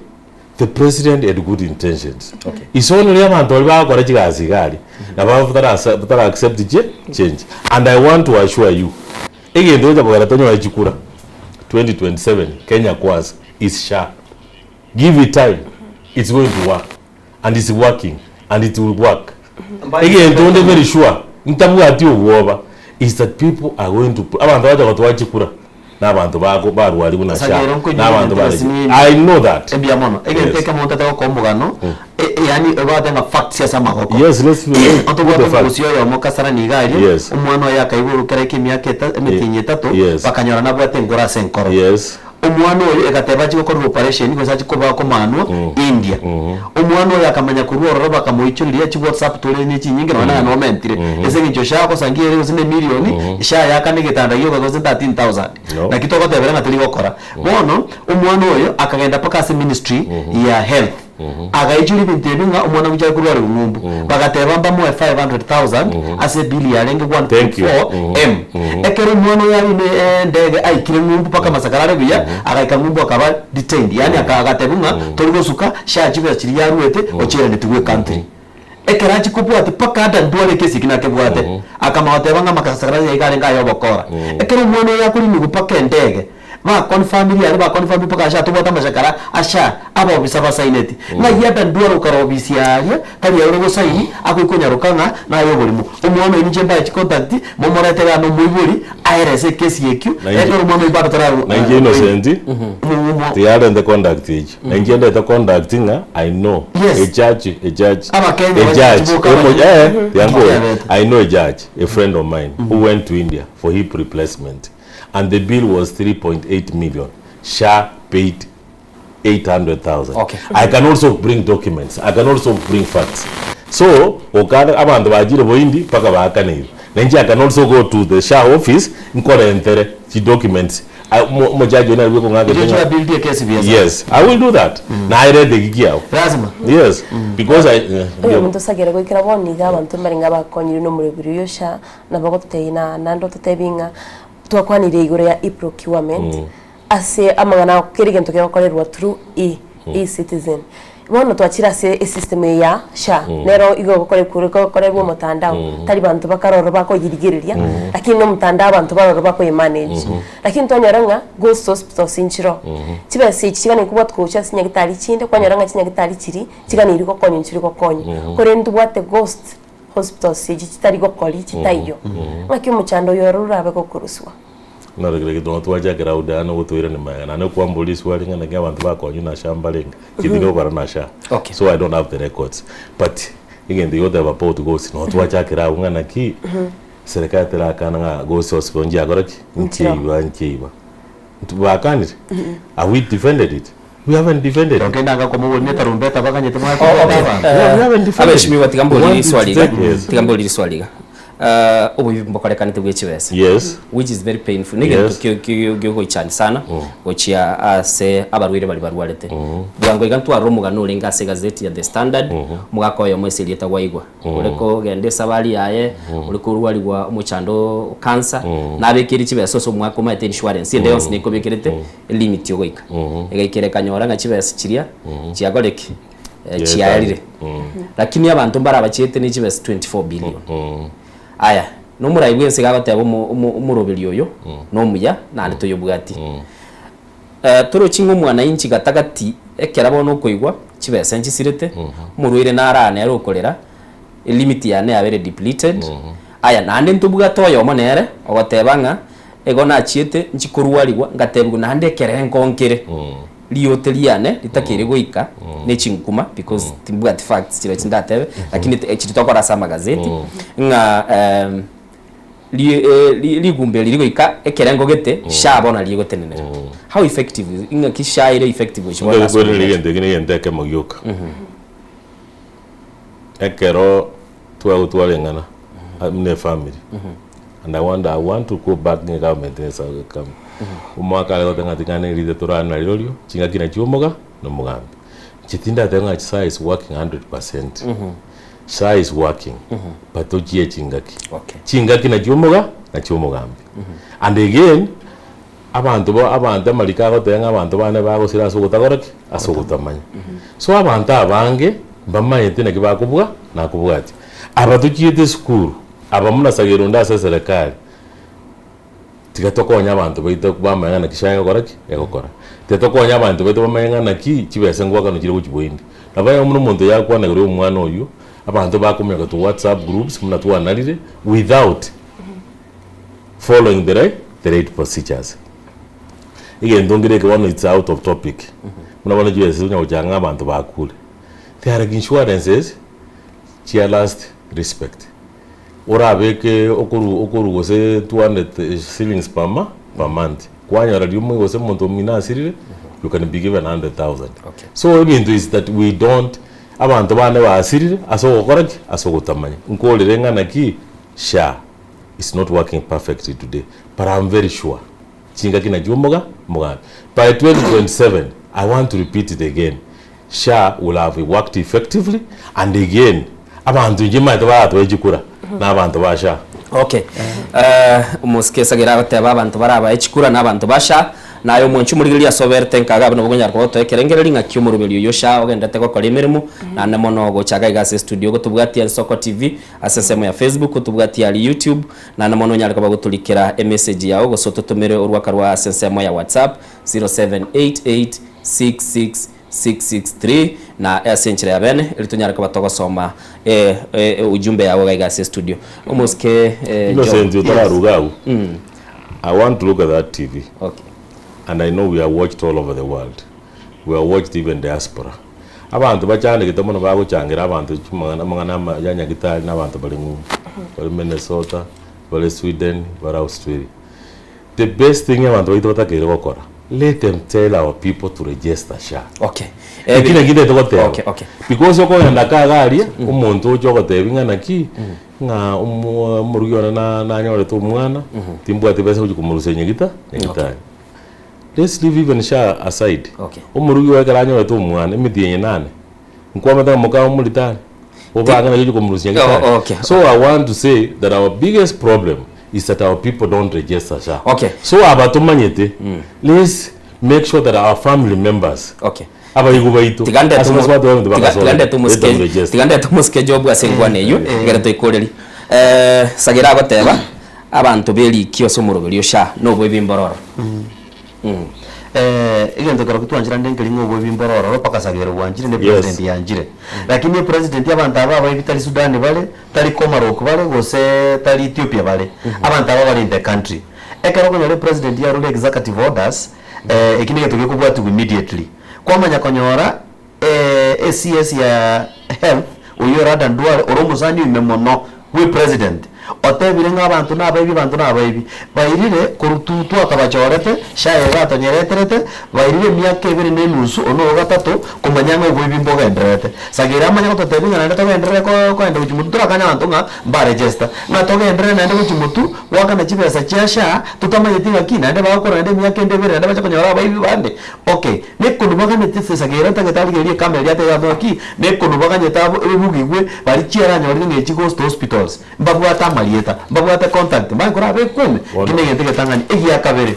the president had good intentions. Iso nori abanto baria bagokora chigasi iga aria, nabo batara batara accept chi change. And I want to assure you, egento gocha kogera tonyore chikura 2027 Kenya Kwanza is SHA. Give it time, it's going to work and it's working and it will work. Egento onde very sure ntabwati obwoba is that people are going to abanto bagocha gotoa chikura na abanto bako barwari buna SHA Sagero nkoinyora na abanto egento bare gose I know that. Mbuya mono. Egento Yes. ekemo ntete gokoa omogano, e- yaani obwate ng'a facts ase amagoko. Yes, let's put the Otobwate facts. omogusia oyomo Kasarani iga aria, Yes. omwana oye akaiborwa kera eke emiaka eta emetienyi etato, Yes. bakanyora nabwate enkoro ase enkoro. Yes. Omwana oyo egateba achie gokorerwa operation gose achie koba komanwa India. Omwana oyo akamanya korwa ororo bakamoichoreria chi whatsapp tore ne chinyinge nonya naye nomentire. Ase eng'encho SHA agosangia ere gose ne emilion, SHA yakana egetanda gioka gose 13,000. No. Naki togotebera ng'a teri gokora. Bono, omwana oyo akagenda mpaka ase ministry ya health. Agaichora ebinto ebio ng'a omwana gochia korwa are ng'umbu. Bagateba mbamoe 500,000 ase ebill yarenge Thank you. 1.4 M. Ekero omwana oyo arine endege aikire ng'umbu mpaka amasakara are buya, agaika ng'umbu akaba detained. Yaani aka agatebwa ng'a tori gosuka SHA chibesa chiria yaruete ochiiranetigwe ecountry. Ekero achia kobwatia mpaka Adan Duale ekesi eki nakebwate, akamanya goteba ng'a amasakara aye iga arenge aya obokora. Ekero omwana oyo akorinigwa mpaka endege, Ba confirmirie aria ba confirmi mpaka asha tobwate amachakara asha abaofisa basaineti. Ng'ai Adan Duale okara ofisi aria tari ere ogosaini agoika onyaroka ng'a naye oborimo. Omwana oyo ninche mbae chicontact momorete igaa na omoibori aerese ekesi ekio Na inche- ekero omwana oyo bado tara Na inche Innocent, tiyarente conduct echi. Na inche ndete conduct ng'a I know Yes. a judge, a judge, Abakenya a judge, bachiboka emo- abanyene. eh, tiangoe. Tiabete. I know a judge, a friend of mine, who went to India for hip replacement. and the bill was 3.8 million SHA paid 800,000 Okay. I can also bring documents I can also bring facts so okana abanto bachire boindi mpaka baakaneirwe na inche I can also go to the SHA office nkorentere chi documents I- omo- omojaji one arigwe kong'aka Erio ng'a- chira build ekesi buya sana. yes I will do that naerete eki kiao Lazima. yes because I eh, Oyo omonto osagere goikera bono iga abanto mbarenge abakonyire na omorobiri oyo SHA Nabo gototebia na naende ototebie ng'a twakwanire igoro ya e-procurement ase amang'ana kera egento kegokorerwa through e, e-citizen. Bono twachire ase esystem eye ya SHA, nero igo egokorekwa egokorerwa omotandao, tari banto bakare ororo bakoyerigereria, lakini na omotandao abanto bare ororo bakoyemanage. Lakini twanyora ng'a ghost hospitals nchiroo, chibesa echi chiganeirie kobwatwa gocha ase chinyagitari chinde, kwanyora ng'a chinyagitari chiria chiganeirie gokonywa nchiri gokonywa. Korende ntobwate ghost hospitals echi chitari gokori chitaiyo. Ng'aki omochando oyo oro orabe gokorosiwa? Naro kera gento twachakera agwo Diana ogotoirania magega naende okwambora riswali ng'a naki abanto bakonywa na SHA mbarenge inche tindi gokora na SHA so I don't have the records but egento gegoteba about ghost nabo twachakera agwo ng'a naki serikali terakana ng'a ghost hospital nchiakora ki? Nchiaiba nchiaiba bakanire? Have we defended it? We haven't defended it. Okende anga komoboria netarumbeta baganyete mwake Oh, okay. goteba abanto. Yeah, we haven't defended it. Abeshimiwa tiga We mborie want it riswali iga. to take- yes. Tiga mborie riswali iga. Eh, oboibi mbokorekanete bwe chibesa. Yes. Which is very painful. Negento Yes. kio- kio- kiogoichani sana gochia ase abarwaire baria barwarete. Bwango iga ntwarora omogano orenge ase egazeti ya The Standard, omogaka oyomo ase erieta Waigwa. Ore kogenda esabari yaye, ore korwarigwa omochando o cancer, nabekeire chibesa ase omwaka omanyete insurance ende yonsi nekobekerete elimit ogoika. Egaikera ekanyora ng'a chibesa chiria chiakore ki? Eh, chiaerire. Lakini abanto mbare abachiete ne chibesa 24 billion. Aya, na omorai bwense iga agoteba omo- omo- omoroberi oyo nomuya naende toyobwati. Eh, torochi ng'a omwanainchi gatagati ekero bono okoigwa chibesa nchisirete, omorwaire nare nere okorera, elimit yane yabere depleted, aya naende ntobwate oyomo nere ogoteba ng'a igo nachiete nchikorwarigwa ngatebigwa naende ekerengo nkere riote riane ritakeire goika ne chinkuma because timbwati facts chiria chindatebe lakini chiri tokora ase amagazeti ng'a Rigumba eri rigoika ekerengo gete, SHA bono nario egotenenera. How effective is, ing'aki SHA ere effective gochia bono ase Nkoigwera egento eke negento ekemo gioka. Ekero twagotwara eng'ana buna efamiri, and I want, I want to go back ng'a egovernment nesa gokama. Omwaka are goteba ng'a ting'ana erite torare narirorio, chingaki nachio omoga na omogambi. Inche tindateba ng'a SHA is working 100%. SHA is working but tochie chingaki. Chingaki nachio omoga nachio omogambi. And again abanto ba abanto amariko agoteba ng'a abanto bane bagosira ase ogotagora ki? Ase ogotamanya. So abanto abange mbamanyete naki bakobua nakobwatia. Aba tochiete esukuru, aba muna sagera onde ase eserekari. Tiga tokonye abanto baito bamanye ng'a naki SHA egokora ki? Egokora. Tiga tokonye abanto baito bamanye ng'a naki chibesa ngoakanwa chire gochia boindi. Nabo aye buna omonto yakwana igoro ya omwana oyio, abanto bakominyoka to whatsapp groups buna twanarire without following the right the right procedures. Egento nkere eke bono it's out of topic, buna bono chibesa onya gochanga ng'a abanto bakure. There are insurances chia last respect. Orabeke okoru okoru gose 200 shillings per ma per month, kwanyora riria omo gose omonto omino asirire, you can be given 100,000. So ebinto is that we don't, abanto bande basirire ase ogokora ki? Ase ogotamanya. Nkorire ng'a naki SHA is not working perfectly today, but I'm very sure chingaki nachio omoga omogambi. By 2027, I want to repeat it again, SHA will have worked effectively and again abanto inche maete baratoe chikura na abanto ba SHA. Okay. Eh, omosike esagera agoteba abanto barabae chikura na abanto ba SHA, naye omwanchi omorigereria ase oberete nkaga abwo nabo okonyara koba otoe ekerengereri ng'aki omoroberi oyio SHA ogenderete gokora emeremo, naende mono gocha iga ase estudio gotobwatia Ensoko TV ase ensemo ya Facebook, otobwatie aria YouTube, naende mono onyare koba gotorikera emessage yao gose ototomere orwaka rwa ase ensemo ya WhatsApp 0788 66663 na ase enchera ya bene eri tonyare koba togosoma eh, eh, ujumbe yao iga iga ase studio omosike eh, Innocent Job. otararuga agwo Mm. I want to look at that TV Okay. and I know we are watched all over the world we are watched even diaspora abanto bachandegete mono bagochangera abanto chimang'ana amang'ana ama ya nyagitari na abanto bare ng'umbu bare Minnesota bare Sweden bare Australia The best thing abanto baito batakeire gokora, let them tell our people to register SHA. Okay. Eki naki ntagete goteba. Okay, okay. Because okogenda ka iga aria, omonto oche ogotebi ng'a naki, ng'a omo omorugi one na nanyorete omwana, timbwati besa gochia komorusia nyagita nyagitari. Let's leave even SHA aside. Okay. Omorugi oye ekero anyorete omwana, emetienyi nane, nkwamete ng'a moka omoritari, obange naki ochia komorusia nyagitari. Oh, okay. So I want to say that our biggest problem is that our people don't register SHA. Okay. So aba tomanyete, let's make sure that our family members Okay. Abaigu baito. Tiga ndete Ase omo- basubati baminto tiga- bagasoa tiga ndete omosike- AWS. tiga ndete omosike Job ase enkwana eywo, ekero toikoreri. Eh, Sagera agoteba, abanto b'erikio ase omoroberi o SHA noboibi mbororo. Eh, egento kero twanchire ande nkeri ng'a oboibi mboro ororo mpaka Sagero bwanchire ne Yes. president yanchire. Lakini epresident abanto aba abaibi tari Sudan bare, tari Komarok bare, gose tari Ethiopia bare. Abanto aba bare in the country. Ekero okonyora epresident yarure executive orders, eh, eki negento gekobwatiwa immediately. Kwamanya konyora eh, eCS ya health oyio ore Adan Duale ore omosani oime mono bwe president otebire ng'a abanto nabaibi abanto nabaibi bairire korwa tu twakabachorete SHA eye batonyereterete bairire emiaka ebere na enusu one oyo gatato komanya ng'a oboibi mbogendererete. Sagera amanye gototebia ng'a naende togenderere ko koenda gochia motwe torakanye abanto ng'a mbaregister ng'a togenderere naende gochia motwe goakana chibesa chia SHA totamanyeti ng'aki naende bagokora naende emiaka ende ebere naende bache konyora abaibi bande. Okay, nekonu baganete ase esagera ntagete arigererie ekamera eria atebe abanto ng'aki, nekonu baganyete abwo ebibugigwe baria chiaranyorire ng'a echi goes to hospitals, mbabwate amarieta, mbabwate contact, mbanye koraba ekume, Bono. eki negento egetang'ani. Egia kabere,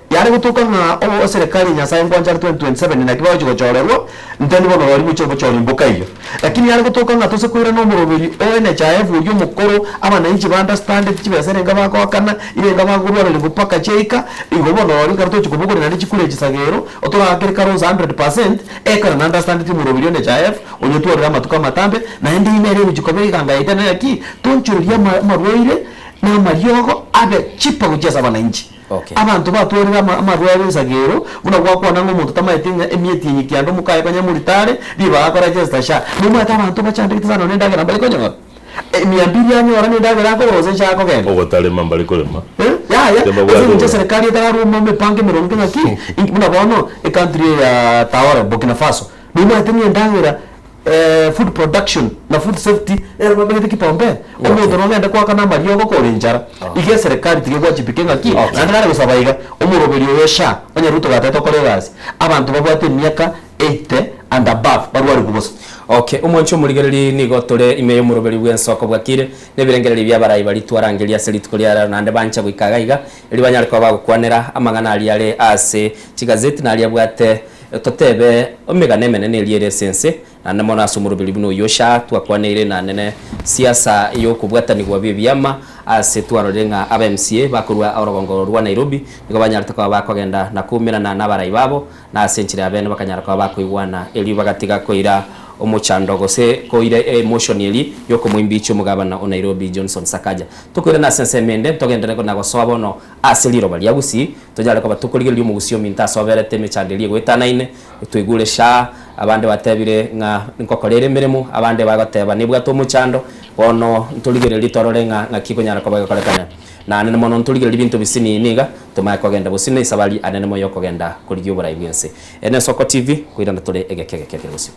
yare gotoka ng'a obo eserekari ya Nyasaye nkwancha are 2027 naki bagochia gochorerwa, nteni bono rori mochie obochori mboka eyio. Lakini yare gotoka ng'a tose koirana omoroberi o NHIF oria omokoro, abananchi ba understandeti chibesa erenga bagoakana, irenga bagorwarerigwa mpaka chiaika, igo bono rori ekero tochi kobogoria naende chikure chisagero, otorakere karonsa 100%, ekero na understandeti omoroberi o NHIF, onye otwarire amatuko amatambe, naende ime ere egochia koba eganga yaito nere ki? Tonchoreria ama amarwaire na amariogo abe cheaper gochia ase abananchi. Okay. Abanto batwarire ama amarware ensagero, buna gwakwana ng'a omonto tamaeti ng'a emieti eye kianda omokaye konya morito are, ribaga akore register SHA. Nomanyete abanto bachandegete sana nonye endagera mbare konyora? Emia mbiri anyora na endagera akogora gose inche akogenda. Ogotarema mbare korema. Eh, yaya, Temba ase bwate eng'encho obobe. eserekari etararwa omo emepango emeronge ng'aki, inki buna bono, ecountry eye ya Taore, Burkina Faso, nomanyete ng'a endagera food production na food safety nero babegete kipaumbele. Omonto nogende koakana amariogo kore enchara. Iga eserekari tiga egwachibike ng'aki, naende nare gosaba iga, omoroberi oyo SHA, onye Ruto gatete okore egasi, abanto babwate emiaka 80 and above barwarigwe bosa. Okay, omwancho omorigereria nigo tore ime y'omoroberi bw'ensoko bwakire, na ebirengererio bi'abarai baria twarangeria ase rituko ria rero naende bancha goika iga iga, erio banyare koba bagokwanera amang'ana aria are ase chigazeti na aria abwate Totebe emegano emenene eria ere ase ense, naende mono ase omoroberi buna oyio Sha twakwaneire naende ne siasa y'okobwatanigwa bw'ebiama ase twarorire ng'a aba MCA bakorwa orogongo rwa Nairobi nigo banyarete koba bakogenda na koumerana nabarai babo na ase enchera ya bene bakanyara koba bakoigwana erio bagatiga koira omochando gose koira emotion eria yokomoimbichia omogabana o Nairobi Johnson Sakaja. Tokoirana ase ensemo ende ntogenderere na gosoa bono ase riroba ria Gusii Tonyare koba tokorigereria omogusii ominto asoberete emechando eria egoetanaine, twaigure shaa, abande batebire ng'a nkokora ere emeremo, abande bagoteba nebwate omochando, bono ntorigererie torore ng'a ng'aki ekonyara koba egokorekana. Na anene mono ntorigererie ebinto bisinini iga, tomanye kogenda bosio na esabari anene moyo okogenda korigia oborai bw'ense. Eye n'Esoko TV, koirana tore egeka egeke ekere bosio.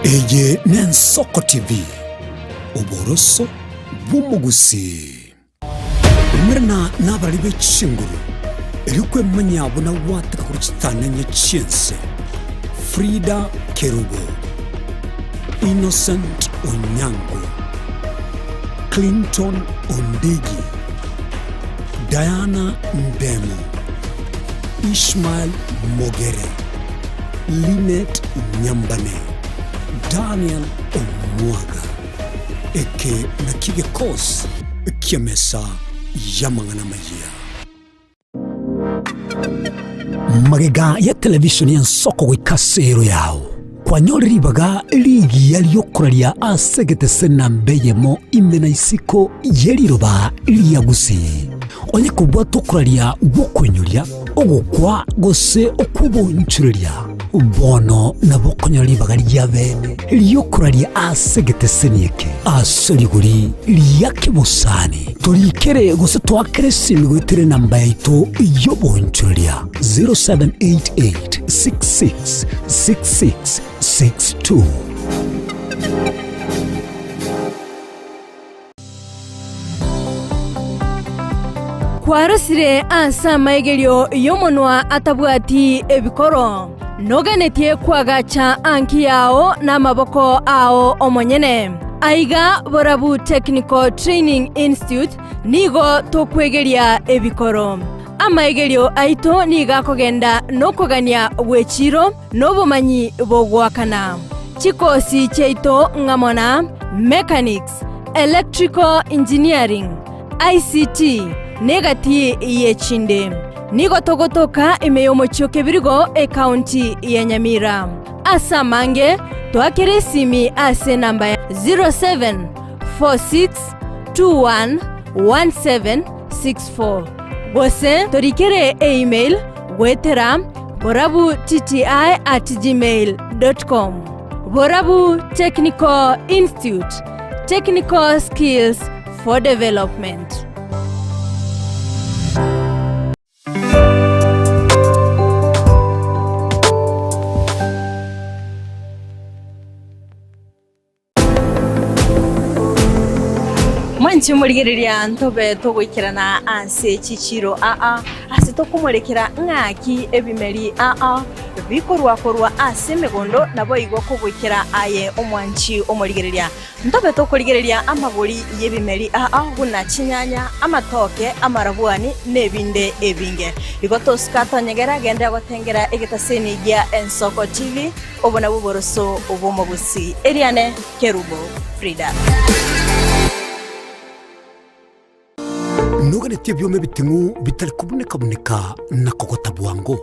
Eye n'Ensoko TV, oboroso bw'omogusii. Umerana nabarari be chinguru, erio kwemanya buna gwataka korwa chitananya chi'ense. Frida Kerubo, Innocent Onyango, Clinton Ondigi, Diana Ndemo, Ishmael Mogere, Linet Nyambane, Daniel Omwaga. Eke nakio gekosi ki'emesa y'amang'ana amayia. Magega ya television y'ensoko goika ase ero yao, kwanyorire ribaga rigiya ri'okoraria ase egetese namba eyemo ime na isiko ye riroba ria Gusii. Onye kobwate okoraria gw'okoinyoria, ogokwa gose okw'obonchoreria. Bono nabo okonyora ribaga ria bene ri'okoraria ase egeteseni eke ase rigori ria kebosani. Torikere gose toakere esimi goetera enamba yaito y'oboonchoreria 0788 66 66 62. Kwarosire ase amaigerio y'omonwa atabwati ebikoro, noganetie koagacha anki yao namaboko ao omonyene. Aiga Borabu Technical Training Institute nigo tokwegeria ebikoro. Amaigerio aito nigo akogenda nokogania gw'echiro na obomanyi bogoakana. Chikosi chiaito ng'amo na Mechanics, Electrical Engineering, ICT, na egati y'echinde. Nigo togotoka ime y'omochie o Kebirigo, ekaunti ya Nyamira. Ase amange, toakere esimi ase enamba ya 0746211764 gose torikere email goetera borabutti@gmail.com. Borabu Technical Institute, Technical Skills for Development. Mwanche omorigereria ntobe togoikerana ase chichiro aa ase tokomorekera ng'aki ebimeri aa bikorwa korwa ase emegondo naboigo kogoikera aye omwanchi omorigereria. Ntobe tokorigereria amagori y'ebimeri aa buna chinyanya, amatoke, amarabwani, na ebinde ebinge. Igo tosika tonyegera genda gotengera egetaseni gia Ensoko TV, obo nabwo oboroso bw'omogusi. Eriane Kerubo Frida. Noganetie ebioma ebiting'u bitari kobuneka-buneka na kogota bwango,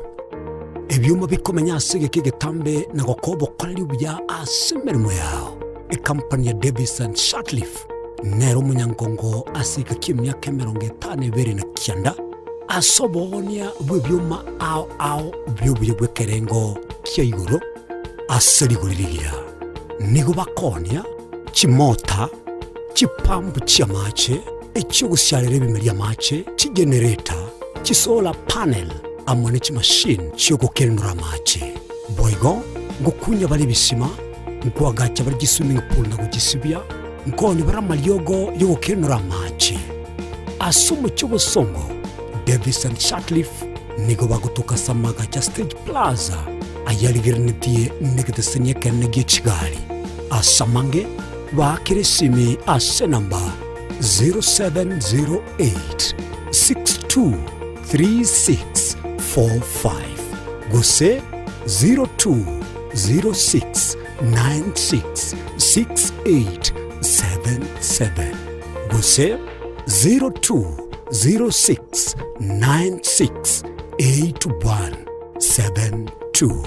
ebioma bikomenya ase egeka egetambe na gokoa obokoreri obuya ase emeremo yao. Ekampani ya Davis and Sutcliffe nere omonyangongo ase egeka ki'emiaka 52 na kianda ase oboonia bw'ebioma ao ao bi'obuya bw'ekerengo kia igoro ase rigori rigiya. Nigo bakoonia chimota, chipampu chi'amache, echi'ogosiarera ebimeri amache, chigenereta, chisolar panel, amo ne chimashini chi'ogokenura amache. Boigo ngokunya bare ebisima, nkoagacha bare chiswimming pool na gochisibia, nkoonia bare amariogo y'ogokenura amache. Ase omochie obosongo, Davis and Sutcliffe nigo bagotoka ase amagacho a Stage Plaza ayarigerenetie negeteseni ekenene gie chigari. Ase amange, Baakere esimi ase enamba 0708 623645 gose 0206 966877 gose 0206 968172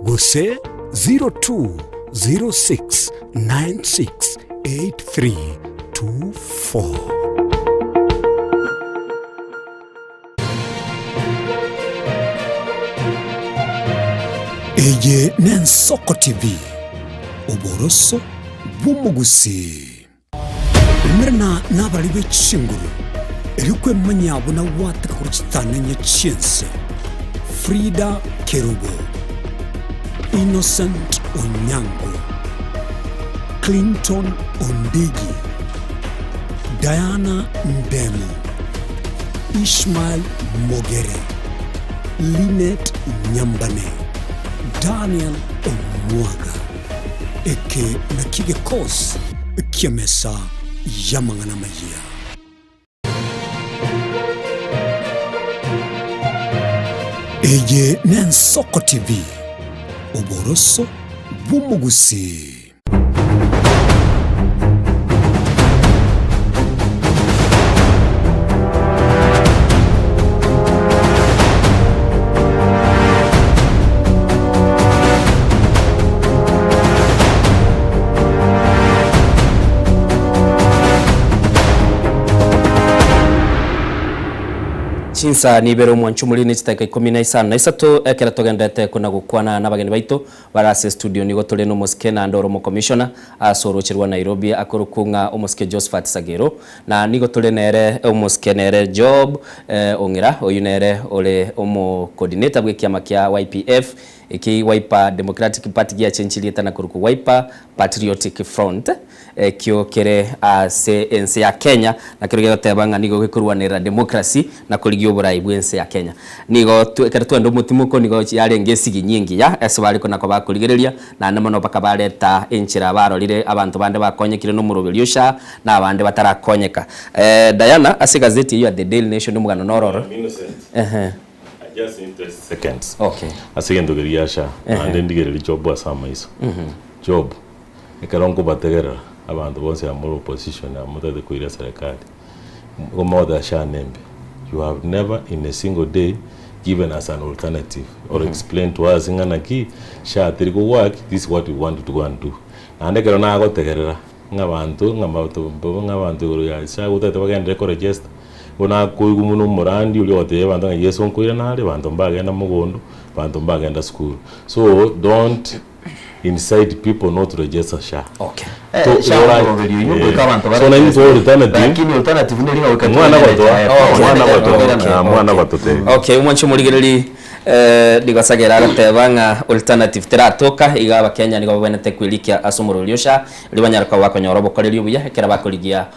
gose 0206 968324. Eye n'Ensoko TV, oboroso bw'omogusii. Umerana nabarari be chinguru, erio kwemanya buna gwateka korwa chitanenye chi'ense. Frida Kerubo, Innocent Onyango, Clinton Ondigi, Diana Ndemo, Ishmael Mogere, Linet Nyambane, Daniel Omwaga. Eke nakio gekosi ki'emesa y'amang'ana amayia. Eye n'Ensoko TV, oboroso bw'omogusii. Chinsa nibere omwancho omoriri ne chidakika ikomi na isano na isato ekero togenderete kona gokwana nabageni baito bare ase estudio nigo tore nomosike naende ore omokomishona ase oroche rwa Nairobi akorokwo ng'a omosike Josphat Sagero na nigo tore nere omosike nere Job Ong'ira oyio nere ore omocoordinator bw'ekiama kia YPF eki Wiper Democratic Party giachenchie rieta na korokwo Wiper Patriotic Front. Ekio kere ase ense ya Kenya, nakero gegoteba ng'a nigo gekorwanerera democracy na korigia oborai bw'ense ya Kenya. Nigo ekero twenda omotimoko nigo yarenge esiginyi engiya ase bare kona koba bakorigereria, naende mono mpaka bareta enchera barorire abanto bande bakonyekire nomoroberio SHA na abande batarakonyeka. Diana, ase egazeti eyio ya The Daily Nation omogano nororo. Ehe. I just need 30 seconds. Okay. Ase egento keria gia SHA, naende ndigererie Job ase amaiso. Job, Ekero nkobategerera, abanto bonsi aba more opposition aba motagete koira eserekari, nigo mogoteba SHA nembe. You have never in a single day given us an alternative or explain to us ng'a naki SHA teri ko work, this is what we want to go and do. Naende ekero nagotegerera ng'a abanto ng'a ng'a abanto igoro ya SHA gotagete bagenderere ko register, nigo nakoigwa buna omorandi oria ogotebia abanto ng'a Yeso nkoirana are, abanto mbagenda mogondo, abanto mbagenda sukuru. So don't incite people not to register SHA. Okay. To- SHA ora- omoroberio oyio eh, goika abanto so na intwe alternative Lakini alternative neri ng'a goika Mwana togende gotoa, NHIF. oh, mwana gotoa, Okay, ah, mwana okay. gototebia. Okay, omwanchi omorigereri eh, nigo Sagera agateba ng'a alternative teratoka iga abakenya nigo babwenerete kwerikia ase omoroberio o SHA riria banyare koba bakonyora obokoreri obuya ekero bakorigia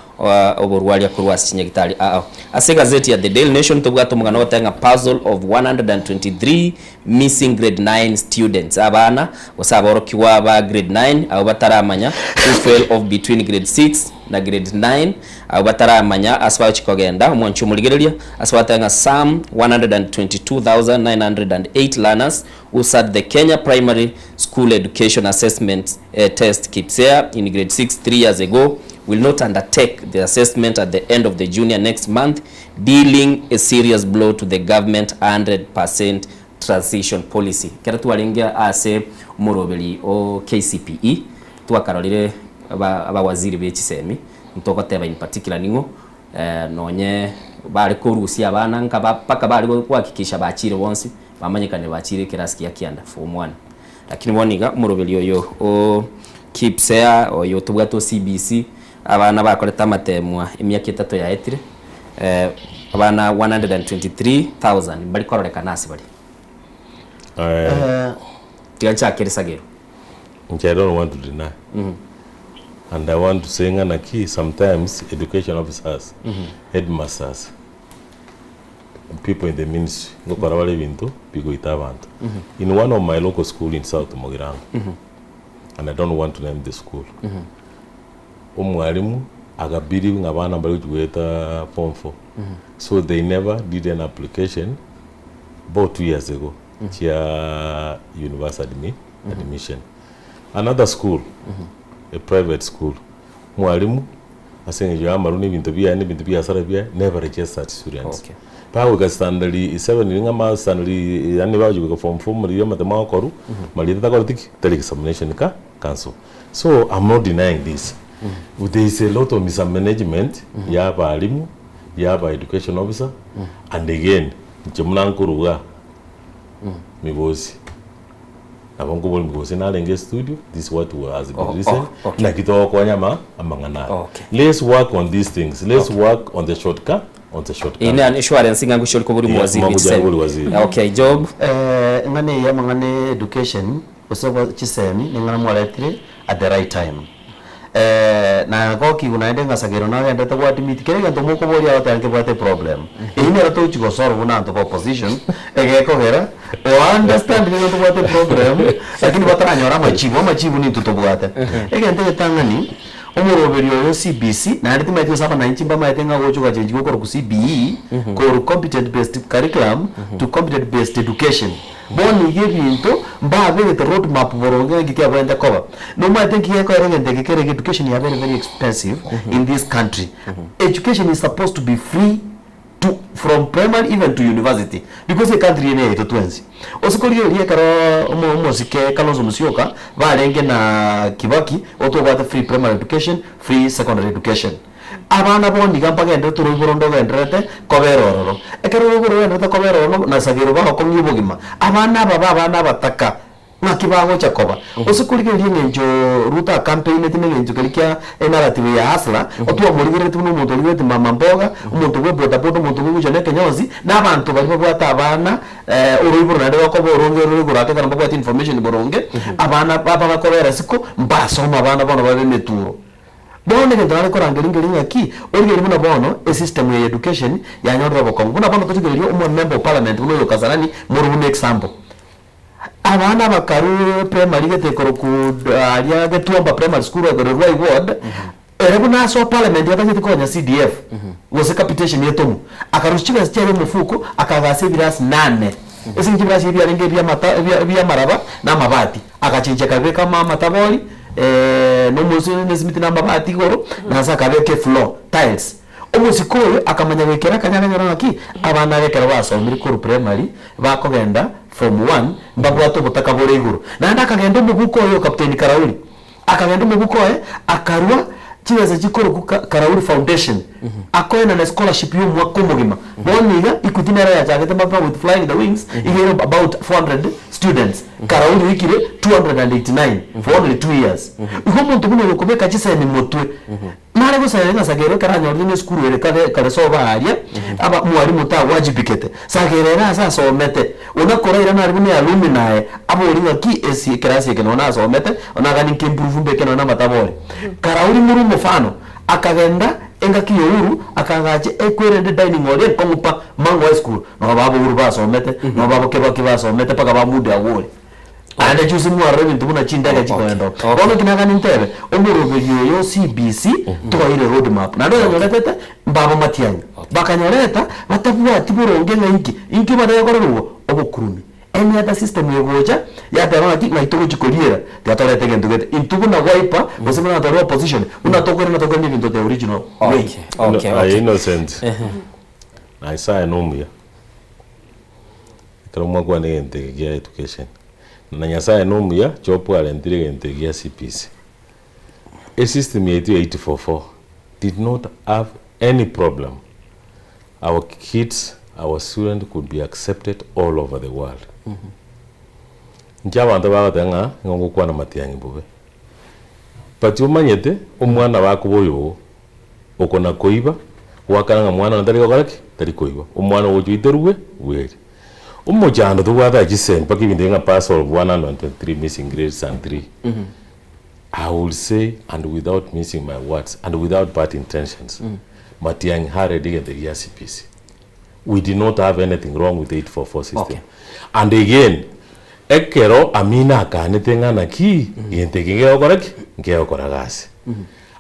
oborwaria korwa ase chinyagitari ao. Ase egazeti ya The Daily Nation tobwate omogano ogoteba ng'a puzzle of 123 missing grade 9 students abana gose aborokigwa ba grade 9 abwo bataramanya who fell off between grade 6 na grade 9 abwo bataramanya ase bagochia kogenda omwanchi omorigereria ase bagoteba ng'a some 122,908 learners who sat the Kenya Primary School Education Assessment Test, KPSEA, in grade 6 3 years ago will not undertake the assessment at the end of the junior next month, dealing a serious blow to the government 100 percent transition policy. Ekero twarenge ase omoroberi o KCPE twakarorire abawaziri be chisemi ntogoteba in particular ning'o nonye bare korusia abana nka mpaka bare gohakikisha bachire bonsi bamanyekane bachire ekerasi gia kianda form one. Lakini bono iga omoroberi oyo o KPSEA, oyo tobwate o CBC, abana bakorete amatemwa emiaka etato yaetire, abana 123,000 mbari kororekana ase bare. Tiga nchakere Sagero. Inche I don't want to deny and I want to say ng'a naki sometimes education officers, headmasters, people in the ministry ngokora bare ebinto bigoita abanto. In one of my local school in South Mugirango, and I don't want to name the school, omwalimu aga believe ng'a abana mbari gochi goeta form four, so they never did an application about 2 years ago chia university admission. Another school, a private school, mwalimu ase eng'encho ya amarwa na ebinto biaye na ebinto biasara biaye never registered students. Bagoika standard 7 ng'a ma standard yaani bagochi goika form 4 riria amatemo agokorwa marieta takoreti ki? Tari examination ka council. So I'm not denying this. There is a lot of mismanagement ya abalimu, ya aba education officer and again inche buna nkoruga migosi nabo nkobori migosi narenge studio this is what has been recent naki togokonya ama amang'ana aya. Let's work on these things let's work on the shortcut on the shortcut. Eye ne insurance ng'a ngochia ore kobori Yeah, omowaziri ngochia bw'echisemi. kobori waziri. Okay, Job. Eng'ana eye amang'ana ya education gose bo chisemi ning'ana mwaretire at the right time. Nagokigwa naende ng'asagero nagendete go admit kera egento mokoboria agoteba nkebwate eproblem. Eyio nero togochi gosolve buna abanto ba opposition, egekogera o understand nigo tobwate eproblem lakini bataranyora amachibu, amachibu nintwe tobwate. Egento egetang'ani, omoroberio oyo CBC, naende timanyeti gose abananchi mbamaete ng'a gocha ogachenchigwa gokorokwa CBE, korwa competent based curriculum to competent based education. Bono iga ebinto mbabegete road map boronge ng'a nki kiabwenerete koba. Nomanyete nki gekoera egento eke kere education yabeire very expensive in this country. Education is supposed to be free. to from primary even to university because ecountry eye neyaito twensi. Ase korigereria ekero omo omosike Kalonzo Musyoka barenge na Kibaki otobwate free primary education, free secondary education. Abana bono iga mbagenderete oroiboro ndogendererete kobera ororo. Ekero oroiboro rogendererete kobera ororo na sagero bagokong'ia obogima, abana aba ba abana abataka ng'aki bagocha koba? Ase korigereria eng'encho Ruto acampaigneti na eng'encho keria kia enarrative ya hustler, otwamorigereretie buna omonto origereti mama mboga, omonto bwe bodaboda, omonto bw'ogocha na ekenyonsi, na abanto baria babwate abana oroiboro naende rokoba oronge rore igoro ake ekero mbabwate information boronge, abana ba bagakobera isiko, mbasome abana bono babe emeturo. Bono egento nare korangeria nkeri ng'aki, origererie buna bono esystem eye ya education yanyorire obokong'u. Buna bono torigererie omo member of parliament buna oyo Kasarani more buna example. Abana abakarure primary gete korokwa aria Getuamba primary school ekero Ruai ward, ere buna asoa parliament atacheti konya CDF gose capitation etomu, akarusia chibesa chiaye omofuko akagasa ebirasi nane. Ase eng'encho ebirasi ebi biarenge ebiamata ebia ebiamaraba na amabati, agachenchia akabeka ama amatabori na omosi na esimiti na amabati igoro, na ase akabeka efloor, tiles. Omosike oyo akamanya goikera akanya akanyora ng'aki, abana abe ekero basomire korwa primary, bakogenda form one, mbabwate obotaka bore igoro. Naende akagenda omobuko oye o Captain Karauri, akagenda omobuko oye, akarwa chibesa chikorokwa ka Karauri Foundation, akoenana escholarship ya omwaka omogima. Bono iga, Equity nero yachagete mapema with flying the wings, iga ere about 400 students, Karauri oikire 289 for only 2 years. Igo omonto buna oyo okobeka chisemi motwe, Nare gosaya ng'a Sagero ekero anyorire ng'a esukuru ere kare kare sobo aaria, aba mwalimu tawajibikete, Sagero ere ase asomete, ona korairana aria buna ealumni aye, abori ng'aki esi ekerasi eke nonya nasomete, onagani nki improve mbeke nonya amatabori. Karauri more omofano, akagenda engaki ya Uhuru, akagacha ekwerende dining hall enkong'u pa, Mang'u High School, nabo baba Uhuru basomete, nabo babo Kibaki basomete mpaka ba Moody Awori. Naende juzi mwarora ebinto buna chindege chikoenda oo. Bono inki nagani ntebe, omoroberi oyo o CBC twaire road map. Naende oyonyoretete mbabo Matiang'i. Bakanyoreta batabwati boronge ng'a inki, inki omanyete gekorerwa igo? Obokurumi. Any other system egocha yateba ng'aki ng'ai togochi koriera tiga torete egento gete. Intwe buna Wiper gose buna tore opposition buna tokoirana tokoirania ebinto the original way. Aye Innocent, Nyasaye nomuya. Ekero mwakwana egento eke gia education, na Nyasaye nomuya Job arentire egento eke gia CBC. Esystem yaito ya 844 did not have any problem, our kids, our students could be accepted all over the world. Inche abanto bagoteba ng'a nigo ngokwana matiang'i bobe, but omanyete omwana bakoba oyogo, oko nakoiba, gwakana ng'a mwana one tari gokora ki? Tari koiba. Omwana ogocha oiterwe bweri. Omochando tobwate aa chisemi mpaka ebinto ebi ng'a parcel of 123 missing grades and 3, I will say and without mincing my words and without bad intentions, Matiang'i hurried egento ekia CBC. We did not have anything wrong with the 844 system. Okay. And again, ekero Amina akanete ng'a naki, egento eke nkegokora ki? Nkegokora gasi.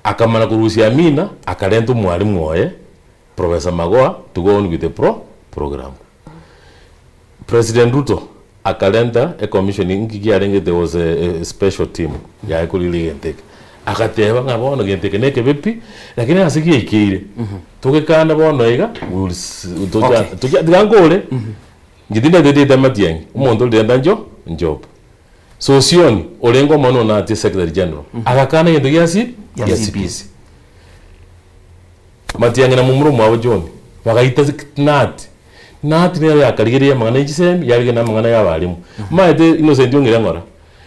Akamana korusia Amina, akarenta omwalimu oye, Professor Magoha, to go on with the pro program. President Ruto akarenta ecommission inki kiarenge there was a, a special team yaye korire egento eke. Agateba ng'a bono gento eke nekebe pi, lakini ase giaikeire, togekane bono iga, we will tocha Okay. tocha tiga nkore, inche tindetete amatiang'i, omonto orire njo njob. Sosioni, orenge omonene o Naati Secretary General, agakana egento gia C Gia gia CBC. CBC. Matiang'i na momura omwabo John bagaita Naati. Naati nero yakarigereria amang'ana ya chisemi, yarigereria na amang'ana ya abalimu. Omanyete Innocent ong'ire ng'ora,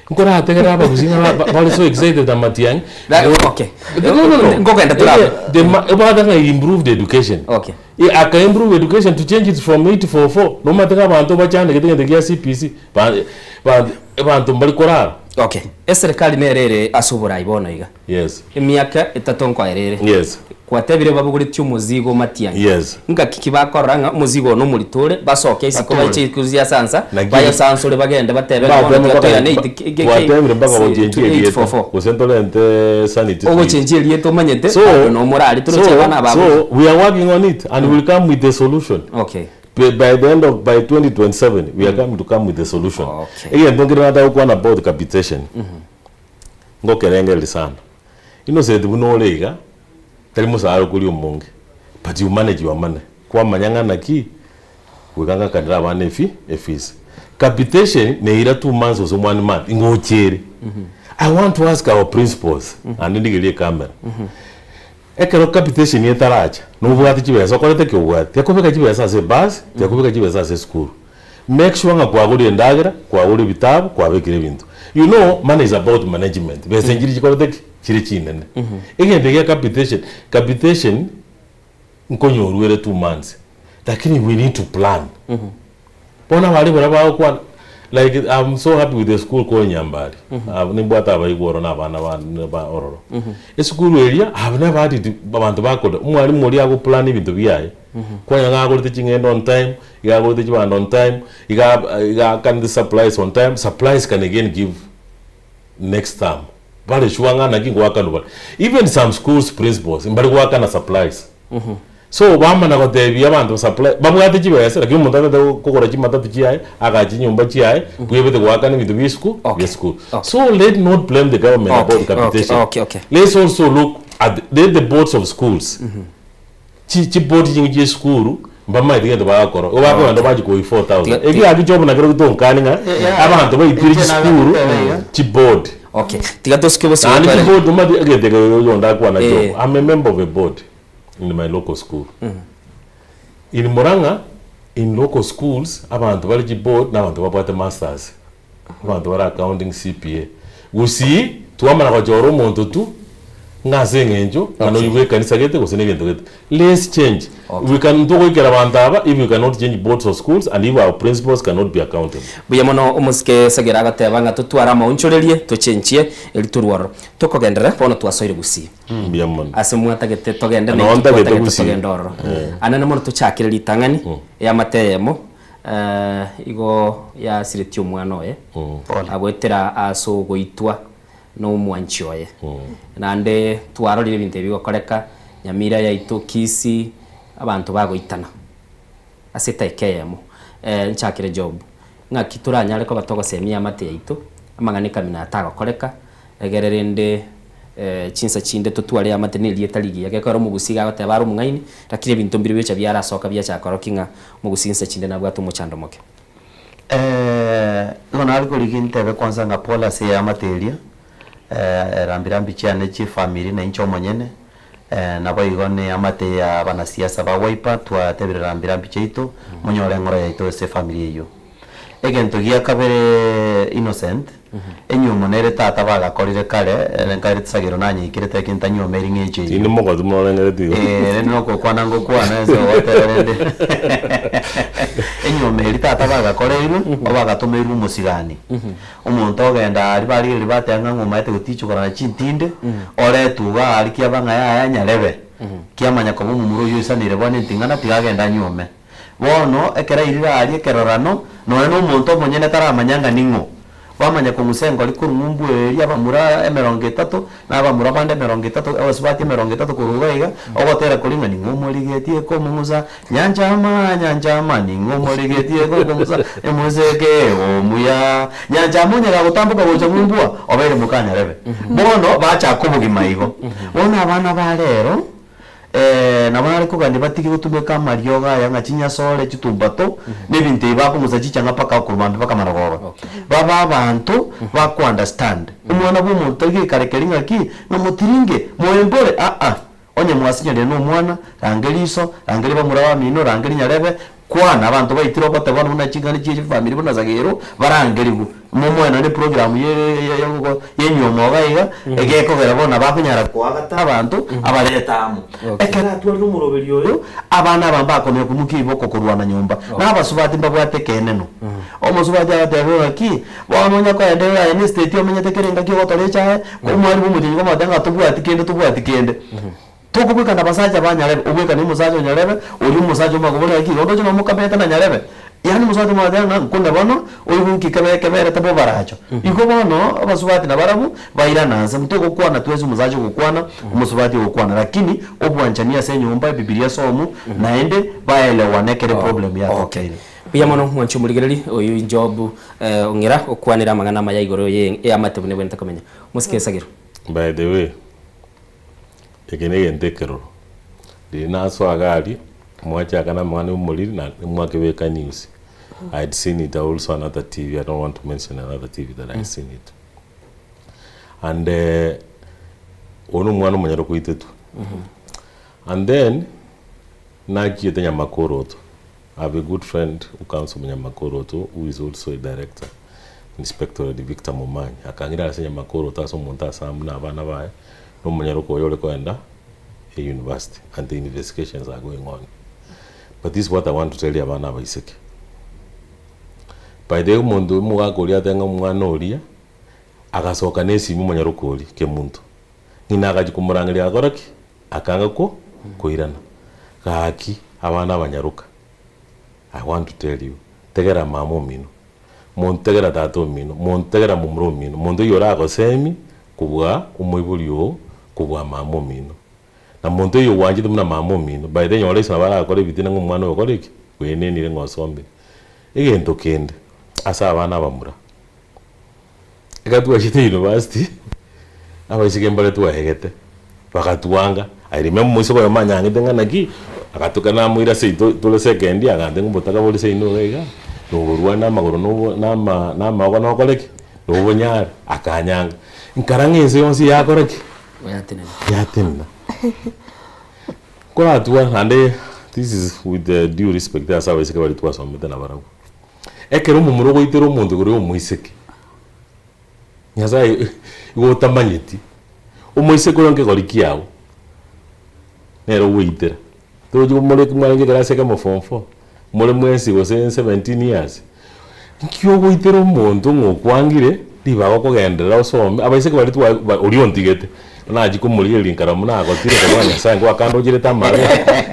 nkorategerera abagusii ng'a ba- bare so excited na Matiang'i. Okay. No, no, no. Nkogenda tore abwo. The ma- obwate ng'a he improved education. Okay. Eh, aka improve education to change it from 844 nomanyete ng'a abanto bachandegete egento gia CBC ba- ba- abanto mbari korara. Okay. Eserekari nere ere ase oborai bono iga. Yes. Emiaka etato nkoera ere. Yes. Gwatebire babogoretie omozigo matiang'i. Yes. Ngaki ki bakorora ng'a omozigo ono omorito ore, basoke isiko Batore. baiche ikusia ase ansa, Naki- bayosansore bagende batebe ng'a bono Bateme tiga mpaka- toirane eit- ke- ke- twatebire mpaka si- gochenchia erieta 844. gose ntorente sanity Ogochenchia erieta omanyete, So, bado nomorari toroche so, abana babo. so we are working on it and we'll come with a solution. Okay. By, by the end of by 2027 we are coming to come with a solution. Okay. Egento nkere nataka gokwana about capitation. Ngokerengereria sana. Innocent buna ore iga, tari mosara okori omonge, but you manage your money. Kwamanya ng'a naki, goika ng'akanere abana efi efees. Capitation neira 2 months gose 1 month, ngocha ere. I want to ask our principals, naende ndigerie ecamera, ekero capitation etaracha, nobwate chibesa okorete ki? Obwate. Tiakobeka chibesa ase ebus, tiakobeka chibesa ase esukuru. Make sure ng'a kwagorire endagera, kwagorire ebitabu, kwabekire ebinto. You know, money is about management. Besa nchiria chikorete ki? Chire chinene. Egento gia capitation, capitation nkonyorwa ere 2 months, lakini we need to plan. Bono abaria baria bagokwana, like I'm so happy with the school called Nyambari. Nimbwate abaigwa oro na abana bane ba ororo. Esukuru eria, I have never had it abanto bakoda, omwalimu oria agoplan ebinto biaye, kwanya ng'a agorete ching'ende on time, iga agorete chibando on time, iga iga akanete supplies on time, supplies can again give next term. Bare sure ng'a naki ngoakanwa bare. Even some schools principals mbari goakana supplies. So bamana gotebia abanto supply, babwate chibesa lakini omonto atagete kogora chimatatu chiaye, agache chinyomba chiaye, bwebete goakana ebinto bia esukuru bia esukuru. So let not blame the government about capitation. Let's also look at the, let the boards of schools, chi chiboard chingi chia esukuru mbamaete gento bagokora, igo bakogenda bachia koi 4000. Ekiagera kichobo nakero gitonkani ng'a abanto baitire chisukuru chiboard. Okay, tiga tosuke bosio Naende gotware. chiboard omanyete egento eke oyonde akwana Job, I'm a member of a board in my local school. In Murang'a, in local schools, abanto bare chiboard na abanto babwate masters, abanto bare accounting CPA. Gusii, twamana gochora omonto tu, ng'a ase eng'encho, ng'a noyio bwa ekanisa gete gose na egento gete. Let's change. We can ntogoikera abanto aba if we cannot change boards of schools and if our principals cannot be accountable. Buya mono omosike Sagera agoteba ng'a totware amaonchorerie tochenchie eri torwe ororo. Tokogenderera bono twasoire Gusii. Mbuya mono. Ase mwatagete togende Noo naintwe ntagete twatagete Gusii. togende ororo. Anene mono tochakere ritang'ani eamate eyemo igo yasiretie omwana oye agoetera ase ogoitwa na omwanchi oye. Naende twarorire ebinto ebi bigokoreka Nyamira yaito, Kisii, abanto bagoitana ase etaika eyemo. Nchakere Job, ng'aki toranyare koba togosemia eamate yaito amang'ana ekamina atagokoreka, egere rende chinsa chinde totware eamate na erieta rigiya. Gekogera omogusii iga agoteba are omong'aini, lakini ebinto mbire biocha biarasoka biachaka korokia ng'a omogusii insa chinde nabwate omochando moke. Igo nare korigia ntebe kwanza ng'a pole ase eamate eria, rambi rambi chiane chiefamiri na inche omonyene, naboigo na eamate ya abanasiasa ba Wiper twatebire rambi rambi chiaito, monyore eng'oro yaito ase efamiri eyio. Egento gia kabere Innocent, enyiomo nere tata bagakorire kare, ere nkaire tisagero nanyeikere teke ntanyuomeri ng'encho eyio. Tindi mogotu morengeretie igo. Eh, rende nokokwana ngokwana ase ogoteba rende enyiomo eria tata bagakoreirwe, obagatomeirwe omosigani. Omonto ogenda aria barigereria bateba ng'a ng'omaete gotichokana na chintinde, oretwe iga aria kiaba ng'a yaya nyarebe, kiamanya koba omomura oyio oisaneire bono enting'ana tiga agende anyuome. Bono ekero airire aria ekerorano, nonya na omonto omonyene taramanya ng'a ning'o. Bamanya kong'usa engori korwa ng'umbu eria abamura emerongo etato, na abamura bande emerongo etato, abasubati emerongo etato korwa iga iga, ogotera koria ng'a ning'o omorigetie komong'usa, Nyanchama, Nyanchama, ning'o omorigetie gokong'usa, emoseke omuya. Nyanchama onye gagotamboka gocha ng'umbu aa, obeire mokanyarebe. Bono bachaka obogima igo. Bono abana ba rero. Nabo nare kogania batige gotumeka amariogo aya ng'a chinyasore, chitumbato, na ebinto ebi bakong'usa chichang'a mpaka korwa mambia mpaka marogoba. Babe abanto ba ko understand. Omwana bwa omonto tari gekare keria ng'aki, ng'a motiringe, moembore, aa. Onye mwasinyanire na omwana, rangeria iso, rangeria bamura bamino, rangeria nyarebe, Kwana, abanto baitire ogote bono buna ching'ana chie chifamiri buna Sagero, barangerigwe. Momoenane eprogram y'enyiomo iga iga, egekogera bono nabo akonyara koagata abanto, abarete amo. Ekero atwarire omoroberi oyo, abana aba mbakomenya komokia iboko korwana nyomba. Na abasubati mbabwate ekeneno. Omosubati agateba ng'aki, bono onya koenderera aye na estate omenyete kera engaki ogotora echae, omwarimu bwa omotienyi komotebia ng'a tobwati kende tobwati kende. Tokobwekana abasacha ba nyarebe, obwekane omosacha o nyarebe, oria omosacha omanye koboria ng'aki igo ndoche nomokamete na nyarebe? Yaani omosacha omanye goteba ng'a nkune bono, oigwe nki kebe keberete bobaracho. Igo bono, abasubati nabarabwo, bairana nse, ntogokwana twensi omosacha ogokwana, omosubati ogokwana, lakini obwanchani ase enyomba, ebibiria esomu, naende baelewane ekere eproblem yatokeire. Mbuya mono mwanche omorigereri oyo Job ong'ira okwanere amang'ana amaya igoro ye eamate buna ebwenerete komenya. Mosike esagero. By the way, Eke negento ekeroro. Riria nasoa iga aria. Mwachaka na amang'ana ya omoriri na mwakebeka news. I had seen it also another TV, I don't want to mention another TV that I had seen it. And oyo na omwana omonyare koitetwa. And then nachiete Nyamakoroto, I have a good friend who comes from Nyamakoroto who is also a director, Inspectorate Victor Momanyi, akang'ira ase Nyamakoroto ase omonto asambu na abana baye, na omonyaroka oyo ore kogenda e-university and the investigations are going on. But this is what I want to tell you abana abaiseke. By the way omonto omogaka oria ateba ng'a omwana oria, agasoka na esimi omonyaroka oria kemunto, ng'ina agachia komorangeria agakora ki? Akanga ko koirana. Gaki abana abanyaroka, I want to tell you, tegera mama omino, monto tegera tata omino, monto tegera momura omino, monto oyio oragosemie kobua omoibori oo, kobua mama omino. Na monto oyio ogwanchete buna mama omino, by the way nyora ase nabo aragokore ebitina ng'a omwana oyo okore ki? Oenenire ng'a osombire. Egento kende, ase abana abamura, ekero twachete university, abaiseke mbare twaegete, bagatwanga, I remember omoiseke oyomo anyangete ng'a naki, agatoka namoira seito tore second year, agantebia ng'a obotaka bore seino iga iga, noborwane na amagoro na obo na ama na amaogo nokore ki? Nobonyare, akanyanga. Nkara ng'a ense yonsi yakora ki? Yatenena. Nkoratwa naende this is with the due respect ase abaiseke baria twasomete nabarabwo. Ekero omomura ogoitera omonto igoro ya omoiseke, Nyasaye igo otamanyeti, omoiseke oyo nkegori kiago, nere ogoitera. Tochi more mwarenge ekerasi ekemo form four, more mwensi gose 17 years, nki ogoitera omonto ng'a okwangire ribaga okogenderera osome, abaiseke baria twa ba oria ontigete, nachia komorigereria nkara buna agotire korwa Nyasaye ngwakande ocherete amabe.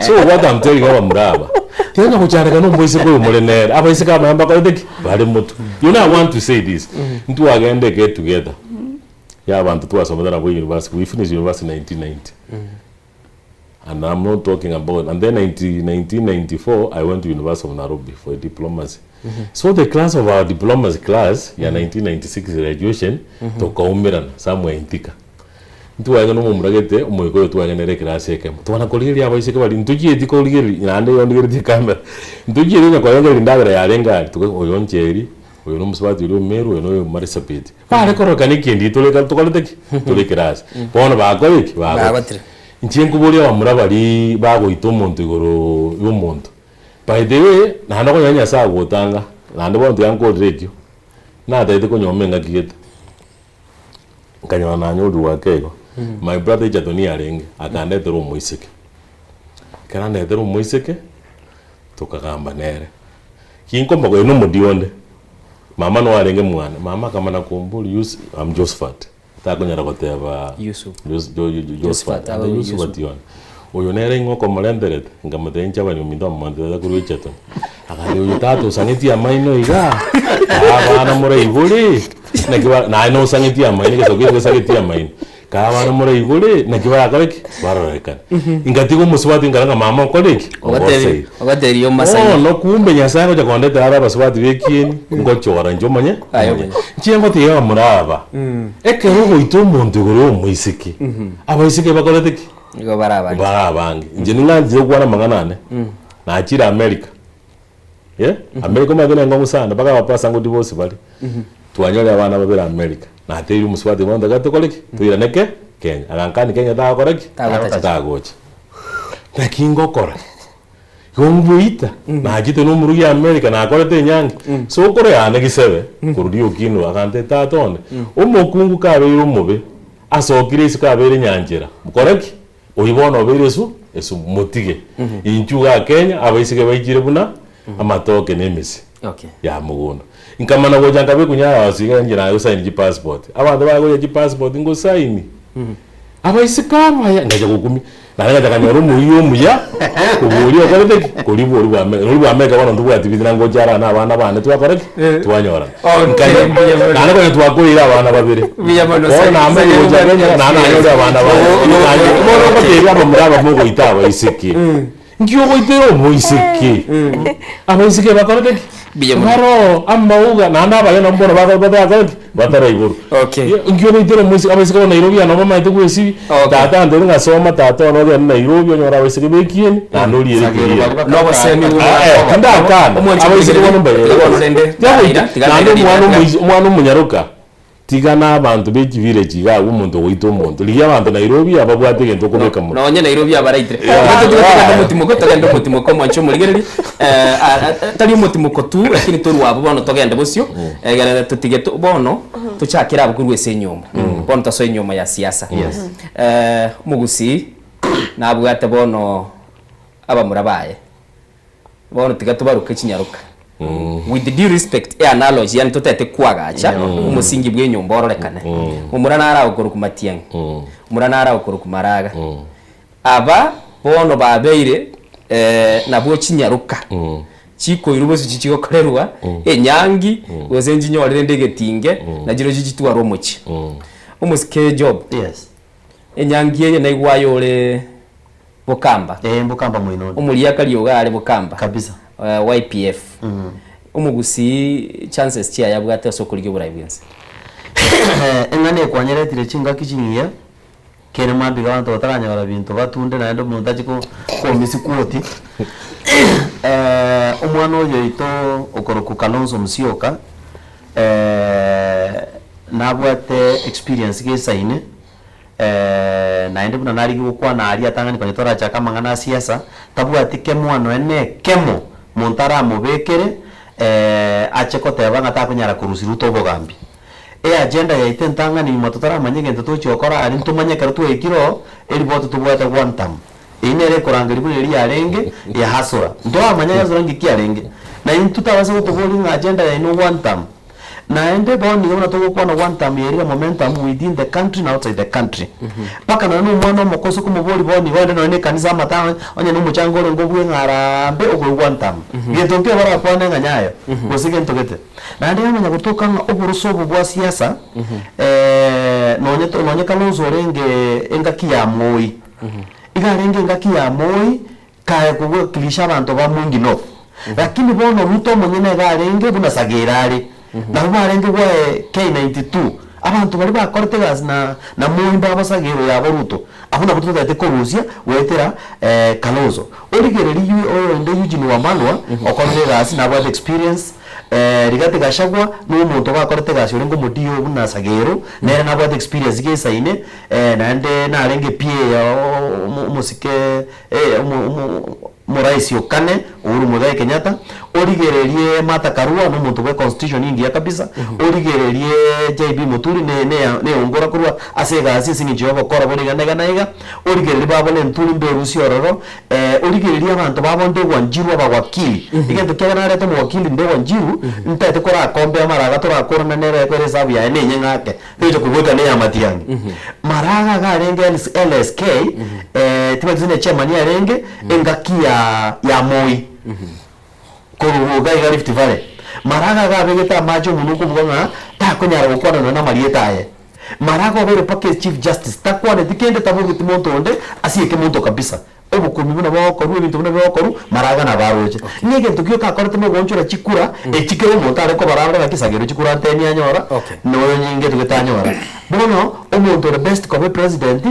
So what am telling abamura aba, tiga gochandeka na omoiseke oyo more nere, abaiseke abaya mbakorete ki? Bare motwe. You know I want to say this, ntwagenda e get together ya abanto twasomete nabwo university, we finished university 1990. And I'm not talking about, and then 90, 1994 I went to University of Nairobi for a diplomacy. So the class of our diplomacy class ya 1996 graduation tokaumerana somewhere in Thika. Ntwaenge na omomura gete omoika oyo twaenge nere ekerasi ekemo. Twana korigereria abaiseke baria ntochieti korigereria naende igo ndigeretie ecamera. Ntochieti onye korengereria endagera yarenge aria toka oyo Njeri, oyo na omosubati oria o Meru, oyo na oyo Marsabit. Bare kororekana ekendi tore tokorete ki? Tore ekerasi. Bono bakore ki? Bagotire. Inche nkoboria abamura baria bagoita omonto igoro ya omonto. By the way, naende okonyora Nyasaye agotanga, naende bono tiga nkorire ekio, natagete konyuoma engaki gete, nkanyora nanyorire ake igo. My brother Egerton nigo arenge, akandetera omoiseke. Ekero andetera omoiseke, tokagamba nere. Kinkomoka oyo nomodi onde, mama noo arenge mwane, mama akamana komboria Yus I'm Josphat, takonyara goteba Yusuf. Jos Jo Jo Josphat, Josphat, abe ande Yusuf. Yusuf ati one. Oyo nere ing'o okomorenterete? Nkamotebia inche abani ominto amomonterete korwa Egerton. Akantebia oyo tata osang'etie amaino igaa, kaa abana moraibore, naki ba naye nosang'etie amaino egesaku eke gesang'etie amaino. Kaa abana moraibore, naki barakore ki? Barorekane. Ingatiga omosubati nkara ng'a mama okore ki? Ogotebi Ogoseire. ogotebi omasani. Bono kumbe Nyasaye agocha kondetera are abasubati ba ekieni, ngochora inche omanye Aye omanye. omanye. Inche ngotebi abamura aba, ekero ogoita omonto igoro ya omoiseke, abaiseke bakorete ki? Nigo bare abange. Bare abange. Inche ning'anchire gokwana amang'ana ane, nachire America, eh, America omanyete na engong'u sana, mpaka abapastor ngodivorce bare. Twanyorire abana babere America, natebirie omosubati bono toka tokore ki? Toirane ke? Kenya. Agankani Kenya tagokora ki? Tagotacha. Tagocha. Naki ngokora? Igo ngoita, nachete na omorugi America nakorete enyangi, sokoro yane gisebe, korwa riokinwa agantebia tata one, omokungu kabeire omobe, asokire isiko abeire nyanchera, mokore ki? Oyio bono obeire esu esumu, motige. Inchuo igaa Kenya, abaiseke baichire buna amatoke na emesi Okay. ya mogondo. Nkamana gocha nkabekwa Nyayo iga inche nagosaini chipassport. Abanto bagocha chipassport ngosaini. Abaiseke abaya, ngacha gokumia, naende ngacha kanyora omoyio omuya, kobua oria okorete ki? Koria bori bwa America. Noria bwa America bono ntobwati bitina ngocha ara na abana bane twakora ki? Twanyorana. Okay, mbuya mono. Naende konya twakoreire abana babere. Mbuya mono, Bono Saki- namanye Saki gocha obwate Kenya, naende nanyore abana bane. Obo- obo- Bono ngotebia abamura aba mogoita abaiseke. Nki ogoitera omoiseke? Abaiseke bakorete ki? Mbuya mono. Baroo amauga naende abaye nabo bono bako batarakora ki? Bataraigorwa. Okay. Ye- Nki ogoitera omoiseke abaiseke ba Nairobi aya nabo bamaete gwesibia, tata antebia ng'a soma tata one ogende Nairobi onyore abaiseke ba ekieni naende oriere Sagero ekeriero. baria bakare Nobosemi kare. bwo Ah, eh, tindakana. Omwanchi Abaiseke bono mbayere. Bono rende, Tiagoita. tiga Naende naira omwana riria. omoisi- omwana omonyaroka Tiga na abanto be chivillage iga abwo omonto ogoita omonto. Rigia abanto Nairobi ababwate egento okobeka monwe. Nonye Nairobi abaraitire. Yeah. Tiga totige togende omotimoko, togende omotimoko omwanche omorigereria. Eh, a- a- tari omotimoko tu, lakini torwe abwo bono togende bosio, egere totige to bono, tochakere abwo korwa ase enyomba. Bono tosoe enyomba ya siasa. Yes. Eh, omogusii, nabwate bono abamura baye. Bono tiga tobaroke chinyaroka. With due respect, eanalogy yaani totete kwagacha omosingi bwa enyomba ororekane. Momura nare agokorokwa Matiang'i, omura nare agokorokwa Maraga. Aba bono babeire nabwo chinyaroka chikoirwa gose chichigokorerwa enyangi gose nchinyore rende egetinge nachirochio chitware omochie. Omosike Job, enyangi eye naigwa aye ore Bokamba. Ee, Bokamba moino onde. Omoriakari ogo are Bokamba. Kabisa. YPF. Omogusii chances chiaye abwate ase okorigia oborai bwense. Eng'ana ekwanyeretire chingaki chingiya, kere mambia iga abanto bataranyora binto batunde naende omonto ache ko komisi quoti. Omwana oyo oito okorokwa Kalonzo Musyoka, nabwate experience gesaine. Naende buna narigia gokwana aria atang'ani konya torachake amang'ana a siasa, tabwati kemwa nonya na ekemo monto aramobekere ache koteba ng'a takonyara korusia Ruto obogambi. Eagenda yaito entang'ani nyuma totaramanya egento tochia gokora aria ntomanye ekero twaikire oo, eripoti tobwate one term. Eyio nere ekorangeria buna eria yarenge ya Hasora. Ntoramanya Hasora ng'iki yarenge. Na intwe tabasa gotoboria ng'a agenda yaino one term. Naende bono nigo buna togokwana one term yerire momentum within the country na outside the country. Mpaka nonya na omwana omoke ase okomoboria bono igo onde nonya na ekanisa amatanga onye na omochango orenge obwe ng'a arambe okoigwa one term. Gento nkeigo barakwane ng'a nyayo gose gento gete. Naende yamanya gotoka ng'a oboroso obo bwa siasa nonye to nonye Kalonzo orenge engaki ya Moi, iga arenge engaki ya Moi Kaye kowakilisha abanto ba Mwingi North. Lakini bono Ruto omonyene iga arenge buna Sagero are. Nabo barenge gwae K92. Abanto baria bakorete egasi na na Moi mbabo Sagero yabo Ruto. Abwo nabwo totagete korusia goetera Kalonzo. Origereria yu oyonde Eugene Wamalwa okorire egasi nabwate experience Rigathi Gachagua na omonto bakorete egasi orenge omo DO buna Sagero nere nabwate experience gesaine naende narenge PA ya omosike Omoraisi o kane Uhuru Muigai Kenyatta, origererie Martha Karua nomonto bwe constitution engiya kabisa, origererie JB Muturi ne ne neongora korwa ase egasi ase eng'encho yogokora bono iga na iga na iga, origererie babo ne Nturi mberusie ororo, origererie abanto babo Ndegwa Njiru abawakili, egento kiagera narete omowakili Ndegwa Njiru, ntaete korakombe amaraga torakorana nere ekore esabu yaye nenye ng'ake. Togocha kobweka ne ya Matiang'i. Maraga iga arenge LSK, tibati ne chairman arenge engaki ya ya Moi. Korwa iga iga Rift Valley. Maraga iga abegete amache omonwa okobuga ng'a takonyara gokwana nonya na amarieta aye. Maraga obeire mpaka echief justice, takwaneti kende tabogeti monto onde asieke monto kabisa. Obokuumi buna bogokorwa, ebinto buna bigokorwa, maraga nabo aroche. Ng'a egento gioka akorete nogoonchora chikura, echi kera omonto are kobara arore ng'aki sagero chikura ntemi anyora, na oyo nyinge togete anyora. Bono, omonto ore best koba epresident,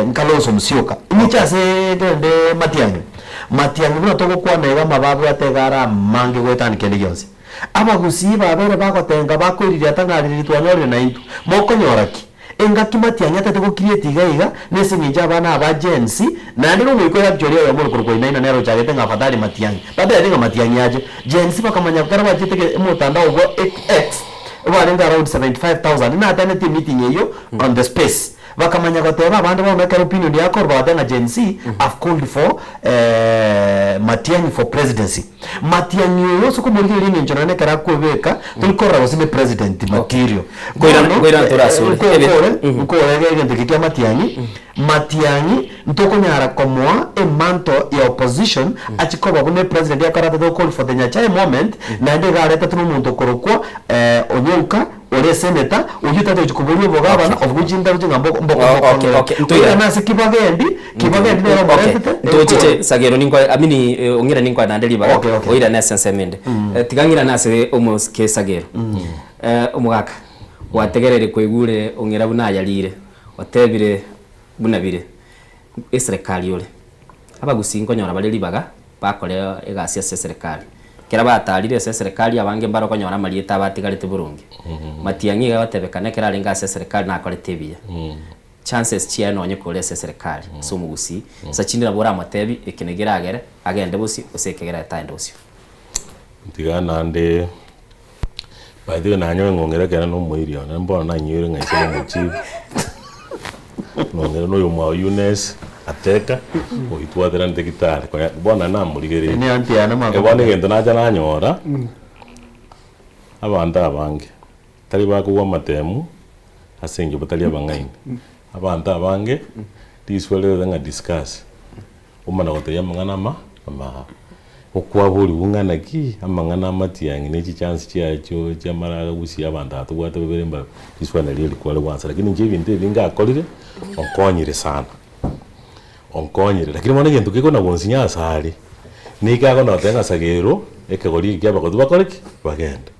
Nkalonzo Musyoka. Ing'iche ase kende Matiang'i. Matiang'i buna togokwana iga amabe abwate iga are amange goetania kende gionsi. Abagusii babere bagotenga bakoiririata ng'a riria twanyorire naintwe, mokonyora ki? Engaki Matiang'i atete gocreate iga iga, nese eng'encho abana aba Gen Z, naende nomoika oyo actually oyomo ore korokwa Wainaina nere ochagete ng'a afadhali Matiang'i. Batebeti ng'a Matiang'i ache. Gen Z bakamanya ekero bachete ge omotandao bwa X, barenge around 75,000, natendetie emeeting eyio on the space. Bakamanya goteba abande bono ekero opinion yakorwa bagateba ng'a Gen Z have called for Matiang'i for presidency. Matiang'i oyo ase okomorigereria eng'encho nonye ekero akwebeka tori korora gose ne president material. Nkoirana Bono, nkoirana tore ase ore. nkore Ebe- nkore egento eke kia Matiang'i. Matiang'i ntokonyara komoa emantle ya opposition achie koba buna epresident akoratete go call for the Nyachae moment naende iga aretetwe na omonto okorokwa Onyonka ore esenator oyio otari gochia koboria obogabana of which ntaroche ng'a mboko mboko mbokong'era. Oirane ase Kibagendi, Kibagendi nere omoretete Ntochiche Sagero ninkoe I mean Ong'ira ninkoe naende ribaga oirane ase ensemo ende. Tiga ng'irane ase omosike Sagero. Omogaka, gwategereire kwaigure Ong'ira buna ayarire. Otebire buna bire, eserekari ore. Abagusii nkonyora bare ribaga bakore egasi ase eserekari. Ekero batarire ase eserekari abange mbare okonyora amarieta abatigarete boronge. Matiang'i iga agotebekana ekero arenge ase eserekari nakorete ebiya. Chances chiaye nonye kore ase eserekari ase omogusii, ase chinde nabo oramotebi eke negeragere agende bosio gose eke keragere tagenda bosio. Tiga naende By the way nanyore ng'ong'ere ekero na omoiri one, mbono nanyoire ng'a ise nomochief, nong'ere na oyomwabo Eunice Ateka, oywo twateranete gitari, konya bono nari namorigereiri. Ene aunty yane Eh, bono egento nacha nanyora, abanto abange, tari bakogwa amatemu, ase eng'encho batari abang'aini, abanto abange, riswali rirore ng'a discuss. Omana gotebia amang'ana ama amaao. Okwaborigwa ng'a naki amang'ana amatiang'i ne chichansi chiaye chio chiamaraga gusii abanto aba tobwate babere mbarabwo, riswali nario rikware gwansa. Lakini inche ebinto ebi ngakorire, onkonyire sana, onkonyire. Lakini bono egento kekona gonsinya ase are, nigo agona goteba ng'a Sagero, ekegori eke kia abagotu bakore ki? Bagende.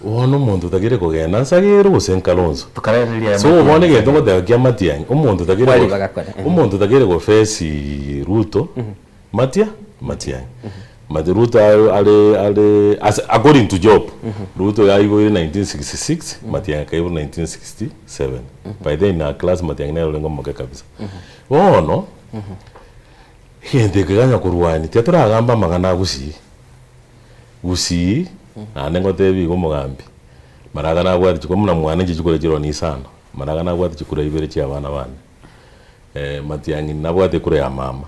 Bono omonto otagere kogenda nsagere gose nkalonso. So bono egento ngoteba kia Matiang'i, omonto otagere Kwari go- bagakora, eh. omonto otagere gofesi Ruto, Matia, Matiang'i. Mati Ruto are are are ase according to Job, Ruto yaiboire 1966, Matiang'i akaiborwa 1967. By then in our class Matiang'i nere orenge omoke kabisa. Bono, egento eke kanya korwania, tiga toragamba amang'ana a gusii. Gusii, naende ngotebie iga omogambi, maraga nabwate chikura buna mwane inche chikura chironi isano, maraga nabwate chikura ibere chia abana bane, Matiang'i nabwate ekura ya mama,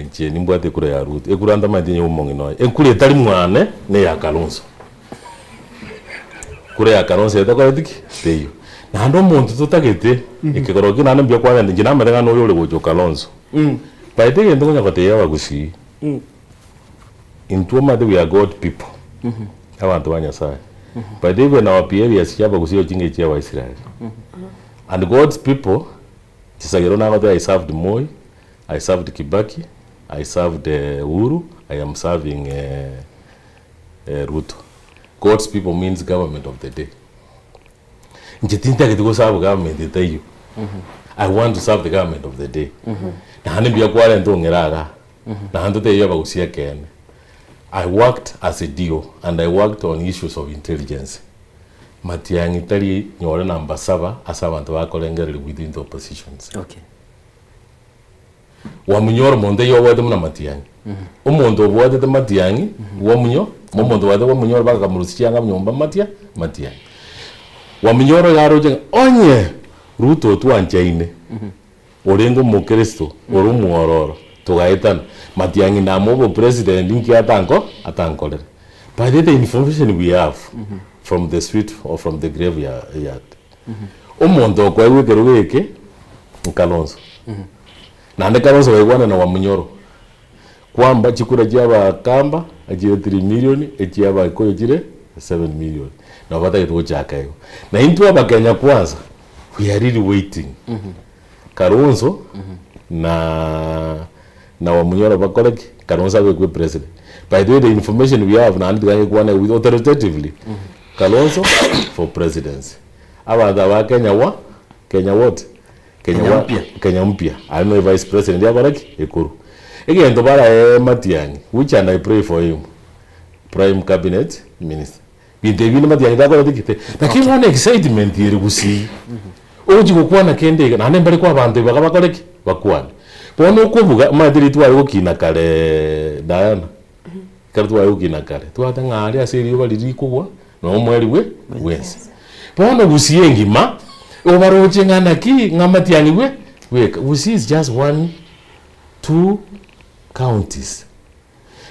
inche nimbwate ekura ya Ruto, ekura ntamanyeti onye omong'ina oye, ekura etari mwane na eya Kalonzo. Ekura ya Kalonzo etakoreti ki? Teiyo. Naende omonto totagete, ekegoro ekio naende mbuya kwarente, inche namanyete ng'a noyo ore gocha o Kalonzo. By the way egento nkonya gotebia abagusii. Intwe omanyete we are God people, abanto ba Nyasaye. But even our behaviors chia abagusii ochinge chia abaisraeli. And God's people, chisagero nagoteba I served Moi, I served Kibaki, I served Uhuru, I am serving Ruto. God's people means government of the day. Inche tintageti go serve government etaiyo, I want to serve the government of the day. Naende mbuya kwarenta ong'ira igaa, naende totebie abagusia ekeene. I worked as a DO and I worked on issues of intelligence. Matiang'i tari nyore namba saba ase abanto bakorengereria within the oppositions. Okay. Wamunyora omonto eyio obwate buna matiang'i. Omonto obwatete matiang'i, wamunyo, omonto obwate wamunyora bakamorusia chianga nyomba matia matiang'i. Wamunyora oyo aroche ng'a onye Ruto otwanchaine, orenge omokristo, ore omwororo, togaetana, matiang'i namoe obopresident inki atanko atankorere. By the way the information we have from the street or from the grave yard, omonto okoegwa ekerogo eke Kalonzo. Naende Kalonzo baigwane na Wamunyoro kwamba chikura chia Abakamba chire 3 million, echia Abaikuyu chire 7 million. Nabo batagete gochaka igo. Na intwe Abakenya kwanza we are really waiting Kalonzo na na Wamunyoro bakore ki? Kalonzo abekwe president. By the way the information we have naende tiga ngekwane with authoritatively Kalonzo for presidency. Abanto aba Kenya wa Kenya what? Kenya Kenya wa mpya. Kenya mpya. Aye noe vice president yakora ki? Ekuru. Egento barae Matiang'i, which and I pray for him, prime cabinet minister. Binto ebi binde Matiang'i takoreti ki? Te. Lakini bono excitement ere gusii. Ogochi gokwana kende iga, naende mbare kwa abanto ibaga bakore ki? Bakwane. Bono okobuga, omanyete riria tware gokina kareee Diana, ekero tware gokina kare, twateba ng'a aria ase erioba riria rikogwa, na omweri bwe bwensi. Bono gusii engima, obaroche ng'a naki, ng'a amatiang'i bwe bweka. Gusii is just one, two counties.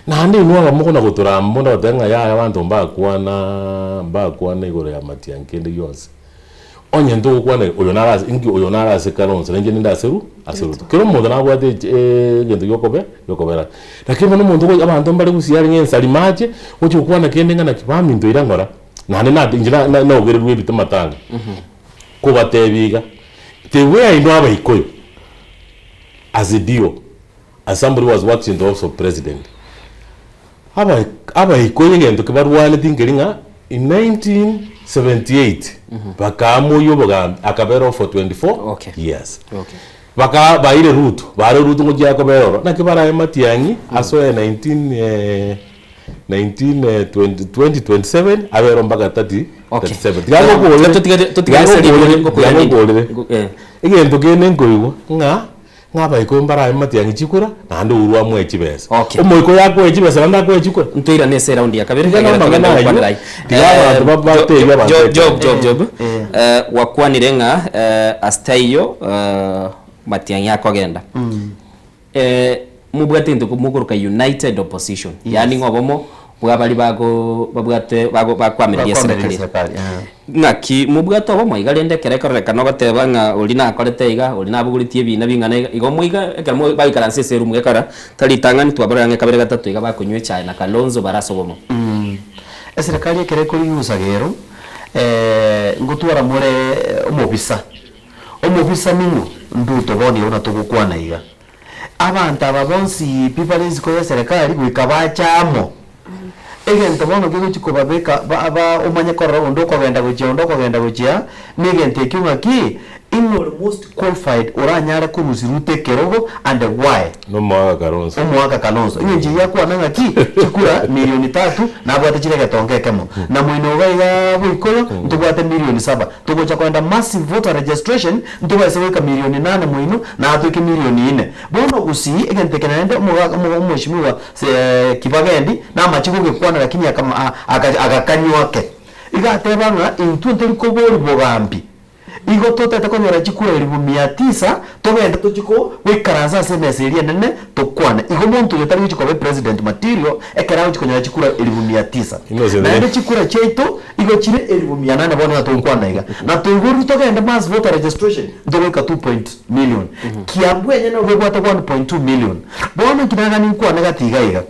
Naende inwe aba mokona gotoramba muna goteba ng'a yaya abanto mbakwana mbakwana igoro ya matiang'i kende gionsi. Onye ntogokwana iga, oyo nare ase inki oyo nare ase Kalonzo na inche ninde ase Ru ase Ruto. Kera omonto nabwate echi egento giokobe giokobera. Lakini bono omonto gocha abanto mbare gusii arenge ensari mache, gocha gokwana kende ng'a naki baminto ira ng'ora, naende nate inche na na naogererwe ebite matanga. Kobatebia iga, the way I know abaikoyo, as a DO, as somebody who has worked in the office of president, aba abaikoyo egento kebarwaneti nkeri ng'a in 1978 bakamoyia obogambi akabera oo for 24 years. Baka baire Ruto, bare Ruto ngochia akobera oro, naki barae Matiang'i asoe 19 19 20 2027 abere oo mpaka 30 37. Tiga ngokorere, tiga ngokorere, tiga ngokorere. Egento kende nkoigwa ng'a Ng'a abaikoyo mbarabe matiang'i chikura, naende Uhuru amoe chibesa. Okay. Omoikoyo akoe chibesa naende akoe chikura. Ntoirane ase eraundi ya kabere Tiga egere namang'ana togende ayio, gokwanera ayio. tiga abanto Eh, ba- batebie abanto Job, Job, ekero. Job, Job. Eh, gwakwanire ng'a eh, ase taiyo eh, Matiang'i akogenda. Eh, mobwate egento mokoroka United Opposition. Yaani ng'a obomo bwa baria bago babwate bago bakoamereria Bakoamereria eserekari. eserekari, eh. Ng'aki mobwate obomo iga rende ekero ekororekana ogoteba ng'a oria nakorete iga, oria nabogoretie ebina bing'ana iga, igo moiga ekero mo baikaransa ase eroom gekora, tari ritang'ani twabarora ang'e kabere gatato iga bakonywa echae na Kalonzo bare ase obomo. Eserekari ekero ekorigia ero, ngotwara more omobisa. Omobisa ning'o? Nduto bono igo buna togokwana iga. Abanto aba bonsi pi bare isiko y'eserekari goika bache amo. Egento bono kegochia kobabeka ba ba omanye korora onde okogenda gochia onde okogenda gochia, na egento ekio ng'aki, ing'o ore most qualified oranyare korusia Ruto ekerogo and why? Nomoaka Kalonzo. Omoaka Kalonzo. Eng'encho eyio akwana ng'aki, chikura milioni tatu nabwate chire egetonga ekemo. Na moino iga igaa Boikoyo ntobwate milioni saba. Togocha kogenda massive voter registration ntobaise goika milioni nane moino natoike milioni ine. Bono gusii egento eke naende omogaka omo omweshimiwa Kibagendi namache gogekwana lakini akama aka agakanywa ake. Iga ateba ng'a intwe ntori kobori bogambi. Igo totagete konyora chikura elifu mia tisa togende tochie ko goikaransa ase emesa eria enene tokwane. Igo monto oyo tari gochia koba epresident material ekero agochia konyora chikura elifu mia tisa. Innocent Naende chikura chiaito igo chire elifu mia nane bono iga togokwana iga. Na toigorwe togende mass voter registration ntogoika two point million. Kiambu enyene nigo ebwate 1.2 million. Bono inki nagani nkwane gati iga iga.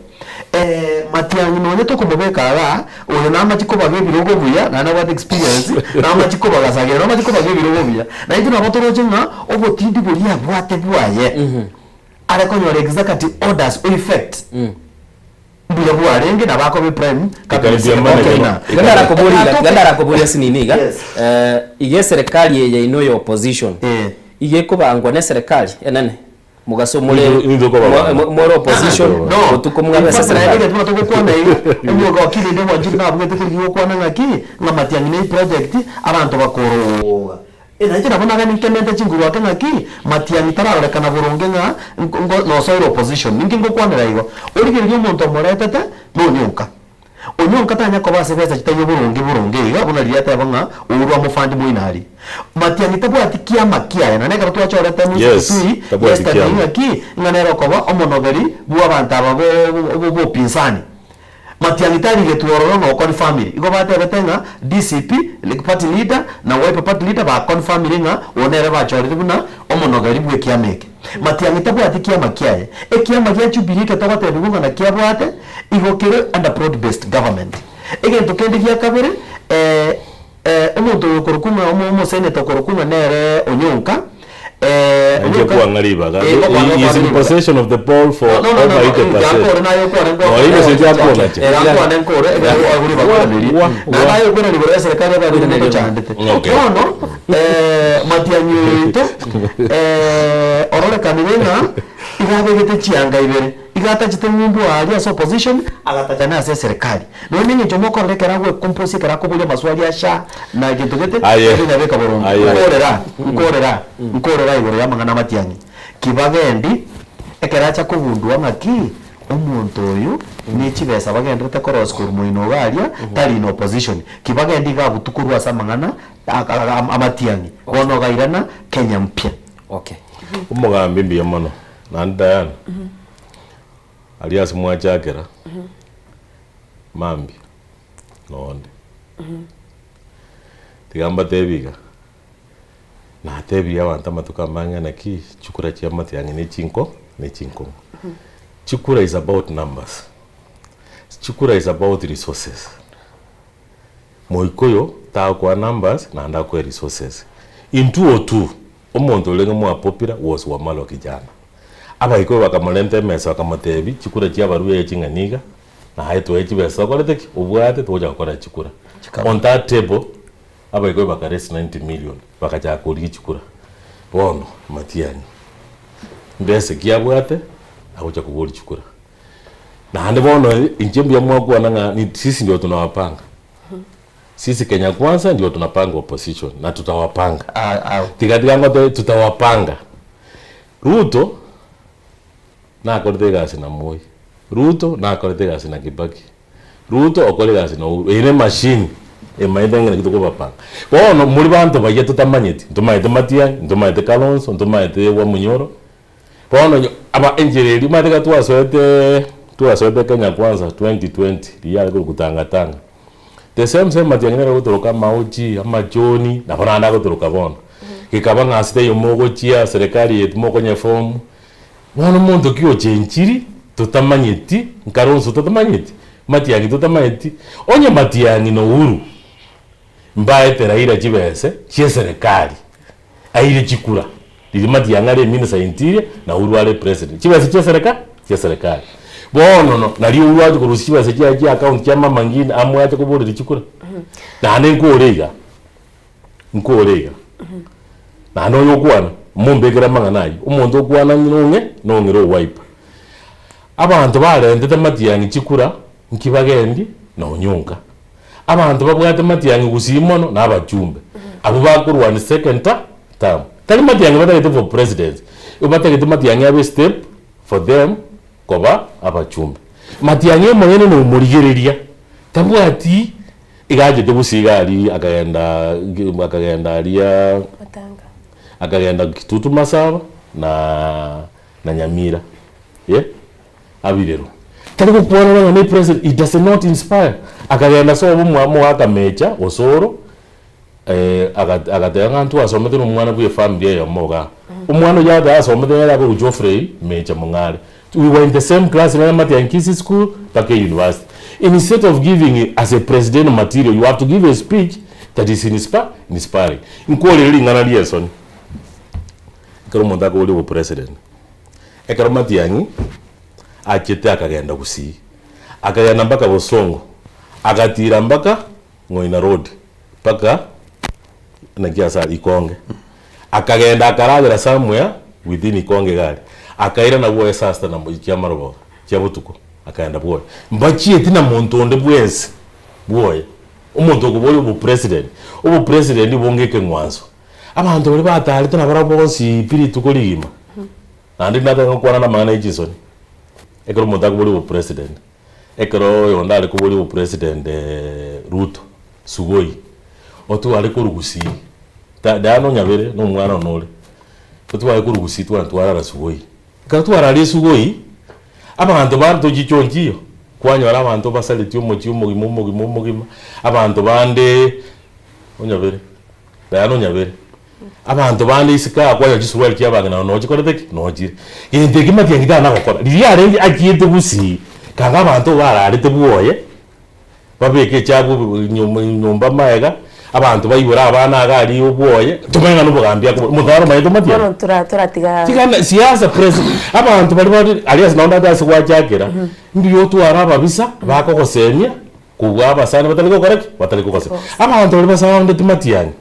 Matiang'i nonye tokomobeka igaa, oyo namache kobaga ebirogo buya, naende nabwate experience, namache kobagasakera, namache kobaga ebirogo buya. Na intwe nabo toroche ng'a obotindi boria abwate bwaye, are konyora executive orders o effect, mbuya bwarenge nabo akoba eprime cabinet Ekaribia secretary. manager. Okay, na. Iga ndarakoborie iga, tiga ndarakoborie ase nini iga, Yes. iga eserekari eye yaino ya opposition, iga ekobangwa na eserekari enene, Mogaso more Intwe kobabanga. more opposition, No. botuko mwabe ase In fact, naende eserekari. egento buna togokwana iga, omwoga o Kirinde Wanjiru nabugete korigia gokwana ng'aki, ng'a Matiang'i ne eproject, abanto bakorooga. Eh, nainche nabo nagani nkemente chinguru ake ng'aki, Matiang'i tararorekana boronge ng'a nko nko nosoire opposition. Ninki ngokwanera igo? Origereria omonto omoretete, nonyoka. Onyonka tanya koba ase besa chitaiyo boronge boronge iga buna riria ateba ng'a Uhuru amofandi moino aria. Matiang'i tabwati kiama kiaye naende ekero twachorete Musa Yes, Kitui tabwati yesterday kiama. ng'aki ng'a nere okoba omonogeri bwa abanto aba bo bopinzani. Matiang'i tarigetwe ororo na okonfamiri. Igo batebete ng'a DCP party leader na Wiper party leader bakonfamiri ng'a oyo nere bachorire buna omonogeri bw'ekiama eke. Matiang'i tabwati kiama kiaye. Ekiama gia Jubilee eke togotebigwa ng'a nakio abwate, igo kere under broad based government. Egento kende gia kabere, omonto oyo okorokwa ng'a omo omoseneta okorokwa ng'a nere Onyonka, Nainche Onyonka, kwang'a ribaga. ngokwang'a He is kwang'a in ribaga. possession of the poll for No, no, no, over no, 80%. nkore naye okwane No, Innocent akwonache. Nkwane nkore, ekero agure ribaga Wa, oiranerie. wa, Naende wa. aye okwana rigoro eserikari ebarire netochaandete. Okay. Bono, Matiang'i oyo oito, ororekanire ng'a iga abegete chianga ibere, iga atachete ng'umbu aaria ase opposition, agatacha na ase eserikari. Nonya neng'encho mokorora ekero agoecompose ekero akoboria amaswali asha na egento gete, Aye. naende nyabeka boronge. Aye. Nkorera, nkorera, nkorera igoro y'amang'ana a Matiang'i. Kibagendi, ekero acha kogundua ng'aki, omonto oyo ne chibesa bagenderete korosia korwa moino iga aria, tari in opposition. Kibagendi iga abutwe korwa ase amang'ana amatiang'i, bono ogairana Kenya mpya. Okay. Omogambi mbuya mono naende Diana aria ase mwachakera mambia nonde tiga mbatebi iga. Natebirie abanto amatuko amange naki chikura chia matiang'i ne chinko ne chinkong'u. Chikura is about numbers, chikura is about resources. Moikoyo tagokoa numbers naende akoe resources. In 202 omonto orenge mwa popular was Wamalwa Kijana. Abaikoyo bakamorenta emesa bakamotebia chikura chia abaruya ching'ana iga, naye toe chibesa okorete ki? Obwate togocha gokora chikura. On that table Abaikoi baka raise 90 million bagachaka korigia chikura. Bono Matiang'i mbesa ki abwate agocha koboria chikura? Naende bono inche mbuya mwakwana ng'a ni sisi ndio tunawapanga. Sisi Kenya Kwanza ndio tunapanga opposition na tutawapanga. Tiga tiga ngotebie tutawapanga. Ruto nakorete egasi na Moi, Ruto nakorete egasi na Kibaki. Ruto okore egasi na Uhuru, eye nemachine emaete ng'a naki tokobapanga. Bono muri banto bayia totamanyeti, ntomaete Matiang'i, ntomaete Kalonzo, ntomaete Wamunyoro, bono onye aba enchera eria omanyete ekero twasoete twasoete Kenya Kwanza 2020 riria yare korokwa tanga tanga, the same same Matiang'i nere ogotoroka amaochi, amachoni, nabo naende agotoroka bono. Gekaba ng'a ase taiyo mogochia serikali eye timokonyeform, Bono omonto ki ochenchiri totamanyeti, Nkaronso totamanyeti, Matiang'i totamanyeti, onye Matiang'i na Uhuru mbaete Raila chibese chieserekari aire chikura riria Matiang'i are eminister interior na Uhuru are president, chibese chiesereka chieserekari. Bono no nario Uhuru agochi korusia chibese chiaye chia account chia mama ngina amwache koboreria chikura. Naende nkore iga, nkore iga. Naende oyo okwana, mombekere amang'ana ayio, omonto okwana nong'e, nong'ire owiper. Abanto barentete matiang'i chikura, nki bagendi? Na onyonka. Abanto babwate matiang'i gusii mono, na abachumbe. Abwo bakorwania second term. Tari matiang'i batagete for presidency, batagete matiang'i abe step for them koba abachumbe. Matiang'i omonyene nomorigereria, tabwati Iga achete gusii iga aria akagenda akagenda aria akagenda Kitutu Masaba na na Nyamira eh abirero. Tari gokwana nonya na epresident, he does not inspire. Akagenda sobo mwa mogaka Mecha Osoro agateba ng'a ntwasomete na omwana bwa efamiri eyomo igaa. Omwana oyio agateba asomete nere akorokwa Geoffrey Mecha Mong'are. We were in the same class nere Matiang'i Kisii School mpaka university. Instead of giving as a presidential material you have to give a speech that is inspi inspiring. Nkorire ring'ana ri'ensoni ekero omonto akoboria obopresident. Ekero Matiang'i achete akagenda Gusii, akagenda mpaka Bosongo, agatira mpaka Ng'oina Road mpaka naki ase aria Ikonge. Akagenda akaragera somewhere within Ikonge iga aria. Akairana bwoye saa sita na chia marogoba chia botuko akaenda bwoye. Mbachieti na monto onde bwensi bwoye. Omonto okoboria obopresident, obopresident bonge ekeng'wanso. Abanto baria batarete nabarabwo bonsi pi rituko rigima. Naende nataka gokwana namang'ana ya chinsoni, ekero omonto akoboria obopresident. Ekero oyonde are koboria obopresident Ruto, Sugoi, otware korwa Gusii, ta Diana Onyabere na omwana one ore, otware korwa Gusii tware twarara Sugoi. Ekero twararia Sugoi, abanto bande tochiche onchiyo, kwanyora abanto basaretie omochie omogima omogima omogima, abanto bande Onyabere, Diana Onyabere. Abanto bande isiko aa kwanyora chisuruari chi'abang'ina nao chikorete ki? Noo chire. Gento eki matiang'i tana gokora, riria arenge achiete gusii, kanga abanto bararete bwoye, babeke echabu nyomba nyomba magega, abanto baibore abana iga aria obwoye, tomanye ng'a nobogambi akobora, omonto naro omanyete matiang'i? Bono tora toratiga Tigana siasa presi abanto baria bare aria ase naende ase gwachakera, mbuya otware ababisa bakogosemia kobua abasani batari gokora ki? Batari kogosemia. Abanto baria basaundeti matiang'i.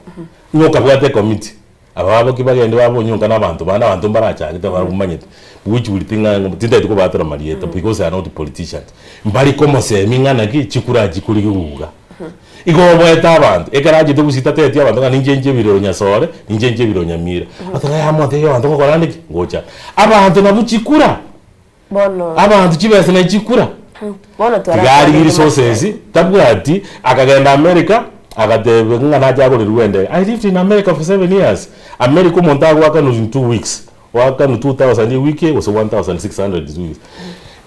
Ng'a okabwata ekomiti, ababoki bagende babonyonka na abanto bande, abanto mbarachagete barabwo bamanyete, which will ting'a tintageti kobaatera marieta because they are not politicians. Mbari komosemia ng'a naki chikura chikori giguga. Igo oboete abanto, ekero achete gusii tatebetie abanto ng'a ninche nche ebirero Nyasore, ninche nche ebirero Nyamira. Ateba yaya mwatebia abanto ngokora ande ki? Ngocha. Abanto nabwo chikura. Bono. Abanto chibesa naye chikura. Bono Tiga arigie resources, tabwati, akagenda America, agateba ng'a nache agorerwe endege. I lived in America for 7 years. America omonto agoakanwa in 2 weeks, oakanwe 2000 ewiki gose 1600 2 weeks.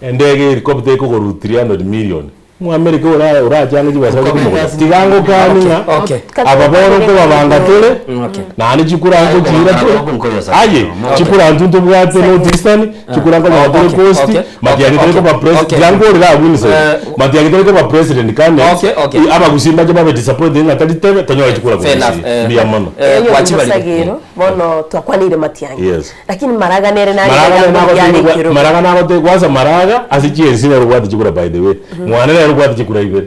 Endege helicopter ekogorwa 300 million. Omoamerika ora orachange chibesa ore komogoria. Tiga ngokani ng'a Okay. aba bono nkobabanga tore naende chikura nkochiira tore aye chikura intwe ntobwate North Eastern chikura nkonyora tore Coast Matiang'i tari koba president tiga nkorere abwo inside Matiang'i tari koba president candidate abagusii mbache babe disappointed ng'a tari tebe tonyore chikura korwa Gusii. Mbuya mono. Sagero bono twakwanire Matiang'i Yes. Lakini Maraga nere nare Maraga nere egambo nagotebi riare gwa- ekerogo. Maraga nagotebi kwanza Maraga ase chiensi nere obwate chikura by the way. Mwane nere obwate chikura ibere.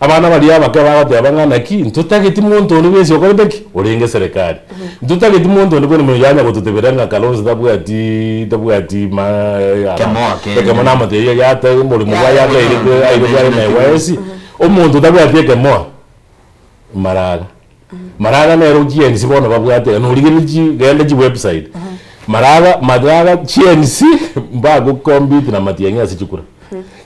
Abana baria abake bagoteba ng'a naki ntotageti monto onde bwensi okorete ki? Orenge eserekari. Ntotageti monto onde bwensi yanya gototebera ng'a Kalonzo tabwati tabwati ma Kemoa kende. ekemo namotebia yata omoremo bwaye abeire aire bware na ewesi. Omonto otabwati ekemoa Maraga. Maraga nere GNC bono babwate iga, norigereria chi genda chi website. Maraga Maraga GNC mbago compete na Matiang'i ase chikura.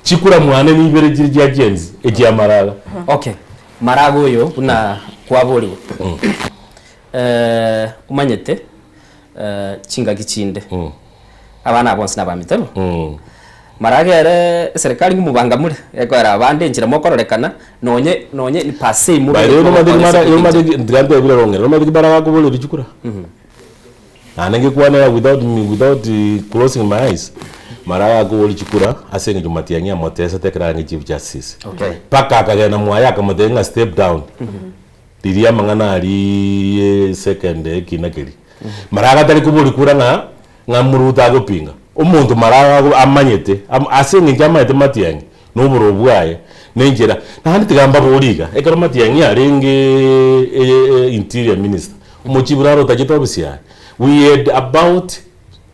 Chikura mwane nibere chire chia GNC echia Maraga. Okay, Maraga oyo buna kwaborigwe, omanyete chingaki chinde abana aba bonsi nabamito bo. Mara ere eserikari ng'omobanga more, ekoera abande enchera mokororekana, nonye nonye ni per se By the way, nomanyete ki mara nomanyete ki tiga ntebire rong'ere, nomanyete ki mara gakoboreria chikura? Naende ngekwanera without me without closing my eyes, mara gakoboria chikura ase eng'encho Matiang'i amotesete ekero arenge chief justice. Okay. Mpaka akagenda mwaye akamotebia ng'a step down. Riria amang'ana aria second ekina keria. Maraga tari koboria kura ng'a ng'a Ruto agopinga. Omonto maraga ago amanyete am ase eng'encho amanyete Matiang'i na oboroo bwaye na enchera. Naende tiga mbaborie iga, ekero Matiang'i arenge interior minister, omochief naro otachete ofisi yaye, we had about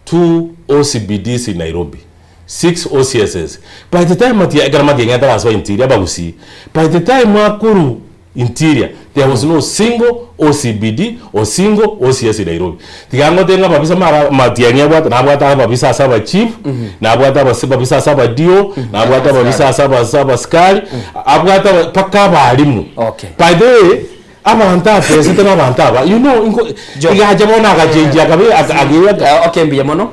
two OCPDs in Nairobi, 6 OCSs. By the time Matiang'i ekero Matiang'i atarasoa interior abagusii, by the time akorwa Interior, there was no single OCPD or single OCS in Nairobi. Tiga ngotebi ng'a ababisa mara Matiang'i abwate, nabwate ababisa ase aba chief, nabwate abase ababisa ase aba DO, nabwate ababisa ase aba ase abasikari, abwate aba mpaka abalimu. Okay. By the way, abanto atesete na abanto aba, you know, inko igacha bono agachenjia akabe aka aka Okay, mbuya mono.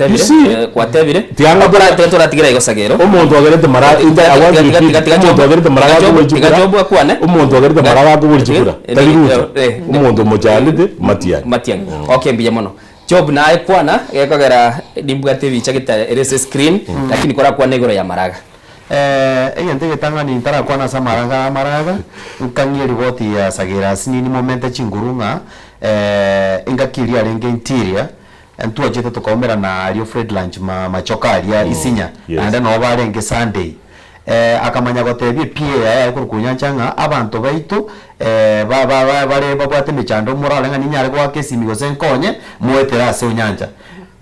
You see, Gwatebire. Tiga ng'a Tora- tiga toratigira igo Sagero. Omonto ogerete mara Tiga- tiga- I want to tiga- repeat, tiga- tiga- omonto ogerete mara tiga- gakobori tiga chikura, Job akwane. omonto ogerete mara gakobori Tiga- chikura, eh, tari eh, Ruto, eh, omonto omochandete Matiang'i. Matiang'i. Okay, mbuya mono. Job naye kwana gekogera nimbwate ebicha gete ere ase screen lakini korakwane igoro ya Maraga. Egento egetang'ani ntarakwana ase amaraga amaraga, nkang'ie eriboti ya Sagera asinini momente chinguru ng'a engaki eria arenge interior, ntwachete tokaumerana aria Fred Lunch ma machoka aria Isinya, naende noo barenge Sunday. Akamanya gotebia ePA yaye aye korwa Nyancha ng'a abanto baito ba ba ba bare babwate emechando morore ng'a ninyare goaka esimi gose nkonye, moetere ase Onyancha.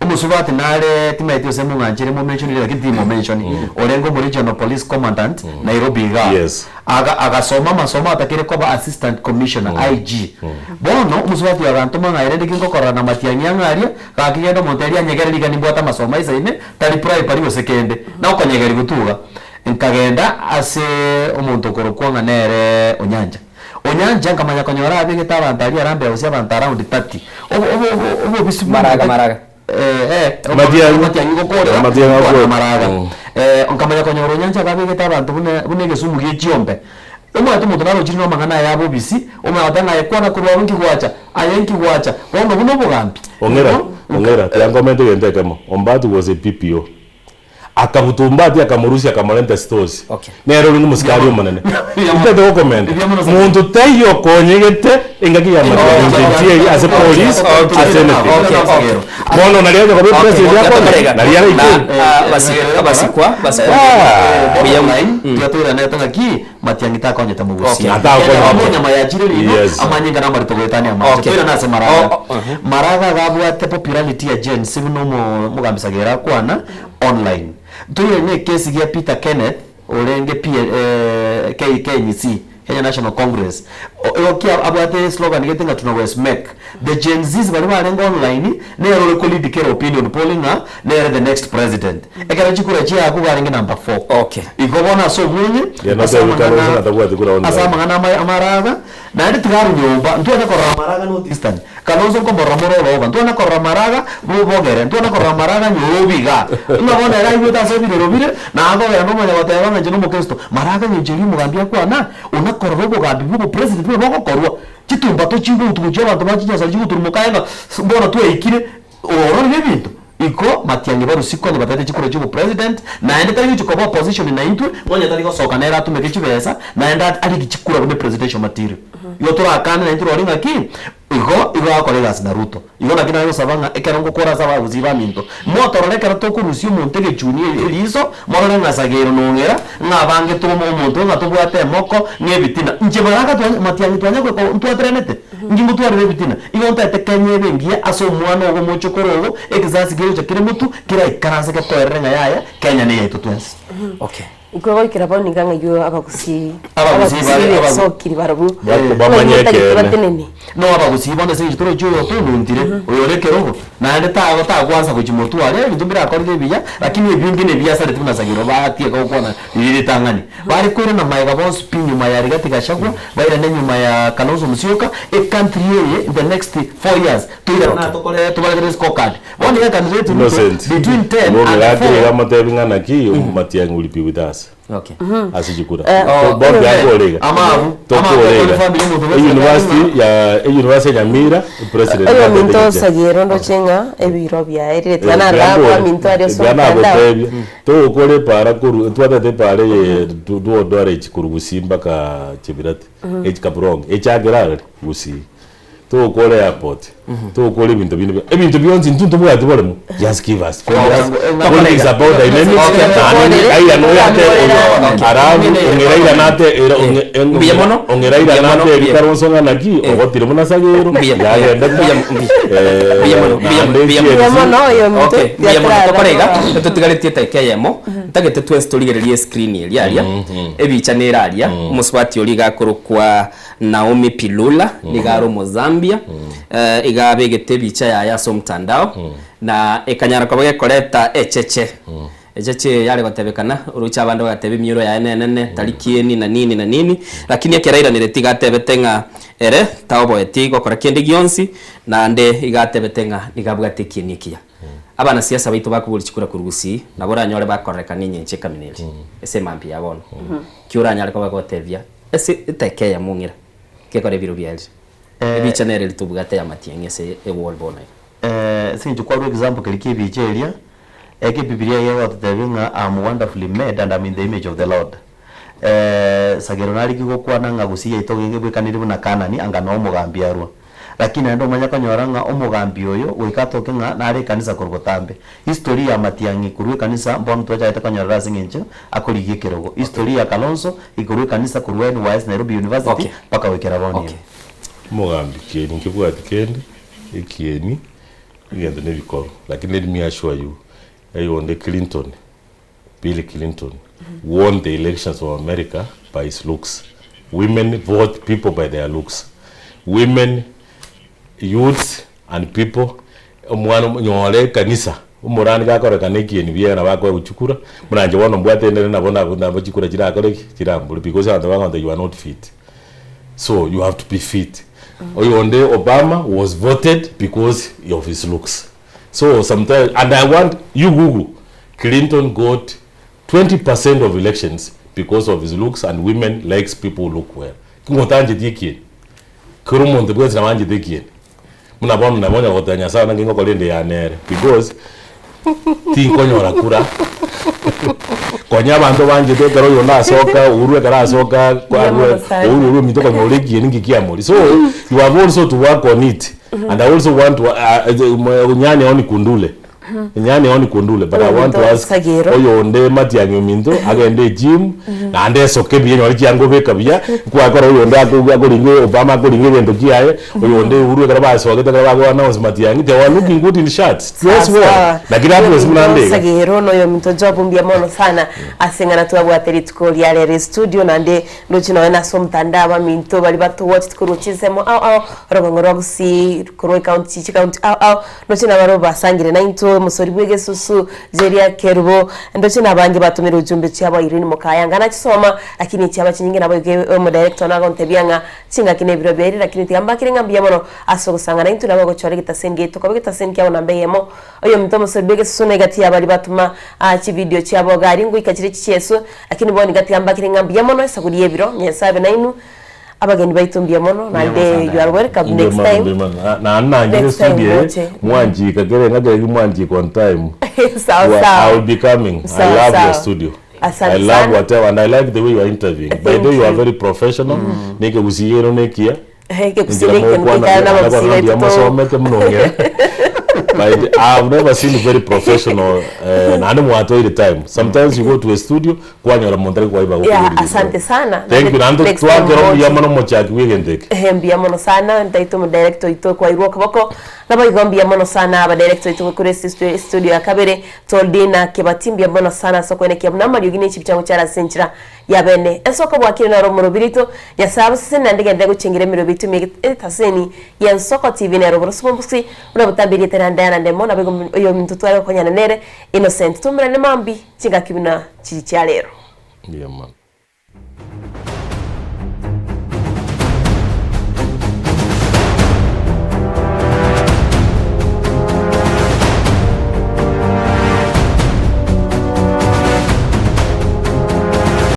Omosubati nare timaeti gose mong'anchere momentionire lakini timomensioni, orenge omo regional police commandant Nairobi igaa. Yes. Aga agasoma amasomo atakire koba assistant commissioner, IG. Bono omosubati oyo agantoma ng'a erende ki ngokorora na Matiang'i ang'e aria, gaki genda omonto eria anyegere riga nimbwate amasomo aisaine, tari bribery gose kende, na okonyegeri gotuga. Nkagenda ase omonto okorokwa ng'a nere Onyancha. Onyancha nkamanya konyora abegete abanto aria Harambee House abanto around 30. Obo obo obo obobisi bwa Maraga, maraga. Eh, eh, Matiang'i. Matiang'i gokorera, Matiang'i kwana akorera. maraga. Eh, nkamanya konyora Onyancha iga abegete abanto buna buna egesumu gie chiombe. Omanyete omonto narochire na amang'ana aya abobisi, omanye goteba ng'a aye kwana korwa abwo nki gwacha, aye nki gwacha, bono obwo nobogambi. Ong'era, ong'era, tiga nkomente egento ekemo, Ombati was a PPO. Akabuta Ombati akamorusia akamorenta Sitosi. Nere orenge omosikari omonene. Ntete gokomenta. Monto taiyo okonyegete engaki ya Matiang'i inche ase police ase anything. Bono naria acha koba epresident akonye naria araikere. Abasikwa basikwa. Tiga toiranete ng'aki Matiang'i takonyete mogusia. Okay. Atakonyete. Amo nyama yachire rino Yes. amanyinga namarito goetania amache. Okay. Toirane ase Maraga. Oh, oh, uh-huh. Maraga iga abwate popularity ya Gen Z buna omo omogambi Sagero akwana online. Toirane na ekesi gia Peter Kenneth orenge P eh, K KNC, Kenya National Congress. Igo ki abwate slogan gete ng'a tunaweza make. The Gen Zs baria barenge online nere ore ko lead kera opinion poll ng'a nere the next president. Ekero chikura chiaakwa igo arenge number four. Okay. Igo bono ase obweng'e, Ye ase notebi Kalonzo amang'ana ng'a tabwati kura ase online. amang'ana ama amaraga, naende tiga arwe nyomba, ntwanya korora amaraga North Eastern. Kalonzo nkomorora more oroba, ntwana korora maraga bogere, ntwana korora maraga nyorobi igaa. Ng'a bono ere aigwete ase ebirero bire, na akogenda nomanya goteba ng'a inche nomokristo. Maraga ng'encho eria omogambi akwana, onakorora obogambi bwa obopresident buna bogokorwa, chitumbato chigoutwa gochia abanto ba chinyasari chigoturumoka aye ng'a bono twaikire, ororire ebinto. Igo matiang'i barusie konya batete chikura chia obopresident, naende tari gochia koba opposition naintwe, nonya tari gosoka nere atumeke chibesa, naende arigi chikura buna epresidential material. Igo torakane naintwe rori ng'aki, igo igo agokora egasi na Ruto. Igo naki nare gosaba ng'a ekero ngokora ase abagusii baminto, motorore ekero tokorusia omonto egechuni eriso, morore ng'a Sagero nong'era, ng'a abange tomo omonto ng'a tobwate emoko, ng'a ebitina. Inche baraka twa matiang'i twanya goika ntwateranete, inki ngotwarire ebitina? Igo ntaete Kenya ebe engiya ase omwana ogo omochokoro ogo, ekesasi kegocha kere motwe, keraikaranse getoerere ng'a yaya, Kenya neyaito twensi. Okay. Intwe goikera bono iga ng'ai abagusii Abagusii bare- abagusii abagu- besokiri barabwo Bako- ng'ai bamanye motagete ekeene. batenene. No abagusii bono ase eng'encho torochi oyo otonuntire, oyo ore ekerogo, naende tago tagwansa gochia motwe aria, ebinto mbirakorire ebiya, lakini ebinge nebiasareti buna Sagero batieka gokwana riria ritang'ani. Bare koirana magega bonsi pi nyuma ya Rigathi Gachagua, bairane nyuma ya Kalonzo Musyoka, ecountry eye in the next 4 years toirane tokore tobaretere scorecard. Bono iga candidate Ruto Innocent. between 10 and Gaki 4 iga amotebi ng'a naki Matiang'i will be with us. Okay. Ase chikura. Eh, To- Bob eh, yakore iga. amabu, Tokore amabu iga. family omonto bwe University ya university ya Nyamira president Oyo natete minto gochia. osagere ndoche ng'a ebiro biaerire Eh, tiga narora biambore. abaminto aria ase Tiga omotandao. nagotebia togokora epara korwa twatete epara eye dwodware echi korwa Gusii mpaka Chebirati echi Kaplong echakera arari Gusii. Togokora airport, togokora ebinto binde bionsi, ebinto bionsi intwe ntobwati boremo, just give us. Politics about dynamics, naende Raila noyo ate arabu, ong'e Raila nate era ong'e Mbuya mono. ong'e Raila Mbuya mono, nate mbuya. Kalonzo ng'a naki, ogotire buna Sagero, Mbuya, yagenda mbuya, mbuya. Mbuya mono, mbuya mono, naende mbuya mono. Mbuya mono, oyo ominto, Okay, mbuya mono. tiatrara Tokore iga, koba. etotigaretie edageka eyemo, ntagete twensi torigererie escreen eria aria, ebicha nere aria, omosubati oria iga akorokwa Naomi Pilula, nigo are Omozambia, iga abegete ebicha yaye ase omotandao, na ekanyara koba gekoreta echeche. Echeche eye yare gotebekana, oroche abande bagateba emioro yaye nenene, tari kieni na nini na nini, lakini ekero airanereti iga atebete ng'a ere taoboeti gokora kende gionsi, naende iga atebete ng'a nigo abwate ekieni ekiya. Abanasiasa baito bakoboria chikura korwa Gusii, nabo oranyore bakorerekana enyencho ekamina eria, ase emambia ya bono. Ki oranyare koba gotebia Ase eteka eyemo ng'ira gekora ebiro biarire. Ebicha nere ritobwate amatiang'i ase ewall bono iga. Ase eng'encho kwarua example keria kia ebicha eria, eke ebibilia gegototebia ng'a I am wonderfully made and am in the image of the Lord. Sagero narigie gokwana ng'a gusii yaito gebwekanire buna Kanani anga noo omogambi arwa. Lakini naende omanye konyora ng'a omogambi oyo goika atoke ng'a nare ekanisa korwa botambe. History ya Matiang'i korwa ekanisa mbono twachagete konyorera ase eng'encho akorigia ekerogo. History ya Kalonzo ikorwa ekanisa korwa NYS Nairobi University mpaka goikera bono iga. Omogambi kieni nkebwati kende, ekieni, egento na ebikoro. Lakini let me assure you, eyonde Clinton, Bill Clinton won the elections of America by his looks. Women vote people by their looks. Women, youths and people, omwana nyore ekanisa, omorani gakorekana ekieni buya nabo akoegwa chikura, buna inche bono mbwate ndere nabo nabo nabo chikura chirakore ki? Chirambore because abanto bagontebia you are not fit. So you have to be fit. Oyonde Obama was voted because of his looks. So sometimes and I want you google Clinton got 20% of elections because of his looks and women likes people who look well. Ngotancheti ekieni. Kera omonto bwensi nabo anchete ekieni. Buna bono nabo onya goteba Nyasaye naki ngokora ende yane ere because tinkonyora kura. Konya abanto banchete ekero oyonde asoka Uhuru ekero asoka Mbuya mono sana. Uhuru oria ominto okonyora ekieni nki kiamori. So you have also to work on it and I also want to uh, uh, Nyanya oni Kundule. Yani on kundule but I want to ask Sagero. oyonde Matiang'i ominto agende egym naende esoke buya nyore chianga obeka buya nkwakora oyonde ako- akoringa Obama akoringa egento kiaye oyonde Uhuru ekero basogete ekero bago announce Matiang'i they were looking good in shirts dress well lakini address buna ande iga. Sagero noyo ominto Job mbuya mono sana ase eng'ana twabwate rituko ria rero estudio naende ndoche nonya nase omotandao abaminto baria batowacheti korwa chinsemo ao ao orogongo rwa Gusii korwa ecounty chicounty ao ao Ndoche nabarabwo basangire naintwe, omosori bw'egesusu, Jeria Kerubo. Ndoche nabange batomire ujumbe chiabo Irene Mokaya nachisoma, lakini chiaba chinyinge nabo igo omodirector one agontebia ng'a chingaki nebiro biaire lakini tiga mbakire ng'a mbuya mono ase ogosanga naintwe nabo ogochora egetaseni giaito koba egetaseni kiabo namba eyemo. Oyominto omosori bw'egesusu na egati ya baria batoma chividio chiabo iga aria ngoika chire chichiesu, lakini bono iga tiga mbakire ng'a mbuya mono esaguri y'ebiro, Nyasae abe nainwe. Abageni baito mbuya mono naende you are welcome next time. Naende nangire Next time studio eye moche. mwanchika kere ng'a kere mwanchika on time. Sawa Well, sawa. I will be coming. I Sawa, love your sawa. studio. Asante I love sana. whatever and I like the way you are interviewing. By the way you are Thank you. very professional. Nekegusii ero nekiya. Ekegusii Enchera nekiya mokwana nikekare na abagusii nabana mbuya baito to- mosomete muno ng'e. By the, I've never seen very professional eh, naende mwatoire time. Sometimes you go to a studio kwanyora omonto are kwaiba Yeah, gokoboria asante sana. Thank you naende Next time twakera omuya moche. mono omochaki bwa egento eke. Ehe mbuya mono sana ntaito omodirector oito kwairwe okoboko naboigo mbuya mono sana abadirector oito korwa ase estu- estudio ya kabere Toldina Kebati mbuya mono sana ase okoenekia buna amariogi ne chibicha ngochare ase enchera ya bene ase okobwakire naro omorobiri oito Nyasae abaseseni naende genderera gochengera emerobi yaito ime etaseni ya Nsoko TV nero oboroso bw'obosi buna botambe erieta ria Diana Ndemo naboigo oyominto tware gokonyana nere Innocent. Tomerane mambia chingaki buna chiri chia rero. Mbuya mono.